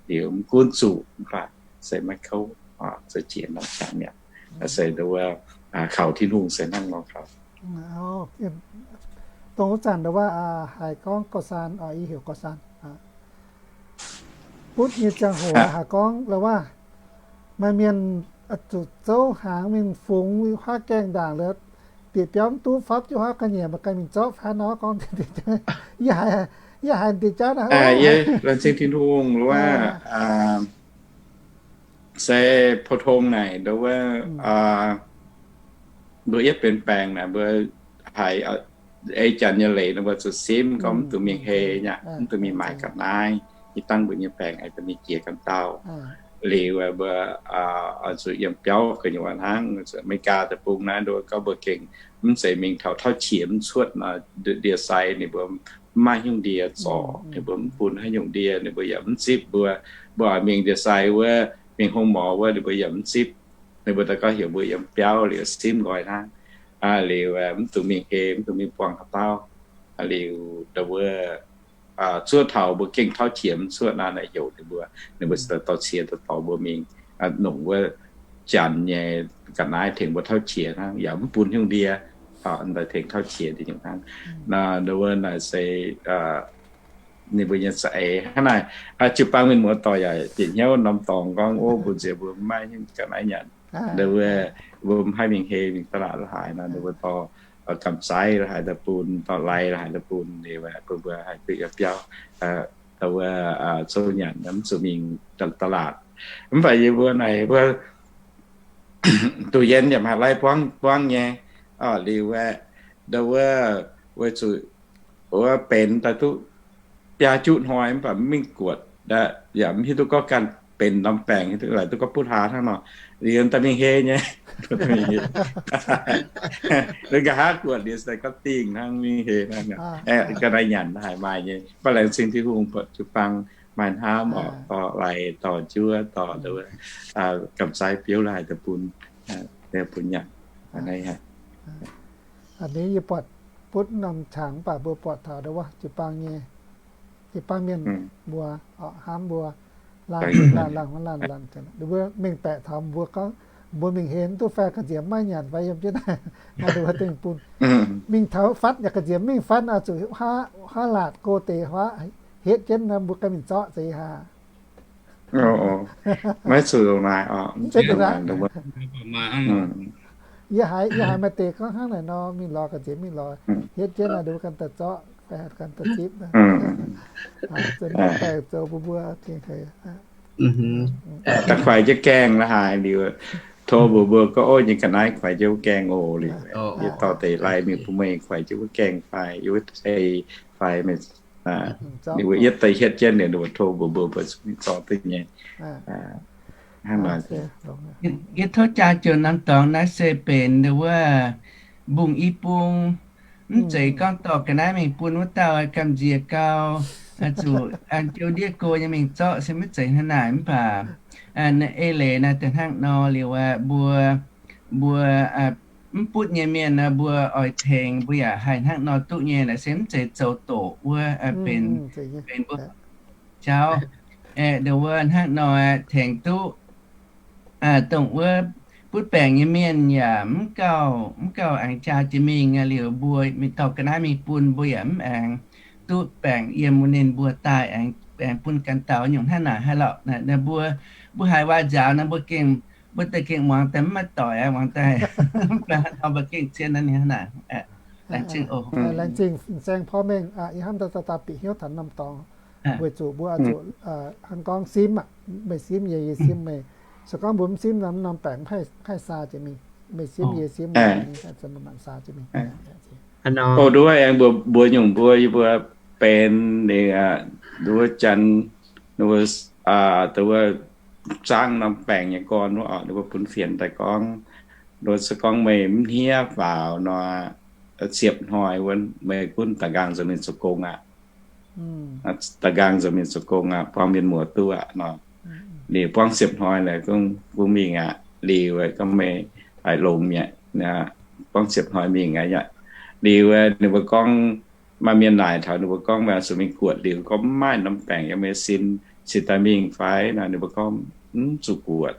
Liuz mv gunv zuqc mv baac se maiv kouv, se jiex norm qangx mi'aqv. Se wuov, kaux Tin-Hungh se hnangv nor kaux. Dongh wuov zanc wuov, haiz gorngv Gauh Saan, yie heuc Gauh Saan. Butv nyei ziangh hoc haiz gorngv wuov, maaih mienh zuqc zouv hnaangx mingh fungx huaav gaengh ndaangc liuz, bieqc biauv mv duqv, fapv jienv huaav ga'nyiec mangc gaax mingh zorqv fai nor gorngv. Yie haiz, yie haiz deix jauv naaiv, laengz zingh Tin-Hungh wuov, se pou-tong naaic nduov wuov, mbuo yietv benx baengc naaic mbuo haiz ei janx nyei leiz nor mbuo zuqc simv gorngv mv zuqc mingh hei nyei, mv zuqc mingh maaic ga'naaiv, ih dangh mbuo nyei baengc aengx mingh jiex ganh dauh. Liuz mbuo oix zuqc yiem biauv gu'nyuoz hnangv. Ameligaa deic-bung naaiv nduov gorngv mbuo gengh mv zeiz mingh taux tauv qiex mv cuotv nor, ndie-sai ninh mbuo mv maaih nyungc ndie zorc, ninh mbuo mv bun haaix nyungc ndie, ninh mbuo yaac mv zipv mbuo. Mbuo oix mingh ndie-sai wuov, mingh hungh morc wuov, ninh mbuo yaac mv zipv. Ninh mbuo daaih gorngv heuc mbuo yiem biauv liuz simv nqoi hnangv. Liuz mv zuqc mingh hei, mv zuqc mingh buangh haaix dauh. Liuz ndau wuov zuov taux mbuo gengh tauv qiex mv cuotv nor, naaic heuc ninh mbuo, ninh mbuo dorh qiex dorh mbuo mingh nongc wuov janx nyei ga'naaiv tengx mbuo tauv qiex hnangv, yaac mv bun nyungc ndie tengx tauv qiex deix nyungc hnangv. Ndau wuov naaic se ninh mbuo nyei za'eix hnangv naaic. Jiu-baang mienh muoz doic yaac bieqc hnyouv norm dorngx gorngv, o, mbuo nziex mbuo mv maaih nyungc ga'naaiv nyanc. Ndau wuov mbuo mv haih mingh hei mingh ตลาด la'haaix nor, ndau wuov dorh gamh zaiv la'haaix daaih bun, dorh lai la'haaix daaih bun, liuz bun mbuo haih duqv yiem biauv, ndau wuov zouv nyanc, mv zuqc mingh ตลาด. Mv baac yie mbuo naaic mbuo duqv yiem yaac maaih lai buangv buangv nyei. Liuz aeqv, ndau wuov weic zuqc wuov benx daaih duqv biaa juqv hnoi mv baac mv mingh guotc, yaac mv hiuv duqv gorngv ganh benx norm baengc, hiuv duqv laaix duqv gorngv butv hlaax hnangv nor. Liuz daaih mingh hei nyei, nqa'haav guotc liuz se gorngv dingh hnangv, mingh hei hnangv. Ga'naaiv nyanc haiz maaih nyei, mv baac laengz zingh Tin-Hungh buatc jiu-baang maaih hnamv oc, dorh lai, dorh njuov, dorh gamh zaiv biouv la'haaix daaih bun, bun nyanc. A'hneiv yie buatc butv norm qangx mv baac mbuo buatc taux ndau wuov jiu-baang nyei, jiu-baang mienh mbuo hnamv mbuo, laanh laanh laanh laanh, mbuo mengh baeqc taux mbuo gorngv mbuo mingh hei mv duqv fai ga'nziex maiv nyanc fai yiem jienv naaiv, ndau wuov dingh bun mingh taux fatv yaac ga'nziex mingh fatv, zuqc huaav laatc go deix huaav hietv jienv nor mbuo ganh mingh zorqv zeiz haic. Maiv zuqc longx naaic oc. Yie haiz, yie haiz maaih deix gorngv hnangv naaic nor, mingh lorz ga'nziex mingh lorz hietv jienv naaic, nduov ganh daaih zorqv, ganh daaih zipv. Daaih kuaix jienv gaengh la'haaix liuz, tov mbuox mbuo gorngv, ov, nyei ga'naaiv kuaix jienv wuov gaengh oc. Liuz yie dorh deix lai mingh bun meih kuaix jienv wuov gaengh fai yie wuov tei fai meih, ninh mbuo yietv daaih hietv jienv liuz, ninh mbuo tov mbuox mbuo, mbuo zuqc mingh zorqv duqv nyei. Hnangv nor. Yie tov jaa ziouc norm dorngx naaiv se benx wuov mbungh i bung, mv zeiz gorngv dorh ga'naaiv mingh bun wuov dauh gamh nziex gau, zuqc an jiu ndiev go nyei mingh zorqv se maiv zeiz hnangv naaic. Mv baac naaiv eix leiz naaiv daaih hnangv nor liuz aqv, mbuo, mbuo mv butv nyei mienh nor mbuo oix tengx mbuo yaac haih hnangv nor duqv nyei. Naaiv se mv zeiz zoux doqc wuov, benx, benx mbuo jauv, aeqv, ndongc wuov hnangv nor tengx duqv dongh wuov butv baengc nyei mienh yaac mv gauh, mv gauh aengx jaa jiex mingh liuz mbuo mingh dorh ga'naaiv mingh bun mbuo yaac mv aengx duqv baengc yiem ninh mbuo daaih aengx, aengx bun ganh dauh nyungc hnangv naaic haaix lorqc. Mbuo, mbuo haiz waac nzaaux nor mbuo gengh, mbuo daaih gengh muangx daaih mv maaih doic aqv, muangx daaih mv baac hnangv nor mbuo gengh zien naaiv ninh hnangv naaic. Laengz zingh oc. Laengz zingh m'zing porv mengh, yie hnamv daaih daaih bieqc hnyouv taux norm dorngx, weic zuqc mbuo zuqc hnangv gorngv simv aqv, meih simv yie, yie simv meih. Se gorngv mbuo mv simv nor, norm baengc mv haih saa jiex mingh. Meih simv yie simv, mangc saa jiex mingh. Oc, nduov aengx mbuo, mbuo nyungc mbuo, yie mbuo benx ninh, nduov janx, ninh mbuo, wuov, zaangv norm baengc nyei gorn wuov, ninh mbuo bun fienx daaih gorngv, nduov se gorngv meih mv hniev faaux nor, ziepc hnoi wuov meih gunv da'nqaang nzengc mingh zoux gong aqv. Da'nqaang nzengc mingh zoux gong aqv, buang mienh muoz duqv aqv nor. Liuz buangv ziepc hnoi naaic gunv, gunv mingh aqv. Liuz gorngv meih haih longx mi'aqv, buangv ziepc hnoi mingh aqv. Liuz ninh mbuo gorngv, maaih mienh naaic taux ninh mbuo gorngv, meih zuqc mingh guoqv liuz gorngv mv maaih norm baengc yiem meih sin, cingx daaih mingh fai? Nor ninh mbuo gorngv mv zuqc guoqv,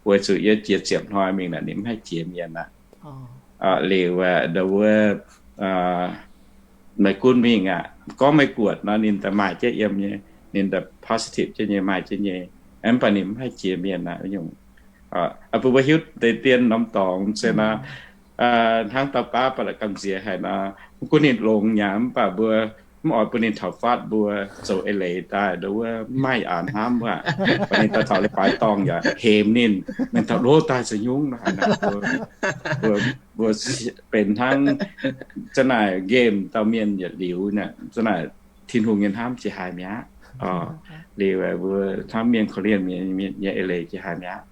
weic zuqc yie jiex ziepc hnoi mingh naaic ninh mv haih jiex mienh aqv. Liuz ndo wuov, meih gunv mingh aqv. Gorngv meih guoqv nor ninh daaih maaih jienv yiem nyei, ninh daaih positive jienv nyei, maaih jienv nyei, mv baac ninh mv haih jiex mienh aqv nyungc. Bun mbuo hiuv deix dien norm dorngx se nor, hnangv dauh baav ba'laqc gamh nziex haic nor, mv gunv ninh longx nyei, mv baac mbuo mv oix bun ninh taux fatv mbuo zoux eix leiz daaih, ndo wuov mv maaih a'hnamv wuov, baac ninh daaih taux leiz-baaix dorngh yaac hemx ninh, ninh taux lov daaih za'nyungc nor haic. Mbuo, mbuo benx hnangv za'naaic nqemh dauh mienh yietc liuz naaic, za'naaic Tin-Hungh nyei hnamv jiex haaix mi'aqv. Liuz mbuo hnamv mienh korv-lienh mienh nyei eix leiz jiex haaix mi'aqv.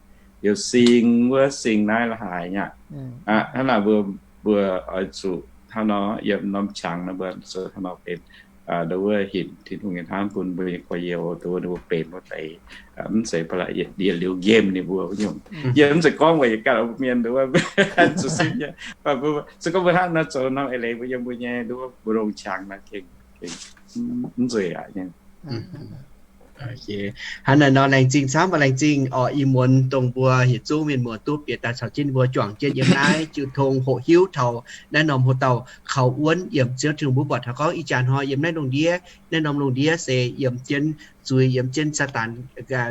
Liuz sing wuov sing naaiv la'haaix nyei aqv. Hnangv naaic mbuo, mbuo oix zuqc hnangv nor yiem norm qangx nor mbuo zuqc hnangv nor benx, ndo wuov hinc Tin-Hungh nyei hnamv bun mbuo nyei gorx-youz, ndo wuov ninh mbuo benx wuov deix, mv zeiz ba'laqc yietc liuz nqemh ninh mbuo wuov nyungc. Yie mv zeiz gorngv weic yietc ganh mbuo mienh ndo wuov zuqc sin nyei, se gorngv mbuo hnangv nor zoux norm eix leiz mbuo yiem mbuo nyei ndo wuov mbuo longx qangx nor gengh, gengh mv nzueic aqv nyei. Hnangv naaic nor laengz zingh camv, laengz zingh orqc, ih muonz dongh mbuo yietc zungv mienh muoz duqv bieqc daaih caux jienv mbuo juangc jienv yiem naaiv jiu tong hoqc hiuv taux naaiv norm hoc-dauh kaux wuonv yiem Ziouv Tin-Hungh. Mbuo buatc taux gorngv ih jaax hnoi yiem naaiv lungh ndiev, naaiv norm lungh ndiev se yiem jienv zuiz, yiem jienv Saadaan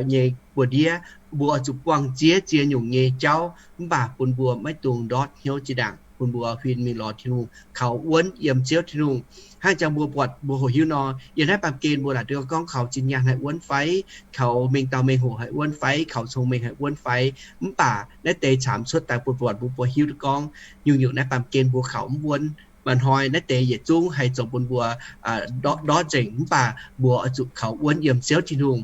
nyei buoz-ndiev. Mbuo oix zuqc buangh ziex ziex nyungc nyei jauv, mv baac bun mbuo maiv dungx ndortv hnyouv jiex ndaangc, bun mbuo huin mingh lorz Tin-Hungh, kaux wuonv yiem Ziouv Tin-Hungh. Hnangv jangx mbuo buatc mbuo hoqc hiuv nor, yiem naaiv baamh gen mbuo laaic duqv gorngv kaux zinh nyaanh haih wuonv fai, kaux mengh dauh mengh hoc haih wuonv fai, kaux cong-mengh haih wuonv fai. Mv baac naaiv deix camx cuotv daaih bun buatc mbuo, mbuo hiuv duqv gorngv nyungc-nyungc naaiv baamh gen mbuo kaux mv wuonv. Maaih hnoi naaiv deix yietc zungv haih zoux bun mbuo ndortv, ndortv nzengc, mv baac mbuo oix zuqc kaux wuonv yiem Ziouv Tin-Hungh.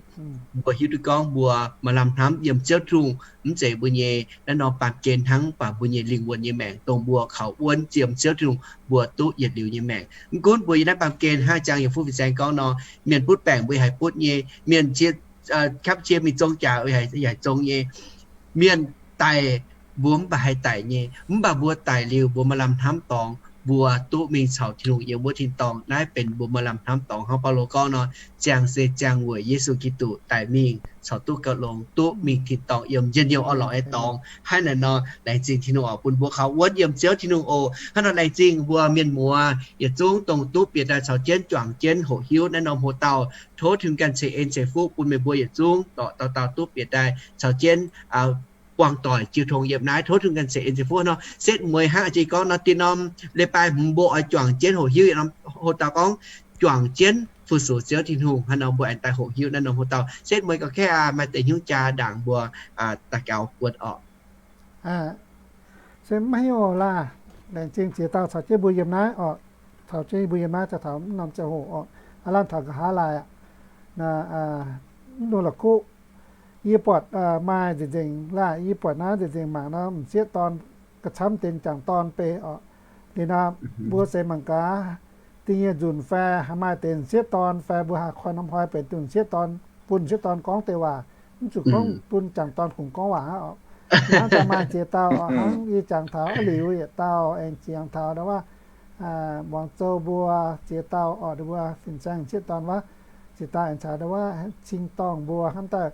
Mbuo hiuv duqv gorngv mbuo maaih lamh hnamv yiem Ziouv Tin-Hungh, mv zeiz mbuo nyei naaiv norm baamh gen hnangv, mv baac mbuo nyei lingh wuonh nyei maengc dongh mbuo kaux wuonv yiem Ziouv Tin-Hungh, mbuo duqv yietc liuz nyei maengc. Mv gunv mbuo yiem naaiv baamh gen hnangv jangx yiem fuqv fin-saeng gorngv nor, mienh butv baengc mbuo haih butv nyei, mienh cie, kapv cie mingh zong jaax yaac haih zong nyei, mienh daic mbuo mv baac haih daic nyei, mv baac mbuo daic liuz mbuo maaih lamh hnamv dorngx, mbuo duqv mingh caux Tin-Hungh yiem wuov tin-dorngh. Naaiv benx mbuo maaih lamh hnamv dorngx hnangv Baulo gorngv nor, ziangh se ziangh weic Yesu Giduc daic mingh caux duqv gauh longx, duqv mingh tin-dorngh yiem njien-youh orn-lorqc nyei dorngx. Hnangv naaic nor, laengz zingh Tin-Hungh oc, bun mbuo kaux wuonv yiem Ziouv Tin-Hungh oc. Hnangv nor laengz zingh mbuo mienh muoz yietc zungv dongh duqv bieqc daaih caux jienv juangc jienv hoqc hiuv naaiv norm hoc-dauh. Tov Tin-Hungh ganh ceix en ceix fuqv bun meih mbuo yietc zungv dorh dauh dauh duqv bieqc daaih caux jienv buangh doic jiu tong yiem naaiv. Tov Tin-Hungh ganh ceix en ceix fuqv nor. Setv mueiz hnangv jiex gorngv nor, dinh norm leiz-baaix hmz mbuo oix juangc jienv hoqc hiuv yiem norm hoc-dauh gorngv juangc jienv fu-sux Ziouv Tin-Hungh. Hnangv nor mbuo aengx daaih hoqc hiuv naaiv norm hoc-dauh. Setv mueiz gauh kaeqv aqv, maaih deix hnyouv jaa ndaangc mbuo daux gaux buonc orqc. Se maiv hiuv laah, laengz zingh ziex dauh caux jienv mbuo yiem naaiv orqc. Caux jienv mbuo yiem naaiv daaih taux mv norm ziangh hoc orqc, aav lamh taux nqa'haav laaix aqv. Mv dungx la'kuqv. Yie buatc maaih nzengc nzengc laah, yie buatc naaiv nzengc nzengc mangc nor, m'sieqv dorn ga'camv deix jangc dorn beiv orqc. Liuz nor, mbuo se mangc gaax, da'nyeic nzunc fai haih maaih deix m'sieqv dorn fai mbuo haih koi norm hnoi benx dunh m'sieqv dorn, bun m'sieqv dorn gorngv deix waac, mv zuqc gorngv bun jangc dorn kungx gorngv waac aqv oc. Hnangv daaih maaih ziex dauh oc, hnangv yie jangx taux a'liuz yietc dauh aengx jangx taux ndau wuov, muangx zou mbuo ziex dauh oc, mbuo fin-saeng m'sieqv dorn wuov, ziex dauh aengx caux ndau wuov cing-dorngh mbuo hnamv daaih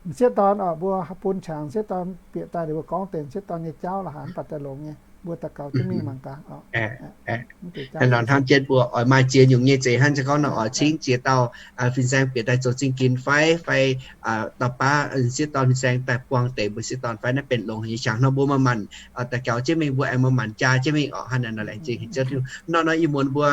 m'sieqv dorn oc, mbuo bun qangx m'sieqv dorn bieqc daaih ninh mbuo gorngv deix m'sieqv dorn nyei jauv la'haaix mv baac daaih longx nyei, mbuo daux gaux jienv mingh mangc gaax oc. Hnangv jienv mbuo oix maaih ziex nyungc nyei zeiz hnangv se gorngv nor oix cingv ziex dauh fin-saeng bieqc daaih zoux zingh ginx fai, fai dauh baav m'sieqv dorn fin-saeng daaih buangh deix mbuo m'sieqv dorn fai naaiv benx longx haic nyei qangx nor mbuo maaih maanc daux gaux jienv mingh, mbuo aengx maaih maanc jaa jienv mingh oc. Hnangv naaic nor laengz zingh haic Ziouv Tin-Hungh. Nor nor ih muonz mbuo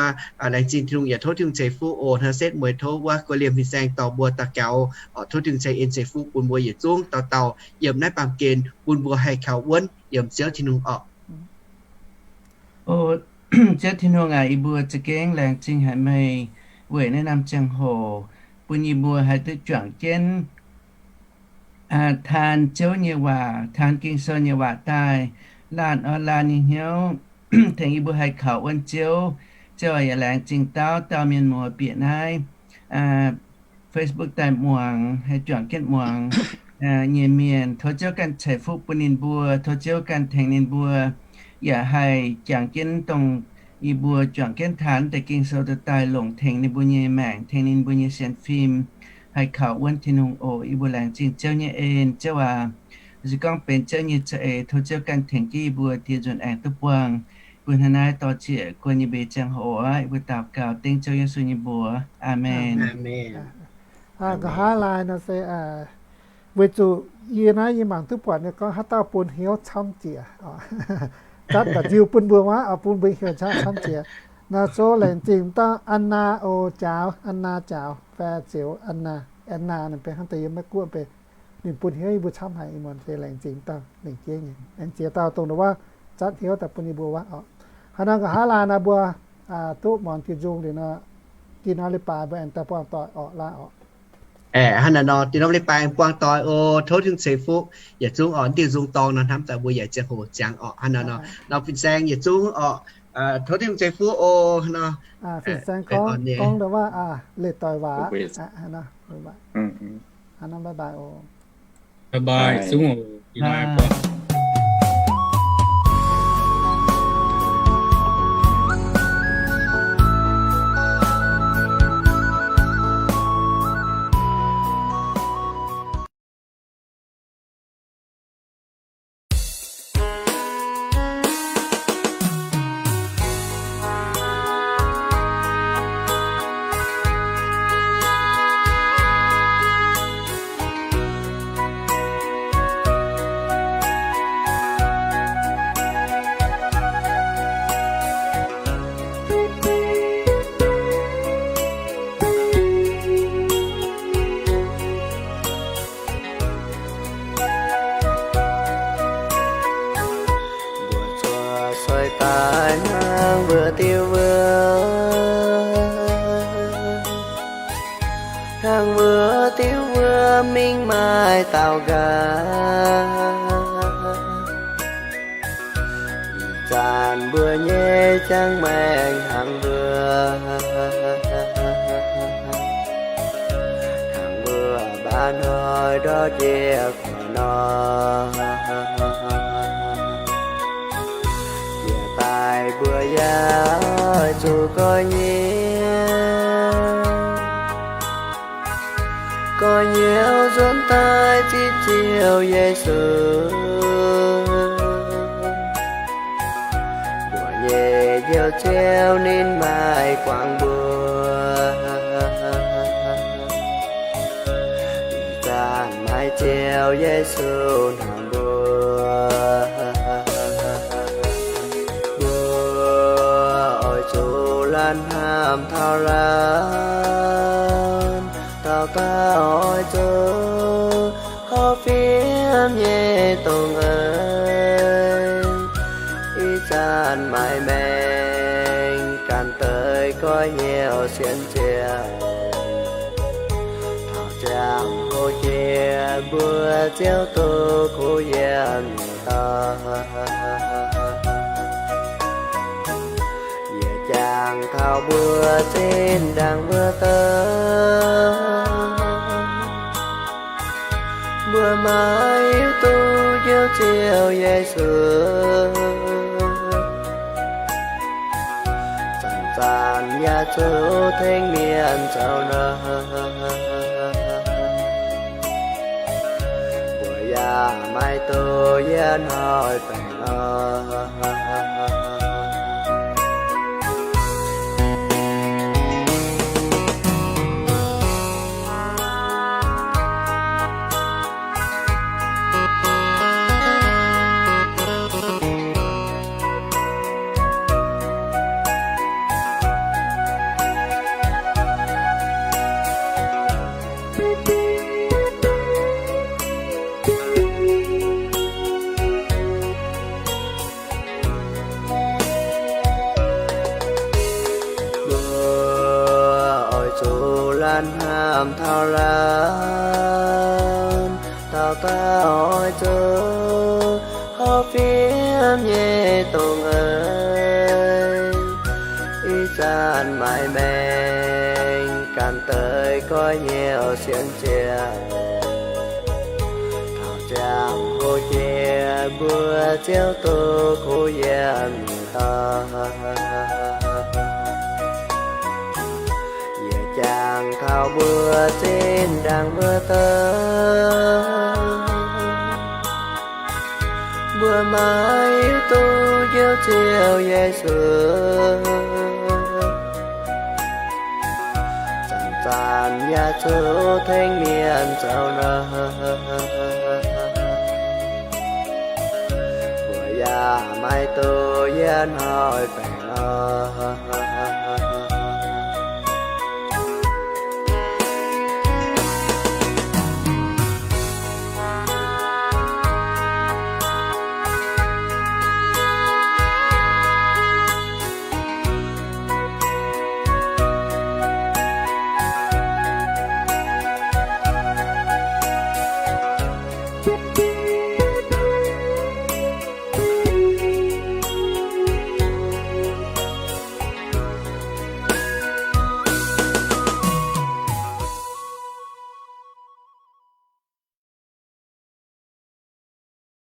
laengz zingh Tin-Hungh yaac tov Tin-Hungh ceix fuqv oc. Hnangv setv mueiz tov wuov guei liemh fin-saeng dorh mbuo daux gaux oc. Tov Tin-Hungh ceix en ceix fuqv bun mbuo yietc zungv dauh dauh yiem naaiv baamh gen bun mbuo haih kaux wuonv yiem Ziouv Tin-Hungh oc. O Ziouv Tin-Hungh aac, yie mbuo za'gengh laengz zingh haic meih weic naaiv norm ziangh hoc bun yie mbuo haih duqv juangc jienv taan Ziouv nyei waac, taan Ging-Sou nyei waac daaih, laanh oix laanh nyei hnyouv tengx yie mbuo haih kaux wuonv Ziouv. Ziouv aac, yaac laengz zingh dauh dauh mienh muoz bieqc naaiv Facebook daaih muangx, haih juangc jienv muangx nyei mienh. Tov Ziouv ganh ceix fuqv bun ninh mbuo. Tov Ziouv ganh tengx ninh mbuo yaac haih jangx jienv dongh yie mbuo juangc jienv taan deix Ging-Sou daaih longc tengx ninh mbuo nyei maengc, tengx ninh mbuo nyei sienx fim, haih kaux wuonv Tin-Hungh oc. Yie mbuo laengz zingh Ziouv nyei en. Ziouv aac, se gorngv benx Ziouv nyei za'eix, tov Ziouv ganh tengx jienv yie mbuo dieh nzunc aengx duqv buangh. Bun hnangv naaiv dorh ziec guon nyei mbeix ziangh hoc aqv, yie mbuo daux gaux dengv Ziouv Yesu nyei mbuox. Aamen. Nqa'haav laai nor se weic zuqc yie naaiv yie mangc duqv buatc ninh gorngv haaix dauh bun hnyouv camv jiex, zatv mba'nziu bun mbuo maah, bun mbuo hnyouv camv jiex. Naaiv zoux laengz zingh dauh An Naa oc, Jaaux, An Naa Jaaux, fai Zioux An Naa, An Naa ninh benx hnangv deix yiem Meiv Guoqv benx, ninh bun hnyouv yie mbuo camv haic, ih muonz se laengz zingh dauh lengc jeiv nyei, aengx ziex dauh dongh wuov zatv hnyouv daaih bun yie mbuo wuov oc. Haaix nor nqa'haav laai nor mbuo duqv muangx jiex nzung liuz nor, dinh hnoi leiz-baaix mbuo aengx daaih buangh doic oc, laai oc. Hnangv naaiv nor, dinh hnoi leiz-baaix aengx buangh doic oc. Tov Tin-Hungh ceix fuqv yietc zungv oc. Dinh nzung dorngx nor hnamv daaih mbuo yaac ziangh hoc ziangx oc. Hnangv naaiv nor, nor fin-saeng yietc zungv oc. Tov Tin-Hungh ceix fuqv oc. Hnangv nor, fin-saeng gorngv, gorngv ndau wuov leiz-doic waac. Bye bye zungv oc. Mbuo zuov sueih daaih hnangv wuov diuh wuom, hnangv wuov diuh wuom mingh maaih daaux nqaang. Ih zanc mbuo nyei ziangh maengc hnangv wuov, hnangv wuov mba'hnoi ndortv njiec gu'nguaaz nor. Yie daaih mbuo yaac oix zuqc goiv nyei Goiv nyei nzuonx daaih zipv Ziouv Yesu. Mbuo nyei Njoux Ziouv ninh maaih guangc mbuo. Ih zanc maaih Ziouv Yesu hnangv mbuo. Mbuo oix zuqc laanh hnamv taux laanh, daux gaux oix zuqc horpc fiem nyei dongh eix. Ih zanc maaih maengc ganh deix goiv hnyouv sienx Ziouv, taux ziangh hoc jiex mbuo Ziouv duqv kuv yiem nyei dorngx. Mbuo zinh ndaangc mbuo daaih, mbuo maiv hiuv duqv Ziouv Yesu, zanc-zanc yaac zuqc tengx mienh zoux nouh. Mbuo yaac maiv duqv yiem hnoi baengc oc. Mbuo oix zuqc laanh hnamv taux laanh, dauh dauh oix zuqc hopv fim nyei dongh eix. Ih zanc maaih maengc ganh deix goiv hnyouv sienx Ziouv, taux ziangh hoc jiex mbuo Ziouv duqv kuv yiem nyei dorngx. Yie jangx taux mbuo zinh ndaangc mbuo daaih, mbuo maiv hiuv duqv Ziouv Yesu, zanc-zanc yaac zuqc tengx mienh zoux nouh. Mbuo yaac maiv duqv yiem hnoi baengc oc.